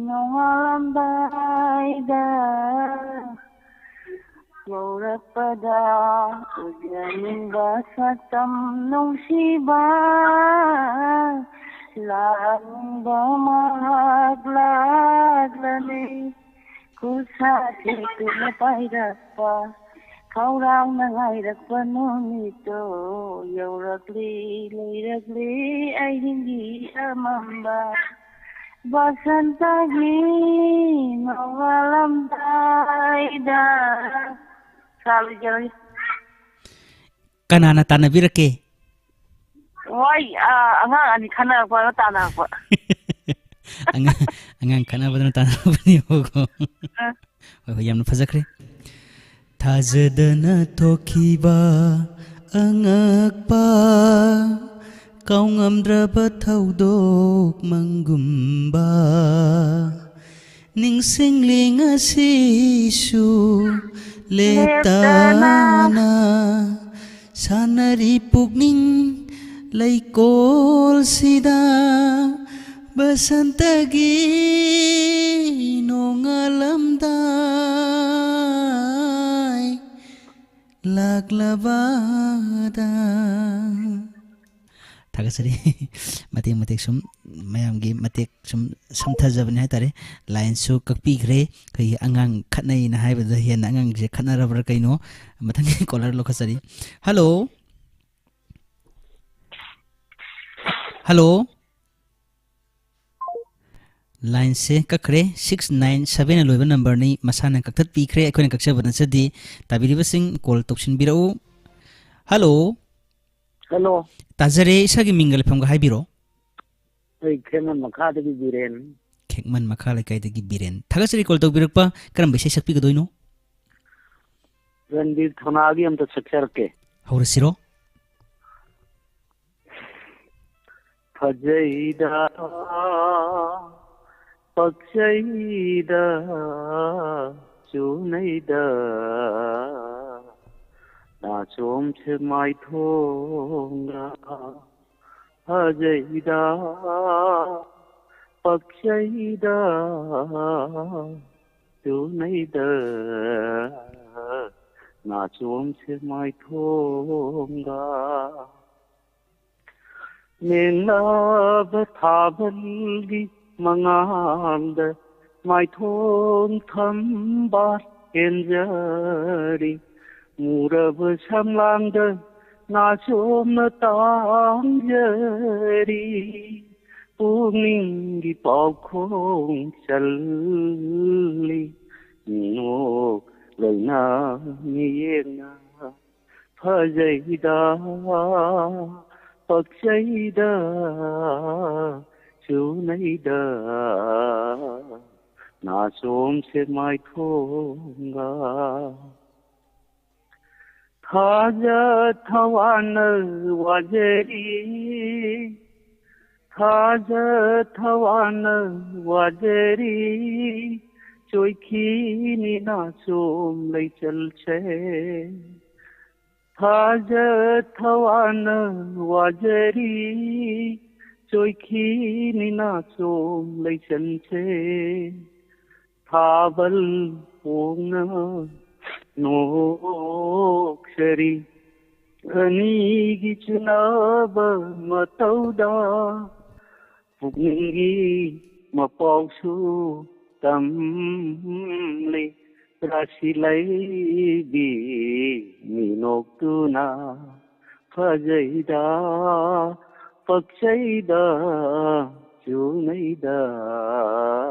ꯅꯣꯡꯉꯥꯜꯂꯝꯗꯥꯏꯗ ꯌꯧꯔꯛꯄꯗ ꯎꯖꯅꯤꯡꯕ ꯁꯛꯇꯝ ꯅꯨꯡꯁꯤꯕ, ꯂꯥꯛꯅꯤꯡꯕ ꯃꯍꯥꯛ ꯂꯥꯛꯂꯅꯤ꯫ ꯈꯨꯠꯁꯥ ꯊꯦꯛꯇꯨꯅ ꯄꯥꯏꯔꯛꯄ, ꯈꯧꯔꯥꯡꯅ ꯉꯥꯏꯔꯛꯄ ꯅꯨꯃꯤꯠꯇꯣ ꯌꯧꯔꯛꯂꯤ, ꯂꯩꯔꯛꯂꯤ ꯑꯍꯤꯡꯒꯤ ꯑꯃꯝꯕ꯫ ꯕꯁꯟꯇꯒꯤ ꯅꯣꯡꯉꯥꯜꯂꯝꯗꯥꯏꯗ꯫ ꯁꯥ ꯂꯣꯏꯖꯔꯒꯦ꯫ ꯀꯅꯥꯅ ꯇꯥꯟꯅꯕꯤꯔꯛꯀꯦ? ꯍꯣꯏ, ꯑꯥ, ꯑꯉꯥꯡ ꯑꯅꯤ ꯈꯟꯅꯔꯛꯄꯒ ꯇꯥꯟꯅꯔꯛꯄ꯫ ꯑꯉꯥꯡ, ꯑꯉꯥꯡ ꯈꯠꯅꯕꯗꯨꯅ ꯇꯥꯟꯅꯕꯅꯦꯕꯀꯣ꯫ ꯑꯥ꯫ ꯍꯣꯏ, ꯍꯣꯏ, ꯌꯥꯝꯅ ꯐꯖꯈ꯭ꯔꯦ꯫ ꯊꯥꯖꯗꯅ ꯊꯣꯛꯈꯤꯕ ꯑꯉꯛꯄ, ꯀꯥꯎꯉꯝꯗ꯭ꯔꯕ ꯊꯧꯗꯣꯛ ꯃꯪꯒꯨꯝꯕ, ꯅꯤꯡꯁꯤꯡꯂꯤ ꯉꯁꯤꯁꯨ ꯂꯦꯞꯇꯅ꯫ ꯂꯦꯞꯇꯅ ꯁꯥꯟꯅꯔꯤ ꯄꯨꯛꯅꯤꯡ ꯂꯩꯀꯣꯜꯁꯤꯗ, ꯕꯁꯟꯇꯒꯤ ꯅꯣꯡꯉꯥꯜꯂꯝꯗꯥꯏ ꯂꯥꯛꯂꯕꯗ꯫ ꯊꯥꯒꯠꯆꯔꯤ꯫ ꯃꯇꯦꯛ ꯃꯇꯦꯛ ꯁꯨꯝ ꯃꯌꯥꯝꯒꯤ ꯃꯇꯦꯛ ꯁꯨꯝ ꯁꯝꯊꯖꯕꯅꯤ ꯍꯥꯏꯇꯥꯔꯦ꯫ ꯂꯥꯏꯟꯁꯨ ꯀꯛꯄꯤꯈ꯭ꯔꯦ꯫ ꯑꯩꯈꯣꯏꯒꯤ ꯑꯉꯥꯡ ꯈꯠꯅꯩꯅ ꯍꯥꯏꯕꯗ ꯍꯦꯟꯅ ꯑꯉꯥꯡꯁꯦ ꯈꯠꯅꯔꯕ꯭ꯔꯥ ꯀꯩꯅꯣ? ꯃꯊꯪꯒꯤ ꯀꯣꯂꯔ ꯂꯧꯈꯠꯆꯔꯤ꯫ ꯍꯜꯂꯣ꯫ ꯍꯜꯂꯣ꯫ ꯂꯥꯏꯟꯁꯦ ꯀꯛꯈ꯭ꯔꯦ꯫ ꯁꯤꯛꯁ ꯅꯥꯏꯟ ꯁꯚꯦꯟꯅ ꯂꯣꯏꯕ ꯅꯝꯕꯔꯅꯤ꯫ ꯃꯁꯥꯅ ꯀꯛꯊꯠꯄꯤꯈ꯭ꯔꯦ, ꯑꯩꯈꯣꯏꯅ ꯀꯛꯆꯕ ꯅꯠꯆꯗꯦ꯫ ꯇꯥꯕꯤꯔꯤꯕꯁꯤꯡ, ꯀꯣꯜ ꯇꯧꯁꯤꯟꯕꯤꯔꯛꯎ꯫ ꯍꯜꯂꯣ꯫ ꯍꯜꯂꯣ꯫ ꯇꯥꯖꯔꯦ, ꯏꯁꯥꯒꯤ ꯃꯤꯡꯒ ꯂꯩꯐꯝꯒ ꯍꯥꯏꯕꯤꯔꯣ꯫ ꯑꯩ ꯈꯦꯛꯃꯟ ꯃꯈꯥꯗꯒꯤ ꯕꯤꯔꯦꯟ꯫ ꯈꯦꯛꯃꯟ ꯃꯈꯥ ꯂꯩꯀꯥꯏꯗꯒꯤ ꯕꯤꯔꯦꯟ꯫ ꯊꯥꯒꯠꯆꯔꯤ ꯀꯣꯜ ꯇꯧꯕꯤꯔꯛꯄ꯫ ꯀꯔꯝꯕ ꯏꯁꯩ ꯁꯛꯄꯤꯒꯗꯣꯏꯅꯣ? ꯔꯟꯕꯤꯔ ꯊꯧꯅꯥꯒꯤ ꯑꯝꯇ ꯁꯛꯆꯔꯛꯀꯦ꯫ ꯍꯧꯔꯁꯤꯔꯣ? ꯐꯖꯩꯗ, ꯄꯛꯆꯩꯗ, ꯆꯨꯅꯩꯗ, ꯅꯥꯆꯣꯝ ꯁꯦꯛꯃꯥꯏꯊꯣꯡꯒ꯫ ꯐꯖꯩꯗ, ꯄꯛꯆꯩꯗ, ꯆꯨꯅꯩꯗ, ꯅꯥꯆꯣꯝ ꯁꯦꯛꯃꯥꯏꯊꯣꯡꯒ꯫ ꯃꯦꯡꯂꯕ ꯊꯥꯕꯜꯒꯤ ꯃꯉꯥꯜꯗ ꯃꯥꯏꯊꯣꯡ ꯊꯝꯕꯥꯜ ꯍꯦꯟꯖꯔꯤ꯫ ꯃꯨꯔꯕ ꯁꯝꯂꯥꯡꯗ ꯅꯥꯆꯣꯝꯅ ꯇꯥꯡꯖꯔꯤ꯫ ꯄꯨꯛꯅꯤꯡꯒꯤ ꯄꯥꯎꯈꯣꯡ ꯆꯜꯂꯤ꯫ ꯃꯤꯅꯣꯛ ꯂꯩꯅ ꯃꯤꯌꯦꯡꯅ ꯐꯖꯩꯗ, ꯄꯛꯆꯩꯗ, ꯆꯨꯅꯩꯗ, ꯅꯥꯆꯣꯝꯁꯦ ꯃꯥꯏꯊꯣꯡꯒ꯫ ꯊꯥꯖ ꯊꯋꯥꯅ ꯋꯥꯖꯔꯤ, ꯊꯥꯖ ꯊꯋꯥꯅ ꯋꯥꯖꯔꯤ, ꯆꯣꯏꯈꯤꯅꯤ ꯅꯥꯆꯣꯝ ꯂꯩꯆꯜꯁꯦ꯫ ꯊꯥꯖ ꯊꯋꯥꯅ ꯋꯥꯖꯔꯤ, ꯆꯣꯏꯈꯤꯅꯤ ꯅꯥꯆꯣꯝ ꯂꯩꯆꯜꯁꯦ꯫ ꯊꯥꯕꯜ ꯐꯣꯡꯅ ꯅꯣꯛꯆꯔꯤ, ꯑꯅꯤꯒꯤ ꯆꯨꯅꯕ ꯃꯇꯧꯗ ꯄꯨꯛꯅꯤꯡꯒꯤ ꯃꯄꯥꯎꯁꯨ ꯇꯝꯂꯤ꯫ ꯔꯥꯁꯤ ꯂꯩꯕꯤ ꯃꯤꯅꯣꯛꯇꯨꯅ ꯐꯖꯩꯗ, ꯄꯛꯆꯩꯗ, ꯆꯨꯅꯩꯗ,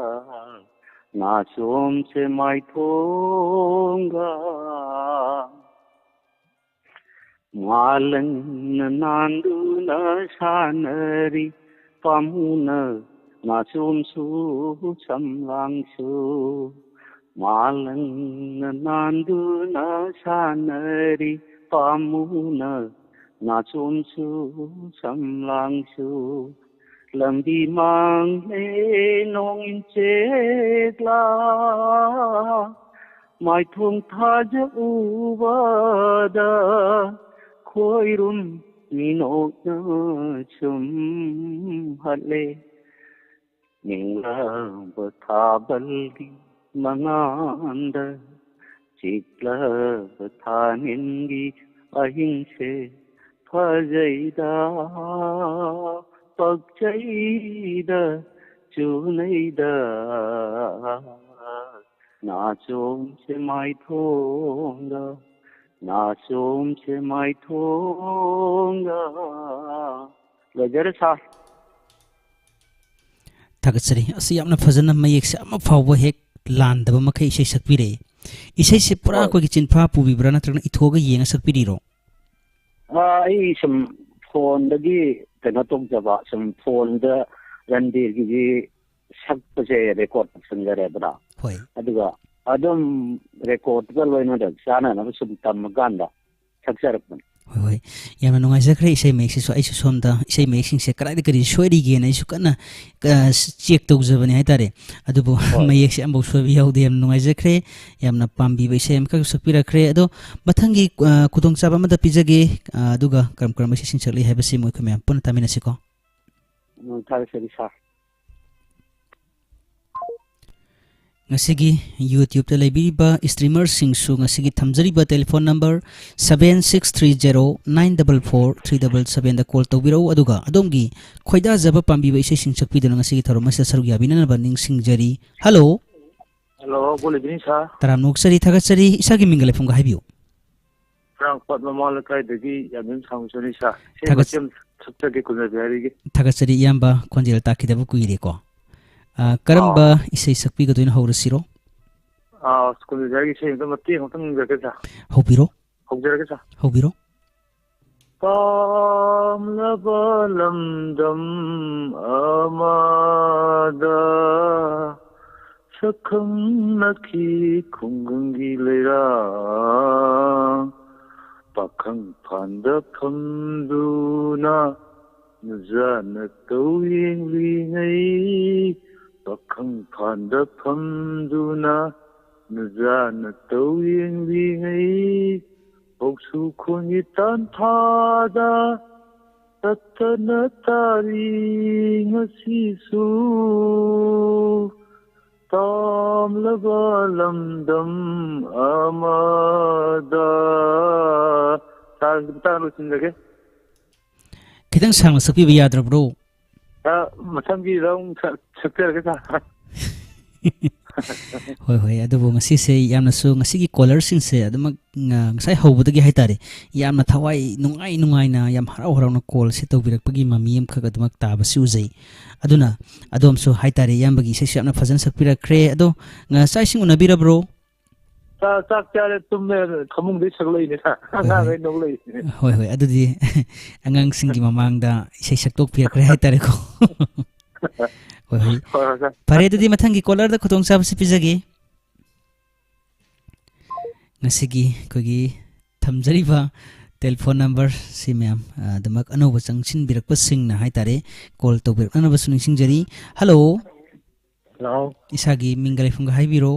ꯅꯥꯆꯣꯝꯁꯦ ꯃꯥꯏꯊꯣꯡꯒ꯫ ꯃꯥꯂꯪꯅ ꯅꯥꯟꯗꯨꯅ ꯁꯥꯟꯅꯔꯤ, ꯄꯥꯝꯃꯨꯅ ꯅꯥꯆꯣꯝꯁꯨ ꯁꯝꯂꯥꯡꯁꯨ꯫ ꯃꯥꯂꯪꯅ ꯅꯥꯟꯗꯨꯅ ꯁꯥꯟꯅꯔꯤ, ꯄꯥꯝꯃꯨꯅ ꯅꯥꯆꯣꯝꯁꯨ ꯁꯝꯂꯥꯡꯁꯨ꯫ ꯂꯝꯕꯤ ꯃꯥꯡꯂꯦ ꯅꯣꯡ ꯏꯟꯆꯦꯛꯂꯥ, ꯃꯥꯏꯊꯣꯡ ꯊꯥꯖ ꯎꯕꯗ ꯈꯣꯏꯔꯨꯝ ꯃꯤꯅꯣꯛꯅ ꯁꯨꯝ ꯍꯠꯂꯦ꯫ ꯃꯦꯡꯂꯕ ꯊꯥꯕꯜꯒꯤ ꯃꯉꯥꯟꯗ ꯆꯤꯛꯂꯕ ꯊꯥꯅꯤꯟꯒꯤ ꯑꯍꯤꯡꯁꯦ ꯐꯖꯩꯗ, ꯄꯛꯆꯩꯗ, ꯆꯨꯅꯩꯗ, ꯅꯥꯆꯣꯝꯁꯦ ꯃꯥꯏꯊꯣꯡꯗ꯫ ꯅꯥꯆꯣꯝꯁꯦ ꯃꯥꯏꯊꯣꯡꯒ꯫ ꯂꯣꯏꯖꯔꯦ, ꯁꯥꯔ꯫ ꯊꯥꯒꯠꯆꯔꯤ꯫ ꯑꯁ, ꯌꯥꯝꯅ ꯐꯖꯅ, ꯃꯌꯦꯛꯁꯦ ꯑꯃ ꯐꯥꯎꯕ ꯍꯦꯛ ꯂꯥꯟꯗꯕ ꯃꯈꯩ ꯏꯁꯩ ꯁꯛꯄꯤꯔꯛꯑꯦ꯫ ꯏꯁꯩꯁꯦ ꯄꯨꯔꯥ ꯍꯣꯏ꯫ ꯑꯩꯈꯣꯏꯒꯤ ꯆꯤꯟꯐꯥ ꯄꯨꯕꯤꯕ꯭ꯔꯥ, ꯅꯠꯇ꯭ꯔꯒꯅ ꯏꯊꯣꯛꯑꯒ ꯌꯦꯡꯉ ꯁꯛꯄꯤꯔꯤꯔꯣ? ꯑꯥ, ꯑꯩ ꯁꯨꯝ ꯐꯣꯟꯗꯒꯤ ꯀꯩꯅꯣ ꯇꯧꯖꯕ, ꯁꯨꯝ ꯐꯣꯟꯗ ꯔꯟꯕꯤꯔꯒꯤꯗꯤ ꯁꯛꯄꯁꯦ ꯔꯦꯀꯣꯔꯗ ꯇꯧꯁꯟꯖꯔꯦꯗꯅ꯫ ꯍꯣꯏ꯫ ꯑꯗꯨꯒ ꯑꯗꯨꯝ ꯔꯦꯀꯣꯔꯗꯀ ꯂꯣꯏꯅꯅ ꯆꯥꯟꯅꯅꯕ ꯁꯨꯝ ꯇꯝꯃꯀꯥꯟꯗ ꯁꯛꯆꯔꯛꯄꯅꯤ꯫ ꯍꯣꯏ, ꯍꯣꯏ꯫ ꯌꯥꯝꯅ ꯅꯨꯡꯉꯥꯏꯖꯈ꯭ꯔꯦ ꯏꯁꯩ ꯃꯌꯦꯛꯁꯤꯁꯨ꯫ ꯑꯩꯁꯨ ꯁꯣꯝꯗ ꯏꯁꯩ ꯃꯌꯦꯛꯁꯤꯡꯁꯦ ꯀꯗꯥꯏꯗ ꯀꯔꯤ ꯁꯣꯏꯔꯤꯒꯦꯅ ꯑꯩꯁꯨ ꯀꯟꯅ, ꯑ, ꯆꯦꯛ ꯇꯧꯖꯕꯅꯤ ꯍꯥꯏꯇꯥꯔꯦ꯫ ꯑꯗꯨꯕꯨ ꯍꯣꯏ꯫ ꯃꯌꯦꯛꯁꯦ ꯑꯃꯐꯥꯎ ꯁꯣꯏꯕ ꯌꯥꯎꯗꯦ꯫ ꯌꯥꯝ ꯅꯨꯡꯉꯥꯏꯖꯈ꯭ꯔꯦ꯫ ꯌꯥꯝꯅ ꯄꯥꯝꯕꯤꯕ ꯏꯁꯩ ꯑꯃꯈꯛ ꯁꯛꯄꯤꯔꯛꯈ꯭ꯔꯦ꯫ ꯑꯗꯣ ꯃꯊꯪꯒꯤ, ꯑ, ꯈꯨꯗꯣꯡꯆꯥꯕ ꯑꯃꯗ ꯄꯤꯖꯒꯦ꯫ ꯑ, ꯑꯗꯨꯒ ꯀꯔꯝ ꯀꯔꯝꯕ ꯏꯁꯩꯁꯤꯡ ꯁꯛꯂꯛꯏ ꯍꯥꯏꯕꯁꯤ ꯃꯣꯏ ꯑꯩꯈꯣꯏ ꯃꯌꯥꯝ ꯄꯨꯟꯅ ꯇꯥꯃꯤꯟꯅꯁꯤꯀꯣ꯫ ꯎꯝ, ꯊꯥꯒꯠꯆꯔꯤ, ꯁꯥꯔ꯫ ꯉꯁꯤꯒꯤ YouTube-ꯇ ꯂꯩꯕꯤꯔꯤꯕ streamer-ꯁꯤꯡꯁꯨ ꯉꯁꯤꯒꯤ ꯊꯝꯖꯔꯤꯕ telephone number seven six three zero nine double four three double seven-ꯗ call ꯇꯧꯕꯤꯔꯛꯎ, ꯑꯗꯨꯒ ꯑꯗꯣꯝꯒꯤ ꯈꯣꯏꯗꯥꯖꯕ ꯄꯥꯝꯕꯤꯕ ꯏꯁꯩꯁꯤꯡ ꯁꯛꯄꯤꯗꯨꯅ ꯉꯁꯤꯒꯤ ꯊꯧꯔꯝ ꯑꯁꯤꯗ ꯁꯔꯨꯛ ꯌꯥꯕꯤꯅꯅꯕ ꯅꯤꯡꯁꯤꯡꯖꯔꯤ꯫ Hello꯫ Hello, good evening, sir꯫ ꯇꯔꯥꯝꯅ ꯑꯣꯛꯆꯔꯤ, ꯊꯥꯒꯠꯆꯔꯤ꯫ ꯏꯁꯥꯒꯤ ꯃꯤꯡꯒ ꯂꯩꯐꯝꯒ ꯍꯥꯏꯕꯤꯌꯨ꯫ ꯐ꯭ꯔꯥꯡꯛ ꯄꯠ ꯃꯃꯥ ꯂꯩꯀꯥꯏꯗꯒꯤ ꯌꯥꯝꯕꯦꯝ ꯁꯥꯡꯕꯁꯅꯤ, ꯁꯥꯔ꯫ ꯏꯁꯩ ꯊꯥꯒꯠ- ꯃꯇꯦꯛ ꯑꯃ ꯁꯛꯆꯒꯦ, ꯀꯨꯟꯖ ꯕꯤꯍꯥꯔꯤꯒꯤ꯫ ꯊꯥꯒꯠꯆꯔꯤ ꯏꯌꯥꯝꯕ, ꯈꯣꯟꯖꯦꯜ ꯇꯥꯈꯤꯗꯕ ꯀꯨꯏꯔꯦꯀꯣ꯫ ꯑ, ꯀꯔꯝꯕ ꯑꯥ꯫ ꯏꯁꯩ ꯁꯛꯄꯤꯒꯗꯣꯏꯅꯣ, ꯍꯧꯔꯁꯤꯔꯣ? ꯑꯥ, ꯀꯨꯟꯖ ꯕꯤꯍꯥꯔꯤꯒꯤ ꯏꯁꯩ ꯑꯝꯇ ꯃꯇꯦꯛ ꯑꯃꯇꯪ ꯉꯪꯖꯒꯦ, ꯁꯥꯔ꯫ ꯍꯧꯕꯤꯔꯣ꯫ ꯍꯧꯖꯔꯒꯦ, ꯁꯥꯔ꯫ ꯍꯧꯕꯤꯔꯣ꯫ ꯄꯥꯝꯂꯕ ꯂꯝꯗꯝ ꯑꯃꯗ ꯁꯛꯈꯪꯅꯈꯤ ꯈꯨꯡꯒꯪꯒꯤ ꯂꯩꯔꯥꯡ꯫ ꯄꯥꯈꯪ ꯐꯥꯟꯗ ꯐꯝꯗꯨꯅ ꯅꯨꯖꯥꯅ ꯇꯧ ꯌꯦꯡꯂꯤꯉꯩ, ꯄꯥꯈꯪ ꯐꯥꯟꯗ ꯐꯝꯗꯨꯅ ꯅꯨꯖꯥꯅ ꯇꯧ ꯌꯦꯡꯂꯤꯉꯩ, ꯍꯧꯁꯨ ꯈꯣꯟꯒꯤ ꯇꯥꯟꯊꯥꯗ ꯇꯠꯇꯅ ꯇꯥꯔꯤ ꯉꯁꯤꯁꯨ꯫ ꯇꯥꯝꯂꯕ ꯂꯝꯗꯝ ꯑꯃꯗ꯫ ꯁꯥꯔ, ꯃꯇꯥꯡ ꯂꯣꯏꯁꯤꯟꯖꯒꯦ꯫ ꯈꯤꯇꯪ ꯁꯥꯡꯅ ꯁꯛꯄꯤꯕ ꯌꯥꯗ꯭ꯔꯕ꯭ꯔꯣ? ꯑ, ꯃꯊꯪꯒꯤꯗ ꯑꯃꯨꯛ ꯁꯛ-, ꯁꯛꯆꯔꯒꯦ, ꯁꯥꯔ꯫ ꯍꯣꯏ, ꯍꯣꯏ, ꯑꯗꯨꯕꯨ ꯉꯁꯤꯁꯦ ꯌꯥꯝꯅꯁꯨ, ꯉꯁꯤꯒꯤ caller-ꯁꯤꯡꯁꯦ ꯑꯗꯨꯃꯛ ꯉ-, ꯉꯁꯥꯏ ꯍꯧꯕꯗꯒꯤ ꯍꯥꯏꯇꯥꯔꯦ, ꯌꯥꯝꯅ ꯊꯋꯥꯏ ꯅꯨꯡꯉꯥꯏ ꯅꯨꯡꯉꯥꯏꯅ, ꯌꯥꯝ ꯍꯔꯥꯎ ꯍꯔꯥꯎꯅ callꯁꯦ ꯇꯧꯕꯤꯔꯛꯄꯒꯤ ꯃꯃꯤ ꯑꯃꯈꯛ ꯑꯗꯨꯃꯛ ꯇꯥꯕꯁꯨ ꯎꯖꯩ꯫ ꯑꯗꯨꯅ ꯑꯗꯣꯝꯁꯨ ꯍꯥꯏꯇꯥꯔꯦ, ꯏꯌꯥꯝꯕꯒꯤ ꯏꯁꯩꯁꯨ ꯌꯥꯝꯅ ꯐꯖꯅ ꯁꯛꯄꯤꯔꯛꯈ꯭ꯔꯦ꯫ ꯑꯗꯣ, ꯉ-, ꯆꯥꯛ ꯏꯁꯤꯡ ꯎꯅꯕꯤꯔꯕ꯭ꯔꯣ? ꯆꯥ-, ꯆꯥꯛ ꯆꯥꯔꯦ, ꯇꯨꯝꯃꯦ, ꯐꯃꯨꯡꯗꯩ ꯁꯛꯂꯛꯏꯅꯦ꯫ ꯍꯣꯏ, ꯍꯣꯏ꯫ ꯑꯉꯥꯡꯈꯩ ꯅꯣꯛꯂꯛꯏꯅꯦ꯫ ꯍꯣꯏ, ꯍꯣꯏ꯫ ꯑꯗꯨꯗꯤ ꯑꯉꯥꯡꯁꯤꯡꯒꯤ ꯃꯃꯥꯡꯗ ꯏꯁꯩ ꯁꯛꯇꯣꯛꯄꯤꯔꯛꯈ꯭ꯔꯦ ꯍꯥꯏꯇꯥꯔꯦꯀꯣ꯫ ꯍꯣꯏ, ꯍꯣꯏ꯫ ꯍꯣꯏ, ꯍꯣꯏ, ꯁꯥꯔ꯫ ꯐꯔꯦ, ꯑꯗꯨꯗꯤ ꯃꯊꯪꯒꯤ callerꯗ ꯈꯨꯗꯣꯡꯆꯥꯕꯁꯤ ꯄꯤꯖꯒꯦ꯫ ꯉꯁꯤꯒꯤ ꯑꯩꯈꯣꯏꯒꯤ ꯊꯝꯖꯔꯤꯕ telephone numberꯁꯤ ꯃꯌꯥꯝ, ꯑ, ꯑꯗꯨꯃꯛ ꯑꯅꯧꯕ ꯆꯪꯁꯤꯟꯕꯤꯔꯛꯄꯁꯤꯡꯅ ꯍꯥꯏꯇꯥꯔꯦ, call ꯇꯧꯕꯤꯔꯛꯅꯅꯕꯁꯨ ꯅꯤꯡꯁꯤꯡꯖꯔꯤ꯫ Hello꯫ Hello꯫ ꯏꯁꯥꯒꯤ ꯃꯤꯡꯒ ꯂꯩꯐꯝꯒ ꯍꯥꯏꯕꯤꯔꯣ꯫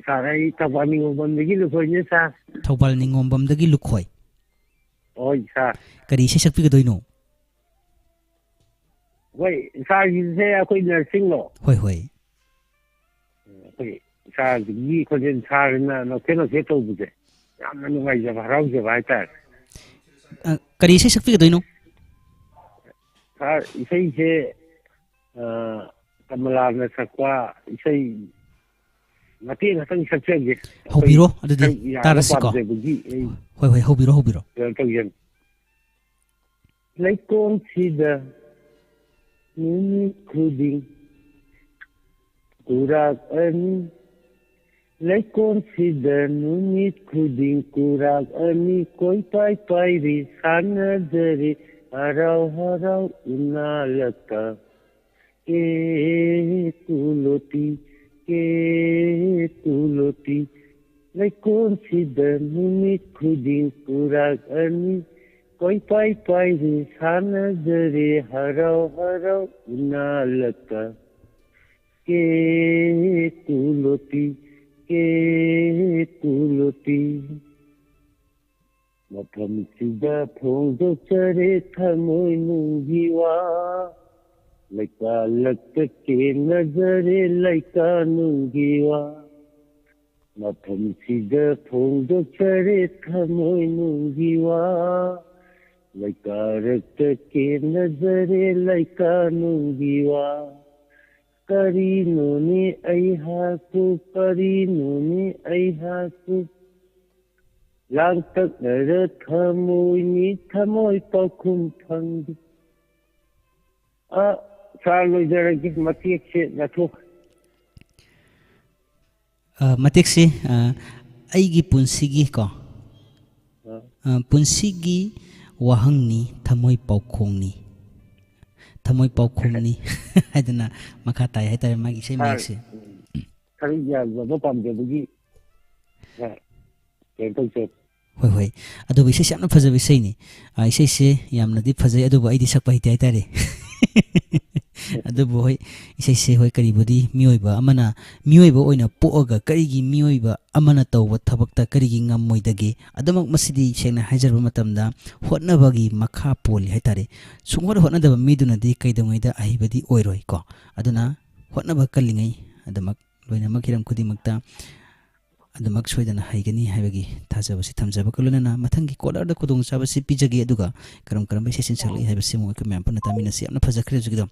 ꯁꯥꯔ, ꯑꯩ ꯊꯧꯕꯥꯜ ꯅꯤꯉꯣꯝꯕꯝꯗꯒꯤ ꯂꯨꯈꯣꯏꯅꯦ, ꯁꯥꯔ꯫ ꯊꯧꯕꯥꯜ ꯅꯤꯉꯣꯝꯕꯝꯗꯒꯤ ꯂꯨꯈꯣꯏ꯫ ꯍꯣꯏ, ꯁꯥꯔ꯫ ꯀꯔꯤ ꯏꯁꯩ ꯁꯛꯄꯤꯒꯗꯣꯏꯅꯣ? ꯍꯣꯏ, ꯁꯥꯔꯒꯤꯁꯦ ꯑꯩꯈꯣꯏ ꯅꯔꯁꯤꯡꯂꯣ? ꯍꯣꯏ, ꯍꯣꯏ꯫ ꯑꯩꯈꯣꯏ ꯁꯥꯔꯒꯤ ꯈꯣꯟꯖꯦꯜ, ꯁꯥꯔꯅ ꯅꯣꯛꯐꯦꯠ ꯅꯣꯛꯐꯦꯠ ꯇꯧꯕꯁꯦ ꯌꯥꯝꯅ ꯅꯨꯡꯉꯥꯏꯖꯕ, ꯍꯔꯥꯎꯖꯕ ꯍꯥꯏꯇꯥꯔꯦ꯫ ꯑ, ꯀꯔꯤ ꯏꯁꯩ ꯁꯛꯄꯤꯒꯗꯣꯏꯅꯣ? ꯁꯥꯔ, ꯏꯁꯩꯁꯦ, ꯑ, ꯀꯃꯂꯥꯅ ꯁꯛꯄ ꯏꯁꯩ ꯃꯇꯦꯛ ꯉꯥꯛꯇꯪ ꯁꯛꯆꯒꯦ꯫ ꯍꯧꯕꯤꯔꯣ, ꯑꯩꯈꯣꯏ ꯑꯗꯨꯗꯤ ꯁꯔꯨꯛ ꯌꯥꯕ ꯇꯥꯔꯁꯤꯀꯣ꯫ ꯄꯥꯝꯖꯕꯒꯤ ꯑꯩ ꯍꯣꯏ, ꯍꯣꯏ, ꯍꯧꯕꯤꯔꯣ, ꯍꯧꯕꯤꯔꯣ꯫ ꯀꯩꯅꯣ ꯇꯧꯖꯒꯦ꯫ ꯂꯩꯀꯣꯜꯁꯤꯗ ꯅꯨꯃꯤꯠ ꯈꯨꯗꯤꯡ ꯈꯨꯔꯥꯛ ꯑꯅꯤ, ꯂꯩꯀꯣꯜꯁꯤꯗ ꯅꯨꯃꯤꯠ ꯈꯨꯗꯤꯡ ꯈꯨꯔꯥꯛ ꯑꯅꯤ, ꯀꯣꯏꯄꯥꯏ ꯄꯥꯏꯔꯤ ꯁꯥꯟꯅꯖꯔꯤ ꯍꯔꯥꯎ ꯍꯔꯥꯎ ꯎꯅꯥꯂꯛꯇ꯫ ꯀꯦ ꯀꯨꯂꯣꯇꯤ, ꯀꯦ ꯀꯨꯂꯣꯇꯤ, ꯂꯩꯀꯣꯜꯁꯤꯗ ꯅꯨꯃꯤꯠ ꯈꯨꯗꯤꯡ ꯈꯨꯔꯥꯛ ꯑꯅꯤ, ꯀꯣꯏꯄꯥꯏ ꯄꯥꯏꯔꯤ ꯁꯥꯟꯅꯖꯔꯤ ꯍꯔꯥꯎ ꯍꯔꯥꯎ ꯎꯅꯥꯂꯛꯇ꯫ ꯀꯦ ꯀꯨꯂꯣꯇꯤ, ꯀꯦ ꯀꯨꯂꯣꯇꯤ꯫ ꯃꯐꯝꯁꯤꯗ ꯐꯣꯡꯗꯣꯛꯆꯔꯦ ꯊꯃꯣꯏꯅꯨꯡꯒꯤ ꯋꯥ, ꯂꯩꯀꯥꯂꯛꯇ ꯀꯦꯅꯖꯔꯦ ꯂꯩꯀꯥꯅꯨꯡꯒꯤ ꯋꯥ꯫ ꯃꯐꯝꯁꯤꯗ ꯐꯣꯡꯗꯣꯛꯆꯔꯦ ꯊꯃꯣꯏꯅꯨꯡꯒꯤ ꯋꯥ, ꯂꯩꯀꯥꯔꯛꯇ ꯀꯦꯅꯖꯔꯦ ꯂꯩꯀꯥꯅꯨꯡꯒꯤ ꯋꯥ꯫ ꯀꯔꯤꯅꯣꯅꯦ ꯑꯩꯍꯥꯛꯄꯨ, ꯀꯔꯤꯅꯣꯅꯦ ꯑꯩꯍꯥꯛꯄꯨ, ꯂꯥꯡꯇꯛꯅꯔ ꯊꯃꯣꯏꯅꯤ, ꯊꯃꯣꯏ ꯄꯥꯎꯈꯨꯝ ꯐꯪꯗꯦ꯫ ꯑ, ꯁꯥꯔ, ꯂꯣꯏꯖꯔꯒꯦ, ꯃꯇꯦꯛꯁꯦ ꯂꯧꯊꯣꯛ꯫ ꯑ, ꯃꯇꯦꯛꯁꯦ, ꯑ, ꯑꯩꯒꯤ ꯄꯨꯟꯁꯤꯒꯤ ꯀꯣ, ꯑ꯫ ꯑ, ꯄꯨꯟꯁꯤꯒꯤ ꯋꯥꯍꯪꯅꯤ, ꯊꯃꯣꯏ ꯄꯥꯎꯈꯣꯡꯅꯤ, ꯊꯃꯣꯏ ꯄꯥꯎꯈꯣꯡꯅꯤ ꯍꯥꯏꯗꯅ ꯃꯈꯥ ꯇꯥꯏ ꯍꯥꯏꯇꯥꯔꯦ ꯃꯥꯒꯤ ꯏꯁꯩ ꯁꯥꯔ, ꯃꯌꯦꯛꯁꯦ꯫ ꯎꯝ, ꯈꯔ ꯌꯥꯖꯕ ꯄꯥꯝꯖꯕꯒꯤ, ꯑ, ꯀꯩꯅꯣ ꯇꯧꯖꯩ꯫ ꯍꯣꯏ, ꯍꯣꯏ꯫ ꯑꯗꯨꯕꯨ ꯏꯁꯩꯁꯦ ꯌꯥꯝꯅ ꯐꯖꯕ ꯏꯁꯩꯅꯤ꯫ ꯑ, ꯏꯁꯩꯁꯦ ꯌꯥꯝꯅꯗꯤ ꯐꯖꯩ, ꯑꯗꯨꯕꯨ ꯑꯩꯗꯤ ꯁꯛꯄ ꯍꯩꯇꯦ ꯍꯥꯏꯇꯥꯔꯦ꯫ ꯑꯗꯨꯕꯨ ꯍꯣꯏ, ꯏꯁꯩꯁꯦ ꯍꯣꯏ, ꯀꯔꯤꯕꯨꯗꯤ ꯃꯤꯑꯣꯏꯕ ꯑꯃꯅ, ꯃꯤꯑꯣꯏꯕ ꯑꯣꯏꯅ ꯄꯣꯛꯑꯒ ꯀꯔꯤꯒꯤ ꯃꯤꯑꯣꯏꯕ ꯑꯃꯅ ꯇꯧꯕ ꯊꯕꯛꯇ ꯀꯔꯤꯒꯤ ꯉꯝꯃꯣꯏꯗꯒꯦ? ꯑꯗꯨꯃꯛ ꯃꯁꯤꯗꯤ ꯁꯦꯡꯅ ꯍꯥꯏꯖꯔꯕ ꯃꯇꯝꯗ ꯍꯣꯠꯅꯕꯒꯤ ꯃꯈꯥ ꯄꯣꯜꯂꯤ ꯍꯥꯏꯇꯥꯔꯦ꯫ ꯁꯨꯡꯍꯣꯠ ꯍꯣꯠꯅꯗꯕ ꯃꯤꯗꯨꯅꯗꯤ ꯀꯩꯗꯧꯉꯩꯗ ꯑꯍꯩꯕꯗꯤ ꯑꯣꯏꯔꯣꯏꯀꯣ꯫ ꯑꯗꯨꯅ ꯍꯣꯠꯅꯕ ꯀꯜꯂꯤꯉꯩ ꯑꯗꯨꯃꯛ ꯂꯣꯏꯅꯃꯛ ꯍꯤꯔꯝ ꯈꯨꯗꯤꯡꯃꯛꯇ ꯑꯗꯨꯃꯛ ꯁꯣꯏꯗꯅ ꯍꯩꯒꯅꯤ ꯍꯥꯏꯕꯒꯤ ꯊꯥꯖꯕꯁꯤ ꯊꯝꯖꯕꯒ ꯂꯣꯏꯅꯅ ꯃꯊꯪꯒꯤ ꯀꯣꯂꯔꯗ ꯈꯨꯗꯣꯡꯆꯥꯕꯁꯤ ꯄꯤꯖꯒꯦ, ꯑꯗꯨꯒ ꯀꯔꯝ ꯀꯔꯝꯕ ꯏꯁꯩꯁꯤꯡ ꯁꯛꯂꯛꯏ ꯍꯥꯏꯕꯁꯤ ꯑꯃꯨꯛ ꯑꯩꯈꯣꯏ ꯃꯌꯥꯝ ꯄꯨꯟꯅ ꯇꯥꯃꯤꯟꯅꯁꯤ꯫ ꯌꯥꯝꯅ ꯐꯖꯈ꯭ꯔꯦ ꯍꯧꯖꯤꯛꯀꯤꯗꯣ꯫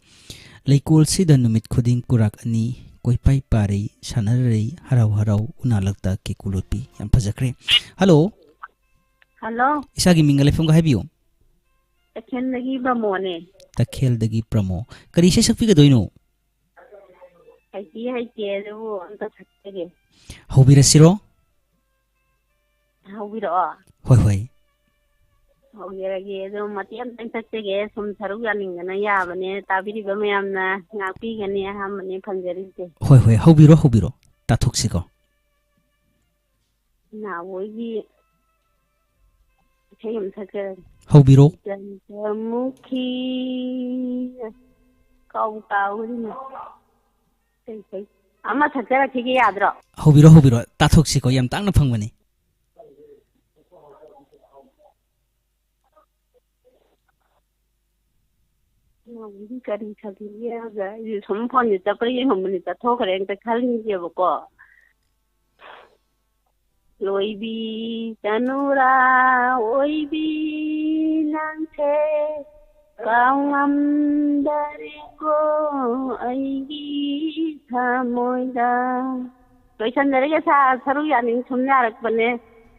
"ꯂꯩꯀꯣꯜꯁꯤꯗ ꯅꯨꯃꯤꯠ ꯈꯨꯗꯤꯡ ꯀꯨꯔꯥꯛ ꯑꯅꯤ, ꯀꯣꯏꯄꯥꯏ ꯄꯥꯔꯩ ꯁꯥꯟꯅꯔꯩ, ꯍꯔꯥꯎ ꯍꯔꯥꯎ ꯎꯅꯥꯂꯛꯇ ꯀꯦꯀꯨ ꯂꯣꯠꯄꯤ"꯫ ꯌꯥꯝ ꯐꯖꯈ꯭ꯔꯦ꯫ ꯍꯜꯂꯣ꯫ ꯍꯜꯂꯣ꯫ ꯏꯁꯥꯒꯤ ꯃꯤꯡꯒ ꯂꯩꯐꯝꯒ ꯍꯥꯏꯕꯤꯌꯨ꯫ ꯇꯈꯦꯜꯗꯒꯤ ꯕ꯭ꯔꯃꯣꯅꯦ꯫ ꯇꯈꯦꯜꯗꯒꯤ ꯕ꯭ꯔꯃꯣ꯫ ꯀꯔꯤ ꯏꯁꯩ ꯁꯛꯄꯤꯒꯗꯣꯏꯅꯣ? ꯍꯩꯇꯤ ꯍꯩꯇꯦ, ꯑꯗꯨꯕꯨ ꯑꯝꯇ ꯁꯛꯆꯒꯦ꯫ ꯍꯧꯕꯤꯔꯁꯤꯔꯣ? ꯍꯧꯕꯤꯔꯛꯑꯣ꯫ ꯍꯣꯏ, ꯍꯣꯏ꯫ ꯍꯧꯖꯔꯒꯦ꯫ ꯑꯗꯣ ꯃꯇꯦꯛ ꯑꯃꯇꯪ ꯆꯠꯆꯒꯦ꯫ ꯁꯨꯝ ꯁꯔꯨꯛ ꯌꯥꯅꯤꯡꯗꯅ ꯌꯥꯕꯅꯦ꯫ ꯇꯥꯕꯤꯔꯤꯕ ꯃꯌꯥꯝꯅ ꯉꯥꯛꯄꯤꯒꯅꯤ꯫ ꯑꯍꯥꯟꯕꯅꯦ ꯐꯪꯖꯔꯤꯁꯦ꯫ ꯍꯣꯏ, ꯍꯣꯏ꯫ ꯍꯧꯕꯤꯔꯣ, ꯍꯧꯕꯤꯔꯣ꯫ ꯇꯥꯊꯣꯛꯁꯤꯀꯣ꯫ ꯅꯥꯎꯕꯣꯏꯒꯤ ꯏꯁꯩ ꯑꯃ ꯁꯛꯆꯔꯒꯦ꯫ ꯍꯧꯕꯤꯔꯣ꯫ ꯆꯟꯗ꯭ꯔꯃꯨꯈꯤ꯫ ꯀꯥꯎꯕꯨ ꯀꯥꯎꯒ꯭ꯔꯦꯅꯦ꯫ ꯀꯩ, ꯀꯩ? ꯑꯃ ꯁꯛꯆꯔꯛꯈꯤꯒꯦ ꯌꯥꯗ꯭ꯔꯣ? ꯍꯧꯕꯤꯔꯣ, ꯍꯧꯕꯤꯔꯣ꯫ ꯇꯥꯊꯣꯛꯁꯤꯀꯣ꯫ ꯌꯥꯝ ꯇꯥꯡꯅ ꯐꯪꯕꯅꯤ꯫ ꯀꯔꯤ ꯈꯜꯂꯤꯒꯦ ꯍꯥꯏꯕ? ꯑꯩꯁꯨ ꯁꯨꯝ ꯐꯣꯟꯁꯦ ꯆꯠꯄ꯭ꯔꯥ ꯌꯦꯡꯉꯝꯕꯅꯤ, ꯆꯠꯊꯣꯛꯈ꯭ꯔꯦ꯫ ꯑꯝꯇ ꯈꯜꯂꯤꯒꯦꯕꯀꯣ꯫ ꯂꯣꯏꯕꯤ ꯇꯅꯨꯔꯥ ꯑꯣꯏꯕꯤ ꯅꯪꯁꯦ ꯀꯥꯎꯉꯝꯗꯔꯦꯀꯣ ꯑꯩꯒꯤ ꯊꯃꯣꯏꯗ꯫ ꯂꯣꯏꯁꯟꯖꯔꯒꯦ ꯁꯥꯔ, ꯁꯔꯨꯛ ꯌꯥꯅꯤꯡ ꯁꯨꯝ ꯌꯥꯔꯛꯄꯅꯦ꯫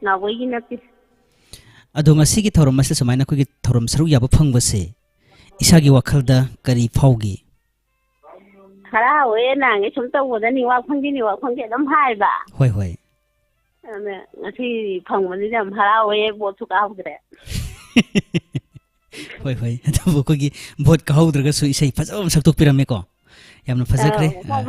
ꯅꯥꯎꯕꯣꯏꯒꯤ ꯅꯠꯇꯦ꯫ ꯑꯗꯣ ꯉꯁꯤꯒꯤ ꯊꯧꯔꯝ ꯑꯁꯤꯗ ꯁꯨꯃꯥꯏꯅ ꯑꯩꯈꯣꯏꯒꯤ ꯊꯧꯔꯝ ꯁꯔꯨꯛ ꯌꯥꯕ ꯐꯪꯕꯁꯦ ꯏꯁꯥꯒꯤ ꯋꯥꯈꯜꯗ ꯀꯔꯤ ꯐꯥꯎꯒꯤ? ꯍꯔꯥꯎꯋꯦ, ꯅꯍꯥꯟꯒꯩ ꯁꯨꯝ ꯇꯧꯕꯗ ꯅꯦꯠꯋꯥꯛ ꯐꯪꯗꯦ, ꯅꯦꯠꯋꯥꯛ ꯐꯪꯗꯦ ꯑꯗꯨꯝ ꯍꯥꯏꯕ꯫ ꯍꯣꯏ, ꯍꯣꯏ꯫ ꯑꯗꯨꯅ ꯉꯁꯤ ꯐꯪꯕꯅꯤꯅ ꯌꯥꯝ ꯍꯔꯥꯎꯋꯦ, ꯚꯣꯠꯁꯨ ꯀꯥꯍꯧꯗ꯭ꯔꯦ꯫ ꯍꯣꯏ, ꯍꯣꯏ꯫ ꯑꯗꯨꯕꯨ ꯑꯩꯈꯣꯏꯒꯤ ꯚꯣꯠ ꯀꯥꯍꯧꯗ꯭ꯔꯒꯁꯨ ꯏꯁꯩ ꯐꯖꯕ ꯑꯃ ꯁꯛꯇꯣꯛꯄꯤꯔꯝꯃꯦꯀꯣ꯫ ꯌꯥꯝꯅ ꯐꯖꯈ꯭ꯔꯦ꯫ ꯑꯥ, ꯑꯥ꯫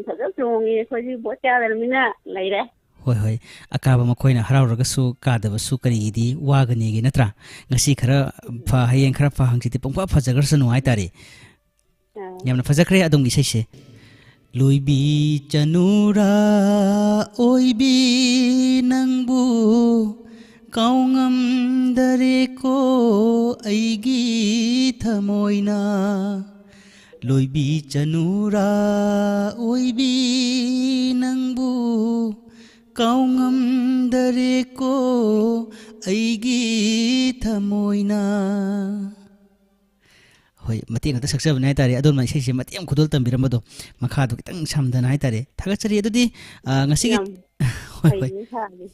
ꯐꯖ ꯆꯣꯡꯉꯤ꯫ ꯑꯩꯈꯣꯏꯗꯤ ꯚꯣꯠ ꯀꯥꯗ꯭ꯔꯕꯅꯤꯅ ꯂꯩꯔꯦ꯫ ꯍꯣꯏ, ꯍꯣꯏ꯫ ꯑꯀꯥꯕ ꯃꯈꯣꯏꯅ ꯍꯔꯥꯎꯔꯒꯁꯨ ꯀꯥꯗꯕꯁꯨ ꯀꯔꯤꯒꯤꯗꯤ ꯋꯥꯒꯅꯤꯒꯦ, ꯅꯠꯇ꯭ꯔꯥ? ꯉꯁꯤ ꯈꯔ ꯐ-, ꯍꯌꯦꯡ ꯈꯔ ꯐ, ꯍꯪꯆꯤꯠꯇꯤ ꯄꯨꯡꯐ ꯐꯖꯈ꯭ꯔꯁꯅꯨ ꯍꯥꯏꯇꯥꯔꯦ꯫ ꯑꯥ꯫ ꯌꯥꯝꯅ ꯐꯖꯈ꯭ꯔꯦ ꯑꯗꯣꯝꯒꯤ ꯏꯁꯩꯁꯦ꯫ ꯂꯣꯏꯕꯤ ꯆꯅꯨꯔꯥ ꯑꯣꯏꯕꯤ ꯅꯪꯕꯨ ꯀꯥꯎꯉꯝꯗꯔꯦꯀꯣ ꯑꯩꯒꯤ ꯊꯃꯣꯏꯅ꯫ ꯂꯣꯏꯕꯤ ꯆꯅꯨꯔꯥ ꯑꯣꯏꯕꯤ ꯅꯪꯕꯨ ꯀꯥꯎꯉꯝꯗꯔꯦꯀꯣ ꯑꯩꯒꯤ ꯊꯃꯣꯏꯅ꯫ ꯍꯣꯏ, ꯃꯇꯦꯛ ꯉꯥꯛꯇ ꯁꯛꯆꯕꯅꯦ ꯍꯥꯏꯇꯥꯔꯦ꯫ ꯑꯗꯣꯝꯅ ꯏꯁꯩꯁꯦ ꯃꯇꯦꯛ ꯑꯃ ꯈꯨꯗꯣꯜ ꯇꯝꯕꯤꯔꯝꯕꯗꯣ, ꯃꯈꯥꯗꯣ ꯈꯤꯇꯪ ꯁꯝꯗꯅ ꯍꯥꯏꯇꯥꯔꯦ꯫ ꯊꯥꯒꯠꯆꯔꯤ꯫ ꯑꯗꯨꯗꯤ, ꯑ, ꯉꯁꯤꯒꯤ ꯌꯥꯝ ꯍꯣꯏ, ꯍꯣꯏ꯫ ꯍꯩꯅꯦ ꯁꯥꯔꯤ꯫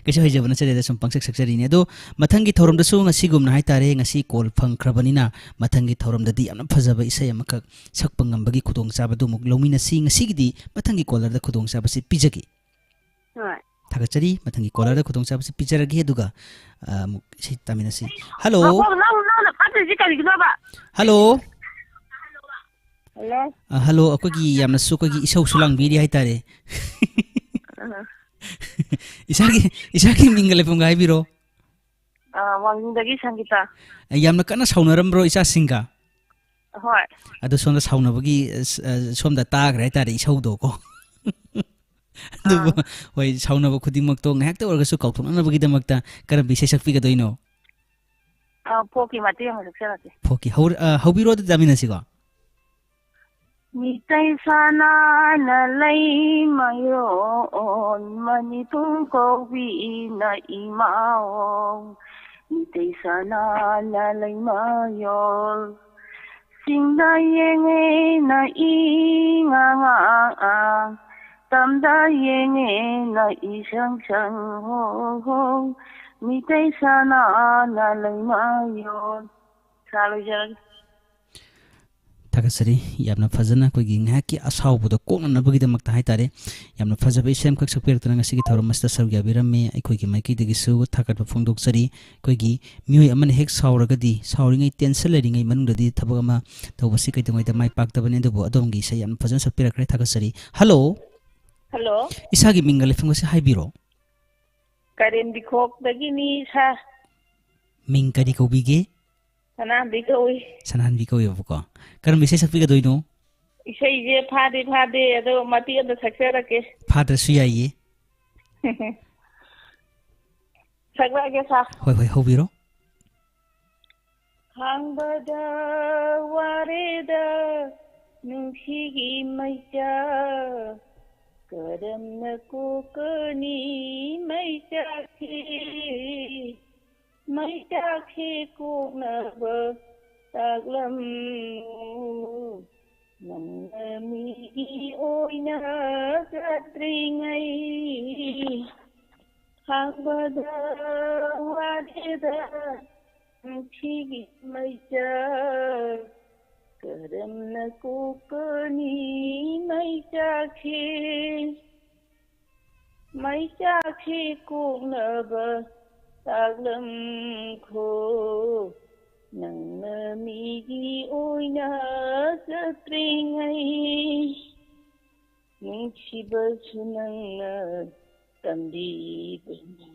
ꯀꯩꯁꯨ ꯍꯩꯖꯕ ꯅꯠꯆꯗꯦꯗ, ꯁꯨꯝ ꯄꯪꯁꯛ ꯁꯛꯆꯔꯤꯅꯦ꯫ ꯑꯗꯣ ꯃꯊꯪꯒꯤ ꯊꯧꯔꯝꯗꯁꯨ ꯉꯁꯤꯒꯨꯝꯅ ꯍꯥꯏꯇꯥꯔꯦ, ꯉꯁꯤ ꯀꯣꯜ ꯐꯪꯈ꯭ꯔꯕꯅꯤꯅ, ꯃꯊꯪꯒꯤ ꯊꯧꯔꯝꯗꯗꯤ ꯌꯥꯝꯅ ꯐꯖꯕ ꯏꯁꯩ ꯑꯃꯈꯛ ꯁꯛꯄ ꯉꯝꯕꯒꯤ ꯈꯨꯗꯣꯡꯆꯥꯕꯗꯨ ꯑꯃꯨꯛ ꯂꯧꯃꯤꯟꯅꯁꯤ꯫ ꯉꯁꯤꯒꯤꯗꯤ ꯃꯊꯪꯒꯤ ꯀꯣꯂꯔꯗ ꯈꯨꯗꯣꯡꯆꯥꯕꯁꯤ ꯄꯤꯖꯒꯦ꯫ ꯍꯣꯏ꯫ ꯊꯥꯒꯠꯆꯔꯤ꯫ ꯃꯊꯪꯒꯤ ꯀꯣꯂꯔꯗ ꯈꯨꯗꯣꯡꯆꯥꯕꯁꯤ ꯄꯤꯖꯔꯒꯦ, ꯑꯗꯨꯒ, ꯑ, ꯑꯃꯨꯛ ꯏꯁꯩ ꯇꯥꯃꯤꯟꯅꯁꯤ꯫ ꯍꯜꯂꯣ꯫ ꯃꯈꯣꯡ ꯅꯧ ꯅꯧꯅ ꯐꯠꯇ꯭ꯔꯤꯁꯤ ꯀꯔꯤꯒꯤꯅꯣꯕ? ꯍꯜꯂꯣ꯫ ꯍꯜꯂꯣ꯫ ꯑ, ꯍꯜꯂꯣ, ꯑꯩꯈꯣꯏꯒꯤ ꯌꯥꯝꯅꯁꯨ ꯑꯩꯈꯣꯏꯒꯤ ꯏꯁꯧꯁꯨ ꯂꯥꯡꯕꯤꯔꯤ ꯍꯥꯏꯇꯥꯔꯦ꯫ ꯑ꯫ ꯏꯁꯥꯒꯤ, ꯏꯁꯥꯒꯤ ꯃꯤꯡꯒ ꯂꯩꯐꯝꯒ ꯍꯥꯏꯕꯤꯔꯣ꯫ ꯑ, ꯋꯥꯡꯖꯤꯡꯗꯒꯤ ꯁꯪꯒꯤꯇꯥ꯫ ꯑ, ꯌꯥꯝꯅ ꯀꯟꯅ ꯁꯥꯎꯅꯔꯝꯕ꯭ꯔꯣ ꯏꯆꯥꯁꯤꯡꯒ? ꯍꯣꯏ꯫ ꯑꯗꯣ ꯁꯣꯝꯗ ꯁꯥꯎꯅꯕꯒꯤ, ꯑ, ꯁ-, ꯑ, ꯁꯣꯝꯗ ꯇꯥꯈ꯭ꯔꯦ ꯍꯥꯏꯇꯥꯔꯦ ꯏꯁꯧꯗꯣ ꯀꯣ꯫ ꯑꯗꯨꯕꯨ, ꯑꯥ꯫ ꯍꯣꯏ, ꯁꯥꯎꯅꯕ ꯈꯨꯗꯤꯡꯃꯛꯇꯣ ꯉꯥꯏꯍꯥꯛꯇ ꯑꯣꯏꯔꯒꯁꯨ ꯀꯥꯎꯊꯣꯛꯅꯅꯕꯒꯤꯗꯃꯛꯇ ꯀꯔꯝꯕ ꯏꯁꯩ ꯁꯛꯄꯤꯒꯗꯣꯏꯅꯣ? ꯑꯥ, ꯐꯣꯛꯀꯤ ꯃꯇꯦꯛ ꯑꯃ ꯁꯛꯆꯔꯛꯀꯦ꯫ ꯐꯣꯛꯀꯤ꯫ ꯍꯧ-, ꯑ, ꯍꯧꯕꯤꯔꯣ, ꯑꯗꯨ ꯇꯥꯃꯤꯟꯅꯁꯤꯀꯣ꯫ ꯃꯤꯇꯩ ꯁꯅꯥꯅ ꯂꯩꯃꯥꯌꯣꯟ, ꯃꯅꯤꯄꯨꯔ ꯀꯧꯕꯤꯅ ꯏꯃꯥꯑꯣ꯫ ꯃꯤꯇꯩ ꯁꯅꯥꯅ ꯂꯩꯃꯥꯌꯣꯟ, ꯆꯤꯡꯗ ꯌꯦꯡꯉꯦꯅ ꯏ ꯉꯥ ꯉꯥ, ꯇꯝꯗ ꯌꯦꯡꯉꯦ ꯅ ꯏꯁꯪ ꯁꯪ ꯍꯣ ꯍꯣ, ꯃꯤꯇꯩ ꯁꯅꯥꯅ ꯂꯩꯃꯥꯌꯣꯟ꯫ ꯁꯥ ꯂꯣꯏꯖꯔꯒꯦ꯫ ꯊꯥꯒꯠꯆꯔꯤ꯫ ꯌꯥꯝꯅ ꯐꯖꯅ ꯑꯩꯈꯣꯏꯒꯤ ꯉꯥꯏꯍꯥꯛꯀꯤ ꯑꯁꯥꯎꯕꯗꯣ ꯀꯣꯛꯅꯅꯕꯒꯤꯗꯃꯛꯇ ꯍꯥꯏꯇꯥꯔꯦ, ꯌꯥꯝꯅ ꯐꯖꯕ ꯏꯁꯩ ꯑꯃꯈꯛ ꯁꯛꯄꯤꯔꯛꯇꯨꯅ ꯉꯁꯤꯒꯤ ꯊꯧꯔꯝ ꯑꯁꯤꯗ ꯁꯔꯨꯛ ꯌꯥꯕꯤꯔꯝꯃꯤ꯫ ꯑꯩꯈꯣꯏꯒꯤ ꯃꯥꯏꯀꯩꯗꯒꯤꯁꯨ ꯊꯥꯒꯠꯄ ꯐꯣꯡꯗꯣꯛꯆꯔꯤ꯫ ꯑꯩꯈꯣꯏꯒꯤ ꯃꯤꯑꯣꯏ ꯑꯃꯅ ꯍꯦꯛ ꯁꯥꯎꯔꯒꯗꯤ, ꯁꯥꯎꯔꯤꯉꯩ, ꯇꯦꯟꯁꯟ ꯂꯩꯔꯤꯉꯩ ꯃꯅꯨꯡꯗꯗꯤ ꯊꯕꯛ ꯑꯃ ꯇꯧꯕꯁꯤ ꯀꯩꯗꯧꯉꯩꯗ ꯃꯥꯏ ꯄꯥꯛꯇꯕꯅꯤ꯫ ꯑꯗꯨꯕꯨ ꯑꯗꯣꯝꯒꯤ ꯏꯁꯩ ꯌꯥꯝꯅ ꯐꯖꯅ ꯁꯛꯄꯤꯔꯛꯈ꯭ꯔꯦ, ꯊꯥꯒꯠꯆꯔꯤ꯫ ꯍꯜꯂꯣ꯫ ꯍꯜꯂꯣ꯫ ꯏꯁꯥꯒꯤ ꯃꯤꯡꯒ ꯂꯩꯐꯝꯒꯁꯦ ꯍꯥꯏꯕꯤꯔꯣ꯫ ꯀꯥꯔꯦꯟꯕꯤꯈꯣꯛꯇꯒꯤꯅꯤ ꯁꯥꯔ꯫ ꯃꯤꯡ ꯀꯔꯤ ꯀꯧꯕꯤꯒꯦ? ꯁꯅꯥꯍꯟꯕꯤ ꯀꯧꯏ꯫ ꯁꯅꯥꯍꯟꯕꯤ ꯀꯧꯋꯦꯕꯀꯣ꯫ ꯀꯔꯝꯕ ꯏꯁꯩ ꯁꯛꯄꯤꯒꯗꯣꯏꯅꯣ? ꯏꯁꯩꯁꯦ ꯐꯥꯗꯤ ꯐꯥꯗꯦ, ꯑꯗꯣ ꯃꯇꯦꯛ ꯑꯃ ꯁꯛꯆꯔꯛꯀꯦ꯫ ꯐꯥꯗ꯭ꯔꯁꯨ ꯌꯥꯏꯌꯦ꯫ ꯁꯛꯂꯛꯑꯒꯦ ꯁꯥꯔ꯫ ꯍꯣꯏ, ꯍꯣꯏ, ꯍꯧꯕꯤꯔꯣ꯫ ꯈꯥꯡꯕꯗ ꯋꯥꯔꯦꯗ ꯅꯨꯡꯁꯤꯒꯤ ꯃꯩꯆꯥꯛ, ꯀꯔꯝꯅ ꯀꯣꯛꯀꯅꯤ ꯃꯩꯆꯥꯛꯁꯤ? ꯃꯩꯆꯥꯛꯁꯤ ꯀꯣꯛꯅꯕ ꯇꯥꯛꯂꯝꯃꯨ꯫ ꯅꯪꯅ ꯃꯤꯒꯤ ꯑꯣꯏꯅ ꯆꯠꯇ꯭ꯔꯤꯉꯩ, ꯈꯥꯡꯕꯗ ꯋꯥꯔꯦꯗ ꯅꯨꯡꯁꯤꯒꯤ ꯃꯩꯆꯥꯛ, ꯀꯔꯝꯅ ꯀꯣꯛꯀꯅꯤ ꯃꯩꯆꯥꯛꯁꯤ? ꯃꯩꯆꯥꯛꯁꯤ ꯀꯣꯛꯅꯕ ꯇꯥꯛꯂꯝꯈꯣ, ꯅꯪꯅ ꯃꯤꯒꯤ ꯑꯣꯏꯅ ꯆꯠꯇ꯭ꯔꯤꯉꯩ꯫ ꯅꯨꯡꯁꯤꯕꯁꯨ ꯅꯪꯅ ꯇꯝꯕꯤꯕꯅꯤ,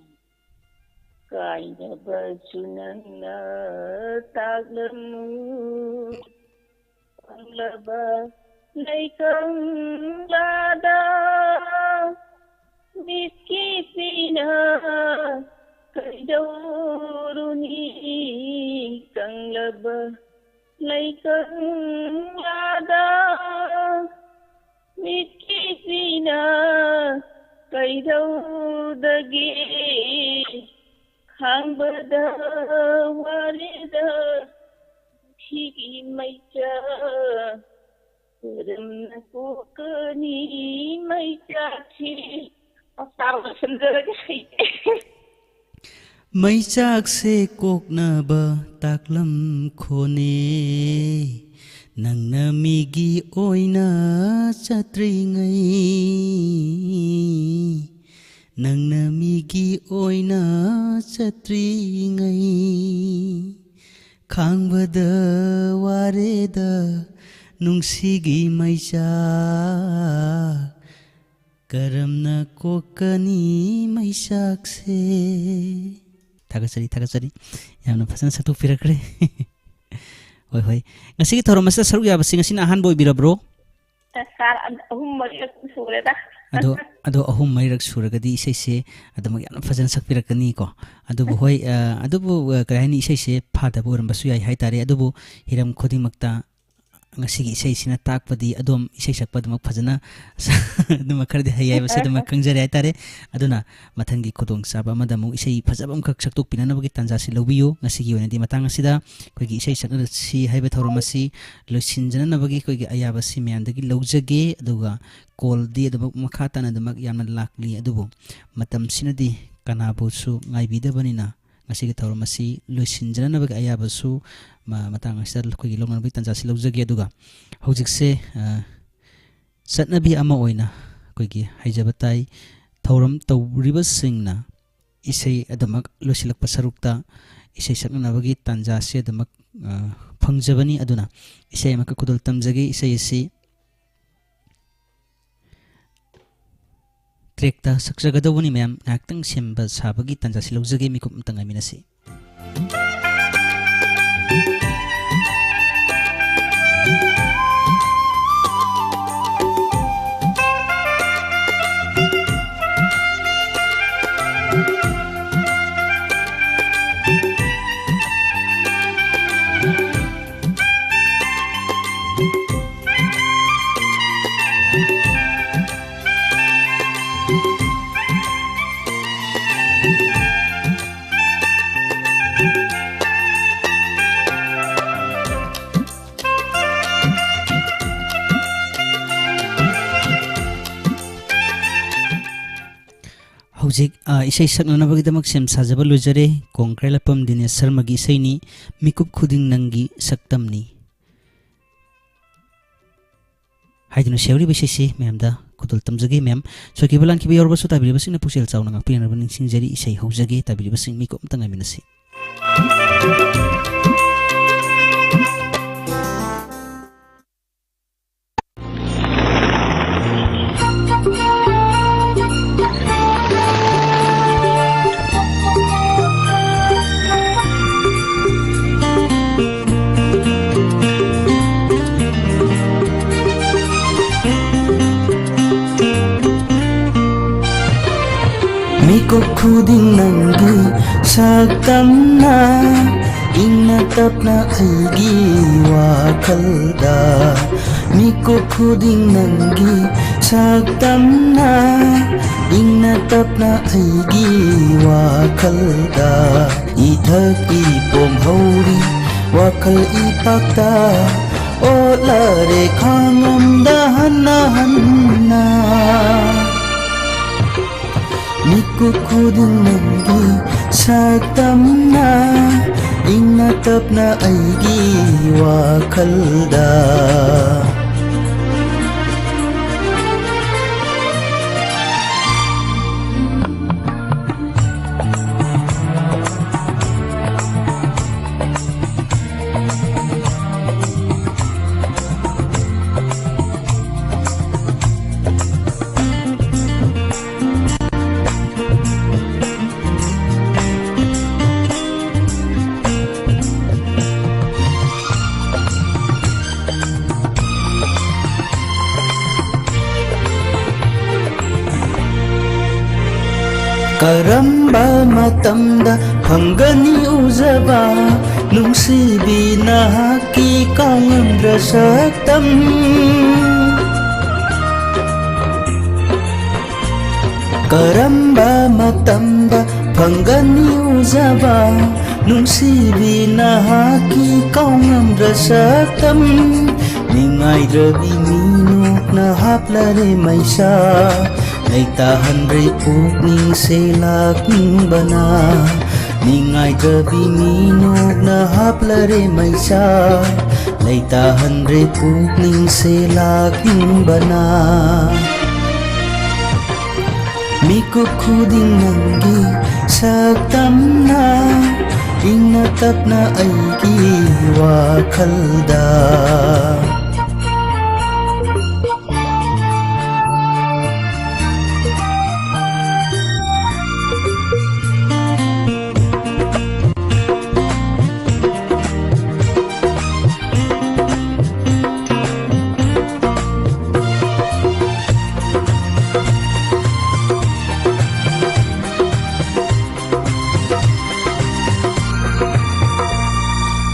ꯀꯥꯏꯅꯕꯁꯨ ꯅꯪꯅ ꯇꯥꯛꯂꯝꯃꯨ꯫ ꯀꯪꯂꯕ ꯂꯩꯀꯪꯂꯥꯗ ꯃꯤꯠꯀꯤ ꯄꯤꯅ ꯀꯩꯗꯧꯔꯨꯅꯤ? ꯀꯪꯂꯕ ꯂꯩꯀꯪꯂꯥꯗ ꯃꯤꯠꯀꯤ ꯄꯤꯅ ꯀꯩꯗꯧꯗꯒꯦ? ꯈꯥꯡꯕꯗ ꯋꯥꯔꯦꯗ ꯁꯤꯒꯤ ꯃꯩꯆꯥꯛ, ꯀꯔꯝꯅ ꯀꯣꯛꯀꯅꯤ ꯃꯩꯆꯥꯛꯁꯤ? ꯇꯥꯕ ꯂꯣꯏꯁꯤꯟꯖꯔꯒꯦ, ꯍꯩꯇꯦ꯫ ꯃꯩꯆꯥꯛꯁꯦ ꯀꯣꯛꯅꯕ ꯇꯥꯛꯂꯝ ꯈꯣꯅꯦ, ꯅꯪꯅ ꯃꯤꯒꯤ ꯑꯣꯏꯅ ꯆꯠꯇ꯭ꯔꯤꯉꯩ, ꯅꯪꯅ ꯃꯤꯒꯤ ꯑꯣꯏꯅ ꯆꯠꯇ꯭ꯔꯤꯉꯩ꯫ ꯈꯥꯡꯕꯗ ꯋꯥꯔꯦꯗ ꯅꯨꯡꯁꯤꯒꯤ ꯃꯩꯆꯥꯛ, ꯀꯔꯝꯅ ꯀꯣꯛꯀꯅꯤ ꯃꯩꯆꯥꯛꯁꯦ? ꯊꯥꯒꯠꯆꯔꯤ, ꯊꯥꯒꯠꯆꯔꯤ꯫ ꯌꯥꯝꯅ ꯐꯖꯅ ꯁꯛꯇꯣꯛꯄꯤꯔꯛꯈ꯭ꯔꯦ꯫ ꯍꯣꯏ, ꯍꯣꯏ꯫ ꯉꯁꯤꯒꯤ ꯊꯧꯔꯝ ꯑꯁꯤꯗ ꯁꯔꯨꯛ ꯌꯥꯕꯁꯤ ꯉꯁꯤꯅ ꯑꯍꯥꯟꯕ ꯑꯣꯏꯕꯤꯔꯕ꯭ꯔꯣ? ꯑꯁ, ꯁꯥꯔ, ꯑꯍꯨꯝ ꯃꯔꯤꯔꯛ ꯁꯨꯔꯦꯗ꯫ ꯑꯗꯣ, ꯑꯗꯣ ꯑꯍꯨꯝ ꯃꯔꯤꯔꯛ ꯁꯨꯔꯒꯗꯤ ꯏꯁꯩꯁꯦ ꯑꯗꯨꯃꯛ ꯌꯥꯝꯅ ꯐꯖꯅ ꯁꯛꯄꯤꯔꯛꯀꯅꯤꯀꯣ꯫ ꯑꯗꯨꯕꯨ ꯍꯣꯏ, ꯑ, ꯑꯗꯨꯕꯨ, ꯑ, ꯀꯔꯤ ꯍꯥꯏꯅꯤ, ꯏꯁꯩꯁꯦ ꯐꯥꯗꯕ ꯑꯣꯏꯔꯝꯕꯁꯨ ꯌꯥꯏ ꯍꯥꯏꯇꯥꯔꯦ꯫ ꯑꯗꯨꯕꯨ ꯍꯤꯔꯝ ꯈꯨꯗꯤꯡꯃꯛꯇ ꯉꯁꯤꯒꯤ ꯏꯁꯩꯁꯤꯅ ꯇꯥꯛꯄꯗꯤ ꯑꯗꯣꯝ ꯏꯁꯩ ꯁꯛꯄ ꯑꯗꯨꯃꯛ ꯐꯖꯅ ꯑꯗꯨꯃꯛ ꯈꯔꯗꯤ ꯍꯩ ꯍꯥꯏꯕꯁꯦ ꯑꯗꯨꯃꯛ ꯈꯪꯖꯔꯦ ꯍꯥꯏꯇꯥꯔꯦ꯫ ꯑꯗꯨꯅ ꯃꯊꯪꯒꯤ ꯈꯨꯗꯣꯡꯆꯥꯕ ꯑꯃꯗ ꯑꯃꯨꯛ ꯏꯁꯩ ꯐꯖꯕ ꯑꯃꯈꯛ ꯁꯛꯇꯣꯛꯄꯤꯅꯅꯕꯒꯤ ꯇꯥꯟꯖꯥꯁꯤ ꯂꯧꯕꯤꯌꯨ꯫ ꯉꯁꯤꯒꯤ ꯑꯣꯏꯅꯗꯤ ꯃꯇꯥꯡ ꯑꯁꯤꯗ ꯑꯩꯈꯣꯏꯒꯤ ꯏꯁꯩ ꯁꯛꯅꯔꯁꯤ ꯍꯥꯏꯕ ꯊꯧꯔꯝ ꯑꯁꯤ ꯂꯣꯏꯁꯤꯟꯖꯅꯅꯕꯒꯤ ꯑꯩꯈꯣꯏꯒꯤ ꯑꯌꯥꯕꯁꯤ ꯃꯌꯥꯝꯗꯒꯤ ꯂꯧꯖꯒꯦ꯫ ꯑꯗꯨꯒ ꯀꯣꯜꯗꯤ ꯑꯗꯨꯃꯛ ꯃꯈꯥ ꯇꯥꯅ ꯑꯗꯨꯃꯛ ꯌꯥꯝꯅ ꯂꯥꯛꯂꯤ, ꯑꯗꯨꯕꯨ ꯃꯇꯝꯁꯤꯅꯗꯤ ꯀꯅꯥꯕꯨꯁꯨ ꯉꯥꯏꯕꯤꯗꯕꯅꯤꯅ ꯉꯁꯤꯒꯤ ꯊꯧꯔꯝ ꯑꯁꯤ ꯂꯣꯏꯁꯤꯟꯖꯅꯅꯕꯒꯤ ꯑꯌꯥꯕꯁꯨ ꯃ-, ꯃꯇꯥꯡ ꯑꯁꯤꯗ ꯑꯩꯈꯣꯏꯒꯤ ꯂꯧꯅꯅꯕꯒꯤ ꯇꯥꯟꯖꯥꯁꯤ ꯂꯧꯖꯒꯦ꯫ ꯑꯗꯨꯒ ꯍꯧꯖꯤꯛꯁꯦ, ꯑ, ꯆꯠꯅꯕꯤ ꯑꯃ ꯑꯣꯏꯅ ꯑꯩꯈꯣꯏꯒꯤ ꯍꯥꯏꯖꯕ ꯇꯥꯏ, ꯊꯧꯔꯝ ꯇꯧꯔꯤꯕꯁꯤꯡꯅ ꯏꯁꯩ ꯑꯗꯨꯃꯛ ꯂꯣꯏꯁꯤꯜꯂꯛꯄ ꯁꯔꯨꯛꯇ ꯏꯁꯩ ꯁꯛꯅꯅꯕꯒꯤ ꯇꯥꯟꯖꯥꯁꯤ ꯑꯗꯨꯃꯛ, ꯑ, ꯐꯪꯖꯕꯅꯤ꯫ ꯑꯗꯨꯅ ꯏꯁꯩ ꯑꯃꯈꯛ ꯈꯨꯗꯣꯜ ꯇꯝꯖꯒꯦ꯫ ꯏꯁꯩ ꯑꯁꯤ ꯇ꯭ꯔꯦꯛꯇ ꯁꯛꯆꯒꯗꯧꯕꯅꯤ꯫ ꯃꯌꯥꯝ ꯉꯥꯏꯍꯥꯛꯇꯪ ꯁꯦꯝꯕ ꯁꯥꯕꯒꯤ ꯇꯥꯟꯖꯥꯁꯤ ꯂꯧꯖꯒꯦ꯫ ꯃꯤꯀꯨꯞ ꯑꯃꯇ ꯉꯥꯏꯃꯤꯟꯅꯁꯤ꯫ ꯍꯧꯖꯤꯛ, ꯑ, ꯏꯁꯩ ꯁꯛꯅꯅꯕꯒꯤꯗꯃꯛ ꯁꯦꯝ ꯁꯥꯖꯕ ꯂꯣꯏꯖꯔꯦ꯫ ꯀꯣꯡꯀ꯭ꯔꯦꯜ ꯑꯄꯝ ꯗꯤꯅꯦꯁ ꯁꯔꯃꯒꯤ ꯏꯁꯩꯅꯤ, "ꯃꯤꯀꯨꯞ ꯈꯨꯗꯤꯡ ꯅꯪꯒꯤ ꯁꯛꯇꯝꯅꯤ" ꯍꯥꯏꯗꯨꯅ ꯁꯦꯝꯍꯧꯔꯤꯕ ꯏꯁꯩꯁꯤ ꯃꯌꯥꯝꯗ ꯈꯨꯗꯣꯜ ꯇꯝꯖꯒꯦ꯫ ꯃꯌꯥꯝ ꯁꯣꯏꯈꯤꯕ ꯂꯥꯟꯈꯤꯕ ꯌꯥꯎꯔꯕꯁꯨ ꯇꯥꯕꯤꯔꯤꯕꯁꯤꯡꯅ ꯄꯨꯛꯆꯦꯜ ꯆꯥꯎꯅ ꯉꯥꯛꯄꯤꯅꯅꯕ ꯅꯤꯡꯁꯤꯡꯖꯔꯤ꯫ ꯏꯁꯩ ꯍꯧꯖꯒꯦ, ꯇꯥꯕꯤꯔꯤꯕꯁꯤꯡ ꯃꯤꯀꯨꯞ ꯑꯝꯇ ꯉꯥꯏꯃꯤꯟꯅꯁꯤ꯫ ꯃꯤꯀꯨꯞ ꯈꯨꯗꯤꯡ ꯅꯪꯒꯤ ꯁꯛꯇꯝꯅ ꯏꯪꯅ ꯇꯞꯅ ꯑꯩꯒꯤ ꯋꯥꯈꯜꯗ, ꯃꯤꯀꯨꯞ ꯈꯨꯗꯤꯡ ꯅꯪꯒꯤ ꯁꯛꯇꯝꯅ ꯏꯪꯅ ꯇꯞꯅ ꯑꯩꯒꯤ ꯋꯥꯈꯜꯗ ꯏꯊꯛ ꯏꯄꯣꯝ ꯍꯧꯔꯤ, ꯋꯥꯈꯜ ꯏꯄꯥꯛꯇ ꯑꯣꯠꯂꯔꯦ ꯈꯥꯡꯉꯝꯗ ꯍꯟꯅ ꯍꯟꯅ꯫ ꯃꯤꯀꯨꯞ ꯈꯨꯗꯤꯡ ꯅꯪꯒꯤ ꯁꯛꯇꯝꯅ ꯏꯪꯅ ꯇꯞꯅ ꯑꯩꯒꯤ ꯋꯥꯈꯜꯗ꯫ ꯀꯔꯝꯕ ꯃꯇꯝꯗ ꯐꯪꯒꯅꯤ ꯎꯖꯕ ꯅꯨꯡꯁꯤꯕꯤ ꯅꯍꯥꯛꯀꯤ ꯀꯥꯎꯉꯝꯗ꯭ꯔ ꯁꯛꯇꯝ? ꯀꯔꯝꯕ ꯃꯇꯝꯗ ꯐꯪꯒꯅꯤ ꯎꯖꯕ ꯅꯨꯡꯁꯤꯕꯤ ꯅꯍꯥꯛꯀꯤ ꯀꯥꯎꯉꯝꯗ꯭ꯔ ꯁꯛꯇꯝ? ꯅꯤꯡꯉꯥꯏꯗ꯭ꯔꯕꯤ ꯃꯤꯅꯣꯛꯅ ꯍꯥꯞꯂꯔꯦ ꯃꯩꯁꯥ꯫ ꯂꯩꯇꯥꯍꯟꯗ꯭ꯔꯦ ꯄꯨꯛꯅꯤꯡꯁꯦ ꯂꯥꯛꯅꯤꯡꯕꯅ, ꯅꯤꯡꯉꯥꯏꯗꯕꯤ ꯃꯤꯅꯣꯛꯅ ꯍꯥꯞꯂꯔꯦ ꯃꯩꯆꯥ꯫ ꯂꯩꯇꯥꯍꯟꯗ꯭ꯔꯦ ꯄꯨꯛꯅꯤꯡꯁꯦ ꯂꯥꯛꯅꯤꯡꯕꯅ꯫ ꯃꯤꯀꯨꯞ ꯈꯨꯗꯤꯡ ꯅꯪꯒꯤ ꯁꯛꯇꯝꯅ ꯏꯪꯅ ꯇꯞꯅ ꯑꯩꯒꯤ ꯋꯥꯈꯜꯗ꯫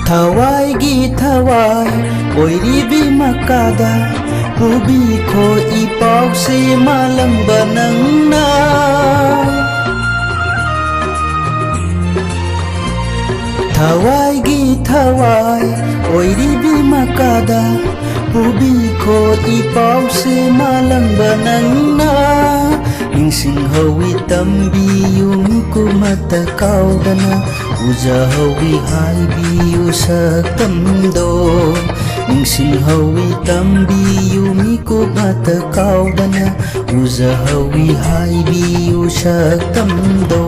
ꯊꯋꯥꯏꯒꯤ ꯊꯋꯥꯏ ꯑꯣꯏꯔꯤꯕꯤ ꯃꯀꯥꯗ ꯄꯨꯕꯤꯈꯣ ꯏꯄꯥꯎꯁꯦ ꯃꯥꯂꯪꯕ ꯅꯪꯅ꯫ ꯊꯋꯥꯏꯒꯤ ꯊꯋꯥꯏ ꯑꯣꯏꯔꯤꯕꯤ ꯃꯀꯥꯗ ꯄꯨꯕꯤꯈꯣ ꯏꯄꯥꯎꯁꯦ ꯃꯥꯂꯪꯕ ꯅꯪꯅ꯫ ꯅꯤꯡꯁꯤꯡꯍꯧꯏ ꯇꯝꯕꯤꯌꯨ ꯃꯤꯀꯨꯞ ꯑꯃꯠꯇ ꯀꯥꯎꯗꯅ, ꯎꯖꯍꯧꯏ ꯍꯥꯏꯕꯤꯌꯨ ꯁꯛꯇꯝꯗꯣ꯫ ꯅꯤꯡꯁꯤꯡꯍꯧꯏ ꯇꯝꯕꯤꯌꯨ ꯃꯤꯀꯨꯞ ꯑꯃꯠꯇ ꯀꯥꯎꯗꯅ, ꯎꯖꯍꯧꯏ ꯍꯥꯏꯕꯤꯌꯨ ꯁꯛꯇꯝꯗꯣ꯫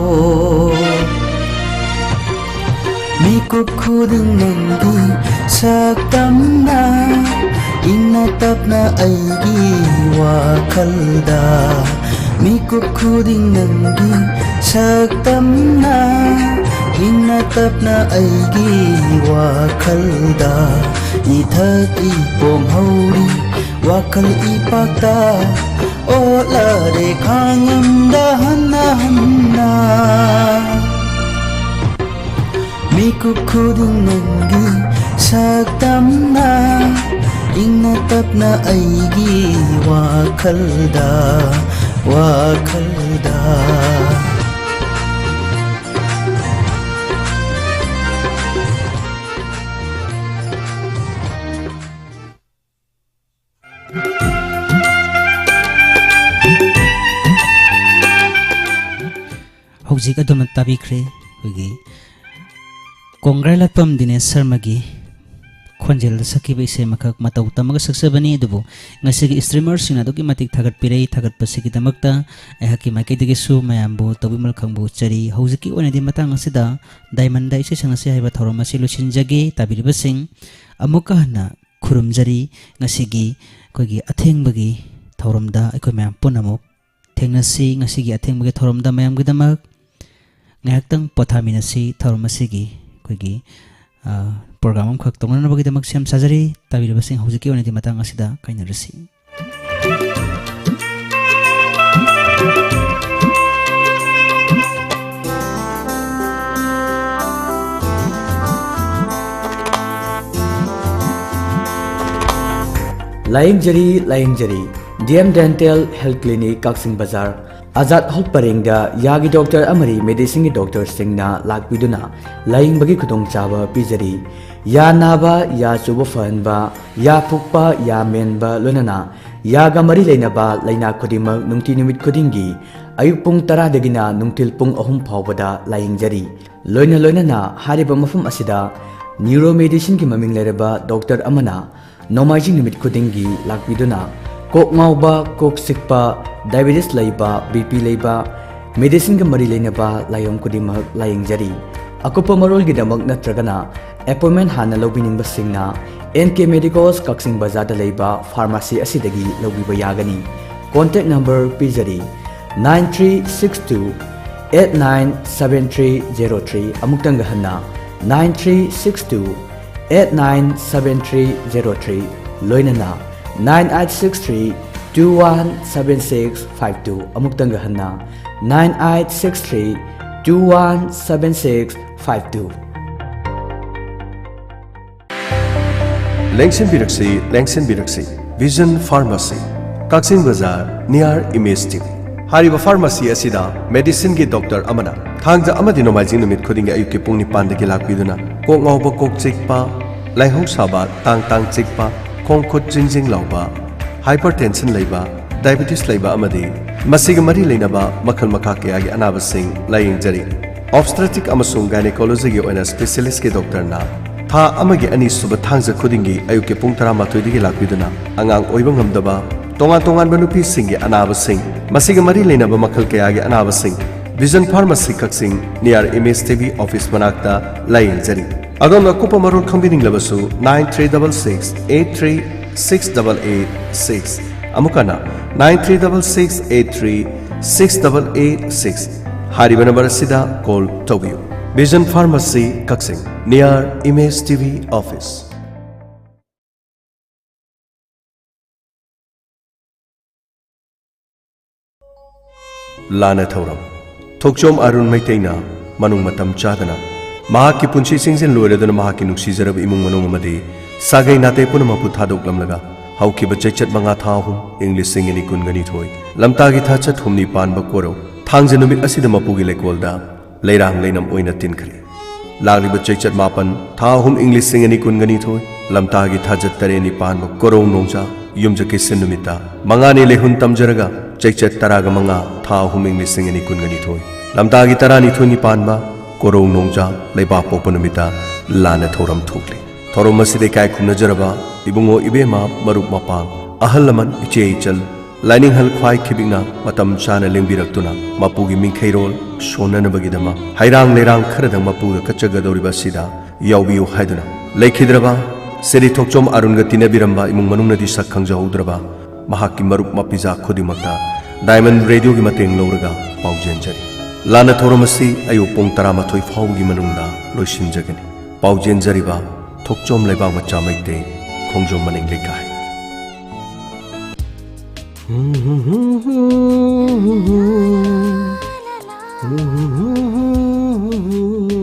ꯃꯤꯀꯨꯞ ꯈꯨꯗꯤꯡ ꯅꯪꯒꯤ ꯁꯛꯇꯝꯅ ꯏꯪꯅ ꯇꯞꯅ ꯑꯩꯒꯤ ꯋꯥꯈꯜꯗ꯫ ꯃꯤꯀꯨꯞ ꯈꯨꯗꯤꯡ ꯅꯪꯒꯤ ꯁꯛꯇꯝꯅ ꯏꯪꯅ ꯇꯞꯅ ꯑꯩꯒꯤ ꯋꯥꯈꯜꯗ꯫ ꯏꯊꯛ ꯏꯄꯣꯝ ꯍꯧꯔꯤ ꯋꯥꯈꯜ ꯏꯄꯥꯛꯇ ꯑꯣꯠꯂꯔꯦ ꯈꯥꯡꯉꯝꯗ ꯍꯟꯅ ꯍꯟꯅ꯫ ꯃꯤꯀꯨꯞ ꯈꯨꯗꯤꯡ ꯅꯪꯒꯤ ꯁꯛꯇꯝꯅ ꯏꯪꯅ ꯇꯞꯅ ꯑꯩꯒꯤ ꯋꯥꯈꯜꯗ, ꯋꯥꯈꯜꯗ꯫ ꯍꯧꯖꯤꯛ ꯑꯗꯣꯝꯅ ꯇꯥꯕꯤꯈ꯭ꯔꯦ ꯑꯩꯈꯣꯏꯒꯤ ꯀꯣꯡꯒ꯭ꯔꯥꯏ ꯂꯥꯠꯄꯝ ꯗꯤꯅꯦꯁ ꯁꯔꯃꯒꯤ ꯈꯣꯟꯖꯦꯜꯗ ꯁꯛꯈꯤꯕ ꯏꯁꯩ ꯑꯃꯈꯛ ꯃꯇꯧ ꯇꯝꯃꯒ ꯁꯛꯆꯕꯅꯤ꯫ ꯑꯗꯨꯕꯨ ꯉꯁꯤꯒꯤ streamerꯁꯤꯡꯅ ꯑꯗꯨꯛꯀꯤ ꯃꯇꯤꯛ ꯊꯥꯒꯠꯄꯤꯔꯛꯏ꯫ ꯊꯥꯒꯠꯄꯁꯤꯒꯤꯗꯃꯛꯇ ꯑꯩꯍꯥꯛꯀꯤ ꯃꯥꯏꯀꯩꯗꯒꯤꯁꯨ ꯃꯌꯥꯝꯕꯨ ꯇꯧꯕꯤꯃꯜ ꯈꯪꯕꯨ ꯆꯔꯤ꯫ ꯍꯧꯖꯤꯛꯀꯤ ꯑꯣꯏꯅꯗꯤ ꯃꯇꯥꯡ ꯑꯁꯤꯗ Diamondꯗ ꯏꯁꯩ ꯁꯛꯅꯁꯤ ꯍꯥꯏꯕ ꯊꯧꯔꯝ ꯑꯁꯤ ꯂꯣꯏꯁꯤꯟꯖꯒꯦ꯫ ꯇꯥꯕꯤꯔꯤꯕꯁꯤꯡ ꯑꯃꯨꯛꯀ ꯍꯟꯅ ꯈꯨꯔꯨꯝꯖꯔꯤ꯫ ꯉꯁꯤꯒꯤ ꯑꯩꯈꯣꯏꯒꯤ ꯑꯊꯦꯡꯕꯒꯤ ꯊꯧꯔꯝꯗ ꯑꯩꯈꯣꯏ ꯃꯌꯥꯝ ꯄꯨꯟꯅꯃꯛ ꯊꯦꯡꯅꯁꯤ꯫ ꯉꯁꯤꯒꯤ ꯑꯊꯦꯡꯕꯒꯤ ꯊꯧꯔꯝꯗ ꯃꯌꯥꯝꯒꯤꯗꯃꯛ ꯉꯥꯏꯍꯥꯛꯇꯪ ꯄꯣꯊꯥꯃꯤꯟꯅꯁꯤ꯫ ꯊꯧꯔꯝ ꯑꯁꯤꯒꯤ ꯑꯩꯈꯣꯏꯒꯤ, ꯑ, program ꯑꯃꯈꯛ ꯇꯧꯅꯅꯕꯒꯤꯗꯃꯛ ꯁꯦꯝ ꯁꯥꯖꯔꯤ꯫ ꯇꯥꯕꯤꯔꯤꯕꯁꯤꯡ, ꯍꯧꯖꯤꯛꯀꯤ ꯑꯣꯏꯅꯗꯤ ꯃꯇꯥꯡ ꯑꯁꯤꯗ ꯀꯥꯏꯅꯔꯁꯤ꯫ ꯂꯥꯌꯦꯡꯖꯔꯤ, ꯂꯥꯌꯦꯡꯖꯔꯤ꯫ D M Dental Health Clinic, Kakching ꯕꯖꯥꯔ꯫ ꯑꯖꯥꯗ ꯍꯣꯜ ꯄꯔꯦꯡꯗ ꯌꯥꯒꯤ ꯗꯣꯛꯇꯔ ꯑꯃꯗꯤ medicineꯒꯤ ꯗꯣꯛꯇꯔꯁꯤꯡꯅ ꯂꯥꯛꯄꯤꯗꯨꯅ ꯂꯥꯌꯦꯡꯕꯒꯤ ꯈꯨꯗꯣꯡꯆꯥꯕ ꯄꯤꯖꯔꯤ꯫ ꯌꯥ ꯅꯥꯕ, ꯌꯥ ꯆꯨꯕ ꯐꯍꯟꯕ, ꯌꯥ ꯐꯨꯛꯄ, ꯌꯥ ꯃꯦꯟꯕ, ꯂꯣꯏꯅꯅ ꯌꯥꯒ ꯃꯔꯤ ꯂꯩꯅꯕ ꯂꯥꯏꯅꯥ ꯈꯨꯗꯤꯡꯃꯛ ꯅꯨꯡꯇꯤ ꯅꯨꯃꯤꯠ ꯈꯨꯗꯤꯡꯒꯤ ꯑꯌꯨꯛ ꯄꯨꯡ ꯇꯔꯥꯗꯒꯤꯅ ꯅꯨꯡꯊꯤꯜ ꯄꯨꯡ ꯑꯍꯨꯝ ꯐꯥꯎꯕꯗ ꯂꯥꯌꯦꯡꯖꯔꯤ꯫ ꯂꯣꯏꯅ ꯂꯣꯏꯅꯅ ꯍꯥꯏꯔꯤꯕ ꯃꯐꯝ ꯑꯁꯤꯗ neuromedicineꯒꯤ ꯃꯃꯤꯡ ꯂꯩꯔꯕ ꯗꯣꯛꯇꯔ ꯑꯃꯅ ꯅꯣꯡꯃꯥꯏꯖꯤꯡ ꯅꯨꯃꯤꯠ ꯈꯨꯗꯤꯡꯒꯤ ꯂꯥꯛꯄꯤꯗꯨꯅ ꯀꯣꯛ ꯉꯥꯎꯕ, ꯀꯣꯛ ꯆꯤꯛꯄ, diabetes ꯂꯩꯕ, BP ꯂꯩꯕ, medicineꯒ ꯃꯔꯤ ꯂꯩꯅꯕ ꯂꯥꯏꯑꯣꯡ ꯈꯨꯗꯤꯡꯃꯛ ꯂꯥꯌꯦꯡꯖꯔꯤ꯫ ꯑꯀꯨꯞꯄ ꯃꯔꯣꯜꯒꯤꯗꯃꯛ ꯅꯠꯇ꯭ꯔꯒꯅ appointment ꯍꯥꯟꯅ ꯂꯧꯕꯤꯅꯤꯡꯕꯁꯤꯡꯅ N K Medicals ꯀꯛꯆꯤꯡ ꯕꯖꯥꯔꯗ ꯂꯩꯕ pharmacy ꯑꯁꯤꯗꯒꯤ ꯂꯧꯕꯤꯕ ꯌꯥꯒꯅꯤ꯫ Contact number ꯄꯤꯖꯔꯤ, nine three six two eight nine seven three zero three꯫ ꯑꯃꯨꯛꯇꯪꯒ ꯍꯟꯅ, nine three six two eight nine seven three zero three, ꯂꯣꯏꯅꯅ nine eight six three two one seven six five two꯫ ꯑꯃꯨꯛꯇꯪꯒ ꯍꯟꯅ, nine eight six three two one seven six five two꯫ ꯂꯦꯡꯁꯤꯟꯕꯤꯔꯛꯁꯤ, ꯂꯦꯡꯁꯤꯟꯕꯤꯔꯛꯁꯤ꯫ Vision Pharmacy, ꯀꯛꯆꯤꯡ ꯕꯖꯥꯔ, near Image T V꯫ ꯍꯥꯏꯔꯤꯕ pharmacy ꯑꯁꯤꯗ medicineꯒꯤ doctor ꯑꯃꯅ ꯊꯥꯡꯖ ꯑꯃꯗꯤ ꯅꯣꯡꯃꯥꯏꯖꯤꯡ ꯅꯨꯃꯤꯠ ꯈꯨꯗꯤꯡꯒꯤ ꯑꯌꯨꯛꯀꯤ ꯄꯨꯡ ꯅꯤꯄꯥꯟꯗꯒꯤ ꯂꯥꯛꯄꯤꯗꯨꯅ ꯀꯣꯛ ꯉꯥꯎꯕ, ꯀꯣꯛ ꯆꯤꯛꯄ, ꯂꯥꯏꯍꯧ ꯁꯥꯕ, ꯇꯥꯡ ꯇꯥꯡ ꯆꯤꯛꯄ, ꯈꯣꯡ ꯈꯨꯠ ꯖꯤꯡ ꯖꯤꯡ ꯂꯥꯎꯕ, hypertension ꯂꯩꯕ, ꯗꯥꯏꯕꯦꯇꯤꯁ ꯂꯩꯕ ꯑꯃꯗꯤ ꯃꯁꯤꯒ ꯃꯔꯤ ꯂꯩꯅꯕ ꯃꯈꯜ ꯃꯈꯥ ꯀꯌꯥꯒꯤ ꯑꯅꯥꯕꯁꯤꯡ ꯂꯥꯌꯦꯡꯖꯔꯤ꯫ ꯑꯣꯕꯁꯇ꯭ꯔꯦꯇꯤꯛ ꯑꯃꯁꯨꯡ ꯒꯥꯏꯅꯦꯀꯣꯂꯣꯖꯤꯒꯤ ꯑꯣꯏꯅ ꯁ꯭ꯄꯦꯁꯤꯌꯦꯂꯤꯁ꯭ꯠꯀꯤ ꯗꯣꯛꯇꯔꯅ ꯊꯥ ꯑꯃꯒꯤ ꯑꯅꯤꯁꯨꯕ ꯊꯥꯡꯖ ꯈꯨꯗꯤꯡꯒꯤ ꯑꯌꯨꯛꯀꯤ ꯄꯨꯡ ꯇꯔꯥꯃꯥꯊꯣꯏꯗꯒꯤ ꯂꯥꯛꯄꯤꯗꯨꯅ ꯑꯉꯥꯡ ꯑꯣꯏꯕ ꯉꯝꯗꯕ, ꯇꯣꯉꯥꯟ ꯇꯣꯉꯥꯟꯕ ꯅꯨꯄꯤꯁꯤꯡꯒꯤ ꯑꯅꯥꯕꯁꯤꯡ, ꯃꯁꯤꯒ ꯃꯔꯤ ꯂꯩꯅꯕ ꯃꯈꯜ ꯀꯌꯥꯒꯤ ꯑꯅꯥꯕꯁꯤꯡ, ꯚꯤꯖꯟ ꯐꯥꯔꯃꯥꯁꯤ ꯀꯛꯆꯤꯡ, ꯅꯤꯌꯥꯔ ꯏꯃꯦꯖ ꯇꯤꯚꯤ ꯑꯣꯐꯤꯁ ꯃꯅꯥꯛꯇ ꯂꯥꯌꯦꯡꯖꯔꯤ꯫ ꯑꯗꯣꯝꯅ ꯑꯀꯨꯞꯄ ꯃꯔꯣꯜ ꯈꯪꯕꯤꯅꯤꯡꯂꯕꯁꯨ nine three double six eight three six double eight six, ꯑꯃꯨꯛꯀ ꯍꯟꯅ nine three double six eight three six double eight six ꯍꯥꯏꯔꯤꯕ ꯅꯝꯕꯔ ꯑꯁꯤꯗ ꯀꯣꯜ ꯇꯧꯕꯤꯌꯨ꯫ ꯚꯤꯖꯟ ꯐꯥꯔꯃꯥꯁꯤ ꯀꯛꯆꯤꯡ, ꯅꯤꯌꯥꯔ ꯏꯃꯦꯖ ꯇꯤꯚꯤ ꯑꯣꯐꯤꯁ꯫ ꯂꯥꯟꯅ ꯊꯧꯔꯝ꯫ ꯊꯣꯛꯆꯣꯝ ꯑꯔꯨꯟ ꯃꯩꯇꯩꯅ ꯃꯅꯨꯡ ꯃꯇꯝ ꯆꯥꯗꯅ ꯃꯍꯥꯛꯀꯤ ꯄꯨꯟꯁꯤ ꯆꯤꯡꯖꯤꯜ ꯂꯣꯏꯔꯗꯨꯅ ꯃꯍꯥꯛꯀꯤ ꯅꯨꯡꯁꯤꯖꯔꯕ ꯏꯃꯨꯡ ꯃꯅꯨꯡ ꯑꯃꯗꯤ ꯁꯥꯒꯩ ꯅꯥꯇꯩ ꯄꯨꯝꯅꯃꯛꯄꯨ ꯊꯥꯗꯣꯛꯂꯝꯂꯒ ꯍꯧꯈꯤꯕ ꯆꯩꯆꯠ ꯃꯉꯥ ꯊꯥ ꯑꯍꯨꯝ ꯏꯪ ꯂꯤꯁꯤꯡ ꯑꯅꯤ ꯀꯨꯟꯒ ꯅꯤꯊꯣꯏ ꯂꯝꯇꯥꯒꯤ ꯊꯥꯆꯠ ꯍꯨꯝꯅꯤ ꯄꯥꯟꯕ ꯀꯣꯔꯧ ꯊꯥꯡꯖ ꯅꯨꯃꯤꯠ ꯑꯁꯤꯗ ꯃꯄꯨꯒꯤ ꯂꯩꯀꯣꯜꯗ ꯂꯩꯔꯥꯡ ꯂꯩꯅꯝ ꯑꯣꯏꯅ ꯇꯤꯟꯈ꯭ꯔꯦ꯫ ꯂꯥꯛꯂꯤꯕ ꯆꯩꯆꯠ ꯃꯥꯄꯟ, ꯊꯥ ꯑꯍꯨꯝ ꯏꯪ ꯂꯤꯁꯤꯡ ꯑꯅꯤ ꯀꯨꯟꯒ ꯅꯤꯊꯣꯏ, ꯂꯝꯇꯥꯒꯤ ꯊꯥꯖꯠ ꯇꯔꯦꯠꯅꯤ ꯄꯥꯟꯕ ꯀꯣꯔꯧ ꯅꯣꯡꯖꯥ ꯌꯨꯝꯖꯀꯩꯁ ꯅꯨꯃꯤꯠꯇ ꯃꯉꯥꯅꯤ ꯂꯩꯍꯨꯟ ꯇꯝꯖꯔꯒ ꯆꯩꯆꯠ ꯇꯔꯥꯒ ꯃꯉꯥ, ꯊꯥ ꯑꯍꯨꯝ ꯏꯪ ꯂꯤꯁꯤꯡ ꯑꯅꯤ ꯀꯨꯟꯒ ꯅꯤꯊꯣꯏ, ꯂꯝꯇꯥꯒꯤ ꯇꯔꯥꯅꯤꯊꯣꯏꯅꯤ ꯄꯥꯟꯕ ꯀꯣꯔꯧ ꯅꯣꯡꯖꯥ ꯂꯩꯕꯥꯛ ꯄꯣꯛꯄ ꯅꯨꯃꯤꯠꯇ ꯂꯥꯟꯅ ꯊꯧꯔꯝ ꯊꯣꯛꯂꯤ꯫ ꯊꯧꯔꯝ ꯑꯁꯤꯗ ꯏꯀꯥꯏ ꯈꯨꯝꯅꯖꯔꯕ ꯏꯕꯨꯡꯉꯣ ꯏꯕꯦꯝꯃ, ꯃꯔꯨꯞ ꯃꯄꯥꯡ, ꯑꯍꯜ ꯂꯃꯟ, ꯏꯆꯦ ꯏꯆꯜ, ꯂꯥꯏꯅꯤꯡꯍꯜ ꯈ꯭ꯋꯥꯏ ꯈꯤꯕꯤꯛꯅ ꯃꯇꯝ ꯆꯥꯅ ꯂꯦꯡꯕꯤꯔꯛꯇꯨꯅ ꯃꯄꯨꯒꯤ ꯃꯤꯡꯈꯩꯔꯣꯜ ꯁꯣꯟꯅꯅꯕꯒꯤꯗꯃꯛ ꯍꯩꯔꯥꯡ ꯂꯩꯔꯥꯡ ꯈꯔꯗꯪ ꯃꯄꯨꯒ ꯀꯠꯆꯒꯗꯧꯔꯤꯕ ꯑꯁꯤꯗ ꯌꯥꯎꯕꯤꯌꯨ ꯍꯥꯏꯗꯨꯅ ꯂꯩꯈꯤꯗ꯭ꯔꯕ ꯁ꯭ꯔꯤ ꯊꯣꯛꯆꯣꯝ ꯑꯔꯨꯟꯒ ꯇꯤꯟꯅꯕꯤꯔꯝꯕ ꯏꯃꯨꯡ ꯃꯅꯨꯡꯅꯗꯤ ꯁꯛ ꯈꯪꯖꯍꯧꯗ꯭ꯔꯕ ꯃꯍꯥꯛꯀꯤ ꯃꯔꯨꯞ ꯃꯄꯤꯖꯥ ꯈꯨꯗꯤꯡꯃꯛꯇ ꯗꯥꯏꯃꯟ ꯔꯦꯗꯤꯑꯣꯒꯤ ꯃꯇꯦꯡ ꯂꯧꯔꯒ ꯄꯥꯎꯖꯦꯟꯖꯔꯤ꯫ ꯂꯥꯟꯅ ꯊꯧꯔꯝ ꯑꯁꯤ ꯑꯌꯨꯛ ꯄꯨꯡ ꯇꯔꯥꯃꯥꯊꯣꯏ ꯐꯥꯎꯕꯒꯤ ꯃꯅꯨꯡꯗ ꯂꯣꯏꯁꯤꯟꯖꯒꯅꯤ꯫ ꯄꯥꯎꯖꯦꯟꯖꯔꯤꯕ ꯊꯣꯛꯆꯣꯝ ꯂꯩꯕꯥꯛ ꯃꯆꯥ ꯃꯩꯇꯩ ꯈꯣꯡꯖꯣꯝ ꯃꯅꯤꯡ ꯂꯩꯀꯥꯏ꯫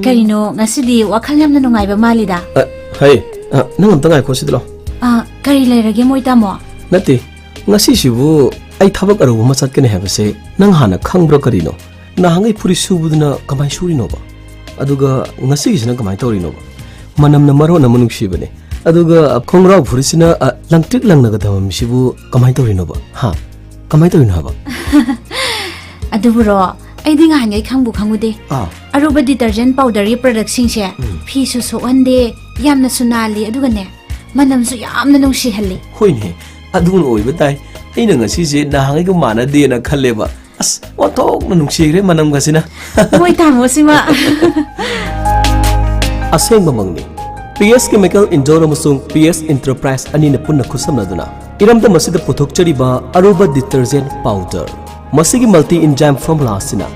ꯀꯔꯤꯅꯣ, ꯉꯁꯤꯗꯤ ꯋꯥꯈꯜ ꯌꯥꯝꯅ ꯅꯨꯡꯉꯥꯏꯕ ꯃꯥꯜꯂꯤꯗ? ꯑ, ꯍꯩ, ꯑ, ꯅꯪ ꯑꯝꯇ ꯉꯥꯏꯈꯣ ꯁꯤꯗ ꯂꯥꯎ꯫ ꯑ, ꯀꯔꯤ ꯂꯩꯔꯒꯦ ꯃꯣꯏ ꯇꯥꯃꯣ? ꯅꯠꯇꯦ, ꯉꯁꯤꯁꯤꯕꯨ ꯑꯩ ꯊꯕꯛ ꯑꯔꯨꯕ ꯑꯃ ꯆꯠꯀꯅꯤ ꯍꯥꯏꯕꯁꯦ ꯅꯪ ꯍꯥꯟꯅ ꯈꯪꯕ꯭ꯔꯣ ꯀꯔꯤꯅꯣ? ꯅꯍꯥꯟꯉꯩ ꯐꯨꯔꯤꯠ ꯁꯨꯕꯗꯨꯅ ꯀꯃꯥꯏꯅ ꯁꯨꯔꯤꯅꯣꯕ? ꯑꯗꯨꯒ ꯉꯁꯤꯒꯤꯁꯤꯅ ꯀꯃꯥꯏꯅ ꯇꯧꯔꯤꯅꯣꯕ? ꯃꯅꯝꯅ ꯃꯔꯣꯟ ꯑꯃ ꯅꯨꯡꯁꯤꯕꯅꯦ꯫ ꯑꯗꯨꯒ ꯈꯣꯡꯒ꯭ꯔꯥꯎ ꯐꯨꯔꯤꯠꯁꯤꯅ, ꯑ, ꯂꯪꯇ꯭ꯔꯤꯛ ꯂꯪꯅꯒ ꯊꯝꯃꯝꯃꯤꯁꯤꯕꯨ ꯀꯃꯥꯏꯅ ꯇꯧꯔꯤꯅꯣꯕ? ꯍꯥ? ꯀꯃꯥꯏꯅ ꯇꯧꯔꯤꯅꯣ ꯍꯥꯏꯕ? ꯑꯗꯨꯕꯨꯔꯣ, ꯑꯩꯗꯤ ꯉꯍꯥꯟꯈꯩ ꯈꯪꯕꯨ ꯈꯪꯉꯨꯗꯦ꯫ ꯑꯥ ꯑꯔꯨꯕ ꯗꯤꯇꯔꯖꯦꯟ ꯄꯥꯎꯗꯔꯒꯤ ꯄ꯭ꯔꯗꯛꯁꯤꯡꯁꯦ ꯐꯤꯁꯨ ꯁꯣꯛꯍꯟꯗꯦ, ꯌꯥꯝꯅꯁꯨ ꯅꯥꯜꯂꯤ, ꯑꯗꯨꯒꯅꯦ ꯃꯅꯝꯁꯨ ꯌꯥꯝꯅ ꯅꯨꯡꯁꯤꯍꯜꯂꯤ꯫ ꯍꯣꯏꯅꯦ, ꯑꯗꯨꯅ ꯑꯣꯏꯕ ꯇꯥꯏ꯫ ꯑꯩꯅ ꯉꯁꯤꯁꯦ ꯅꯍꯥꯟꯉꯩꯒ ꯃꯥꯟꯅꯗꯦꯅ ꯈꯜꯂꯦꯕ꯫ ꯑꯁ, ꯑꯣꯟꯊꯣꯛꯅ ꯅꯨꯡꯁꯤꯈ꯭ꯔꯦ ꯃꯅꯝꯒꯁꯤꯅ꯫ ꯃꯣꯏ ꯇꯥꯃꯣꯁꯤꯃ꯫ ꯑꯁꯦꯡꯕꯃꯛꯅꯤ꯫ ꯄꯤ ꯑꯦꯁ ꯀꯦꯃꯤꯀꯦꯜ ꯏꯟꯗꯣꯔ ꯑꯃꯁꯨꯡ ꯄꯤ ꯑꯦꯁ ꯏꯟꯇꯔꯄ꯭ꯔꯥꯏꯁ ꯑꯅꯤꯅ ꯄꯨꯟꯅ ꯈꯨꯠꯁꯝꯅꯗꯨꯅ ꯏꯔꯝꯗꯝ ꯑꯁꯤꯗ ꯄꯨꯊꯣꯛꯆꯔꯤꯕ ꯑꯔꯨꯕ ꯗꯤꯇꯔꯖꯦꯟ ꯄꯥꯎꯗꯔ꯫ ꯃꯁꯤꯒꯤ ꯃꯜꯇꯤ ꯏꯟꯖꯥꯏꯝ ꯐꯣꯔꯃꯨꯂꯥ ꯑꯁꯤꯅ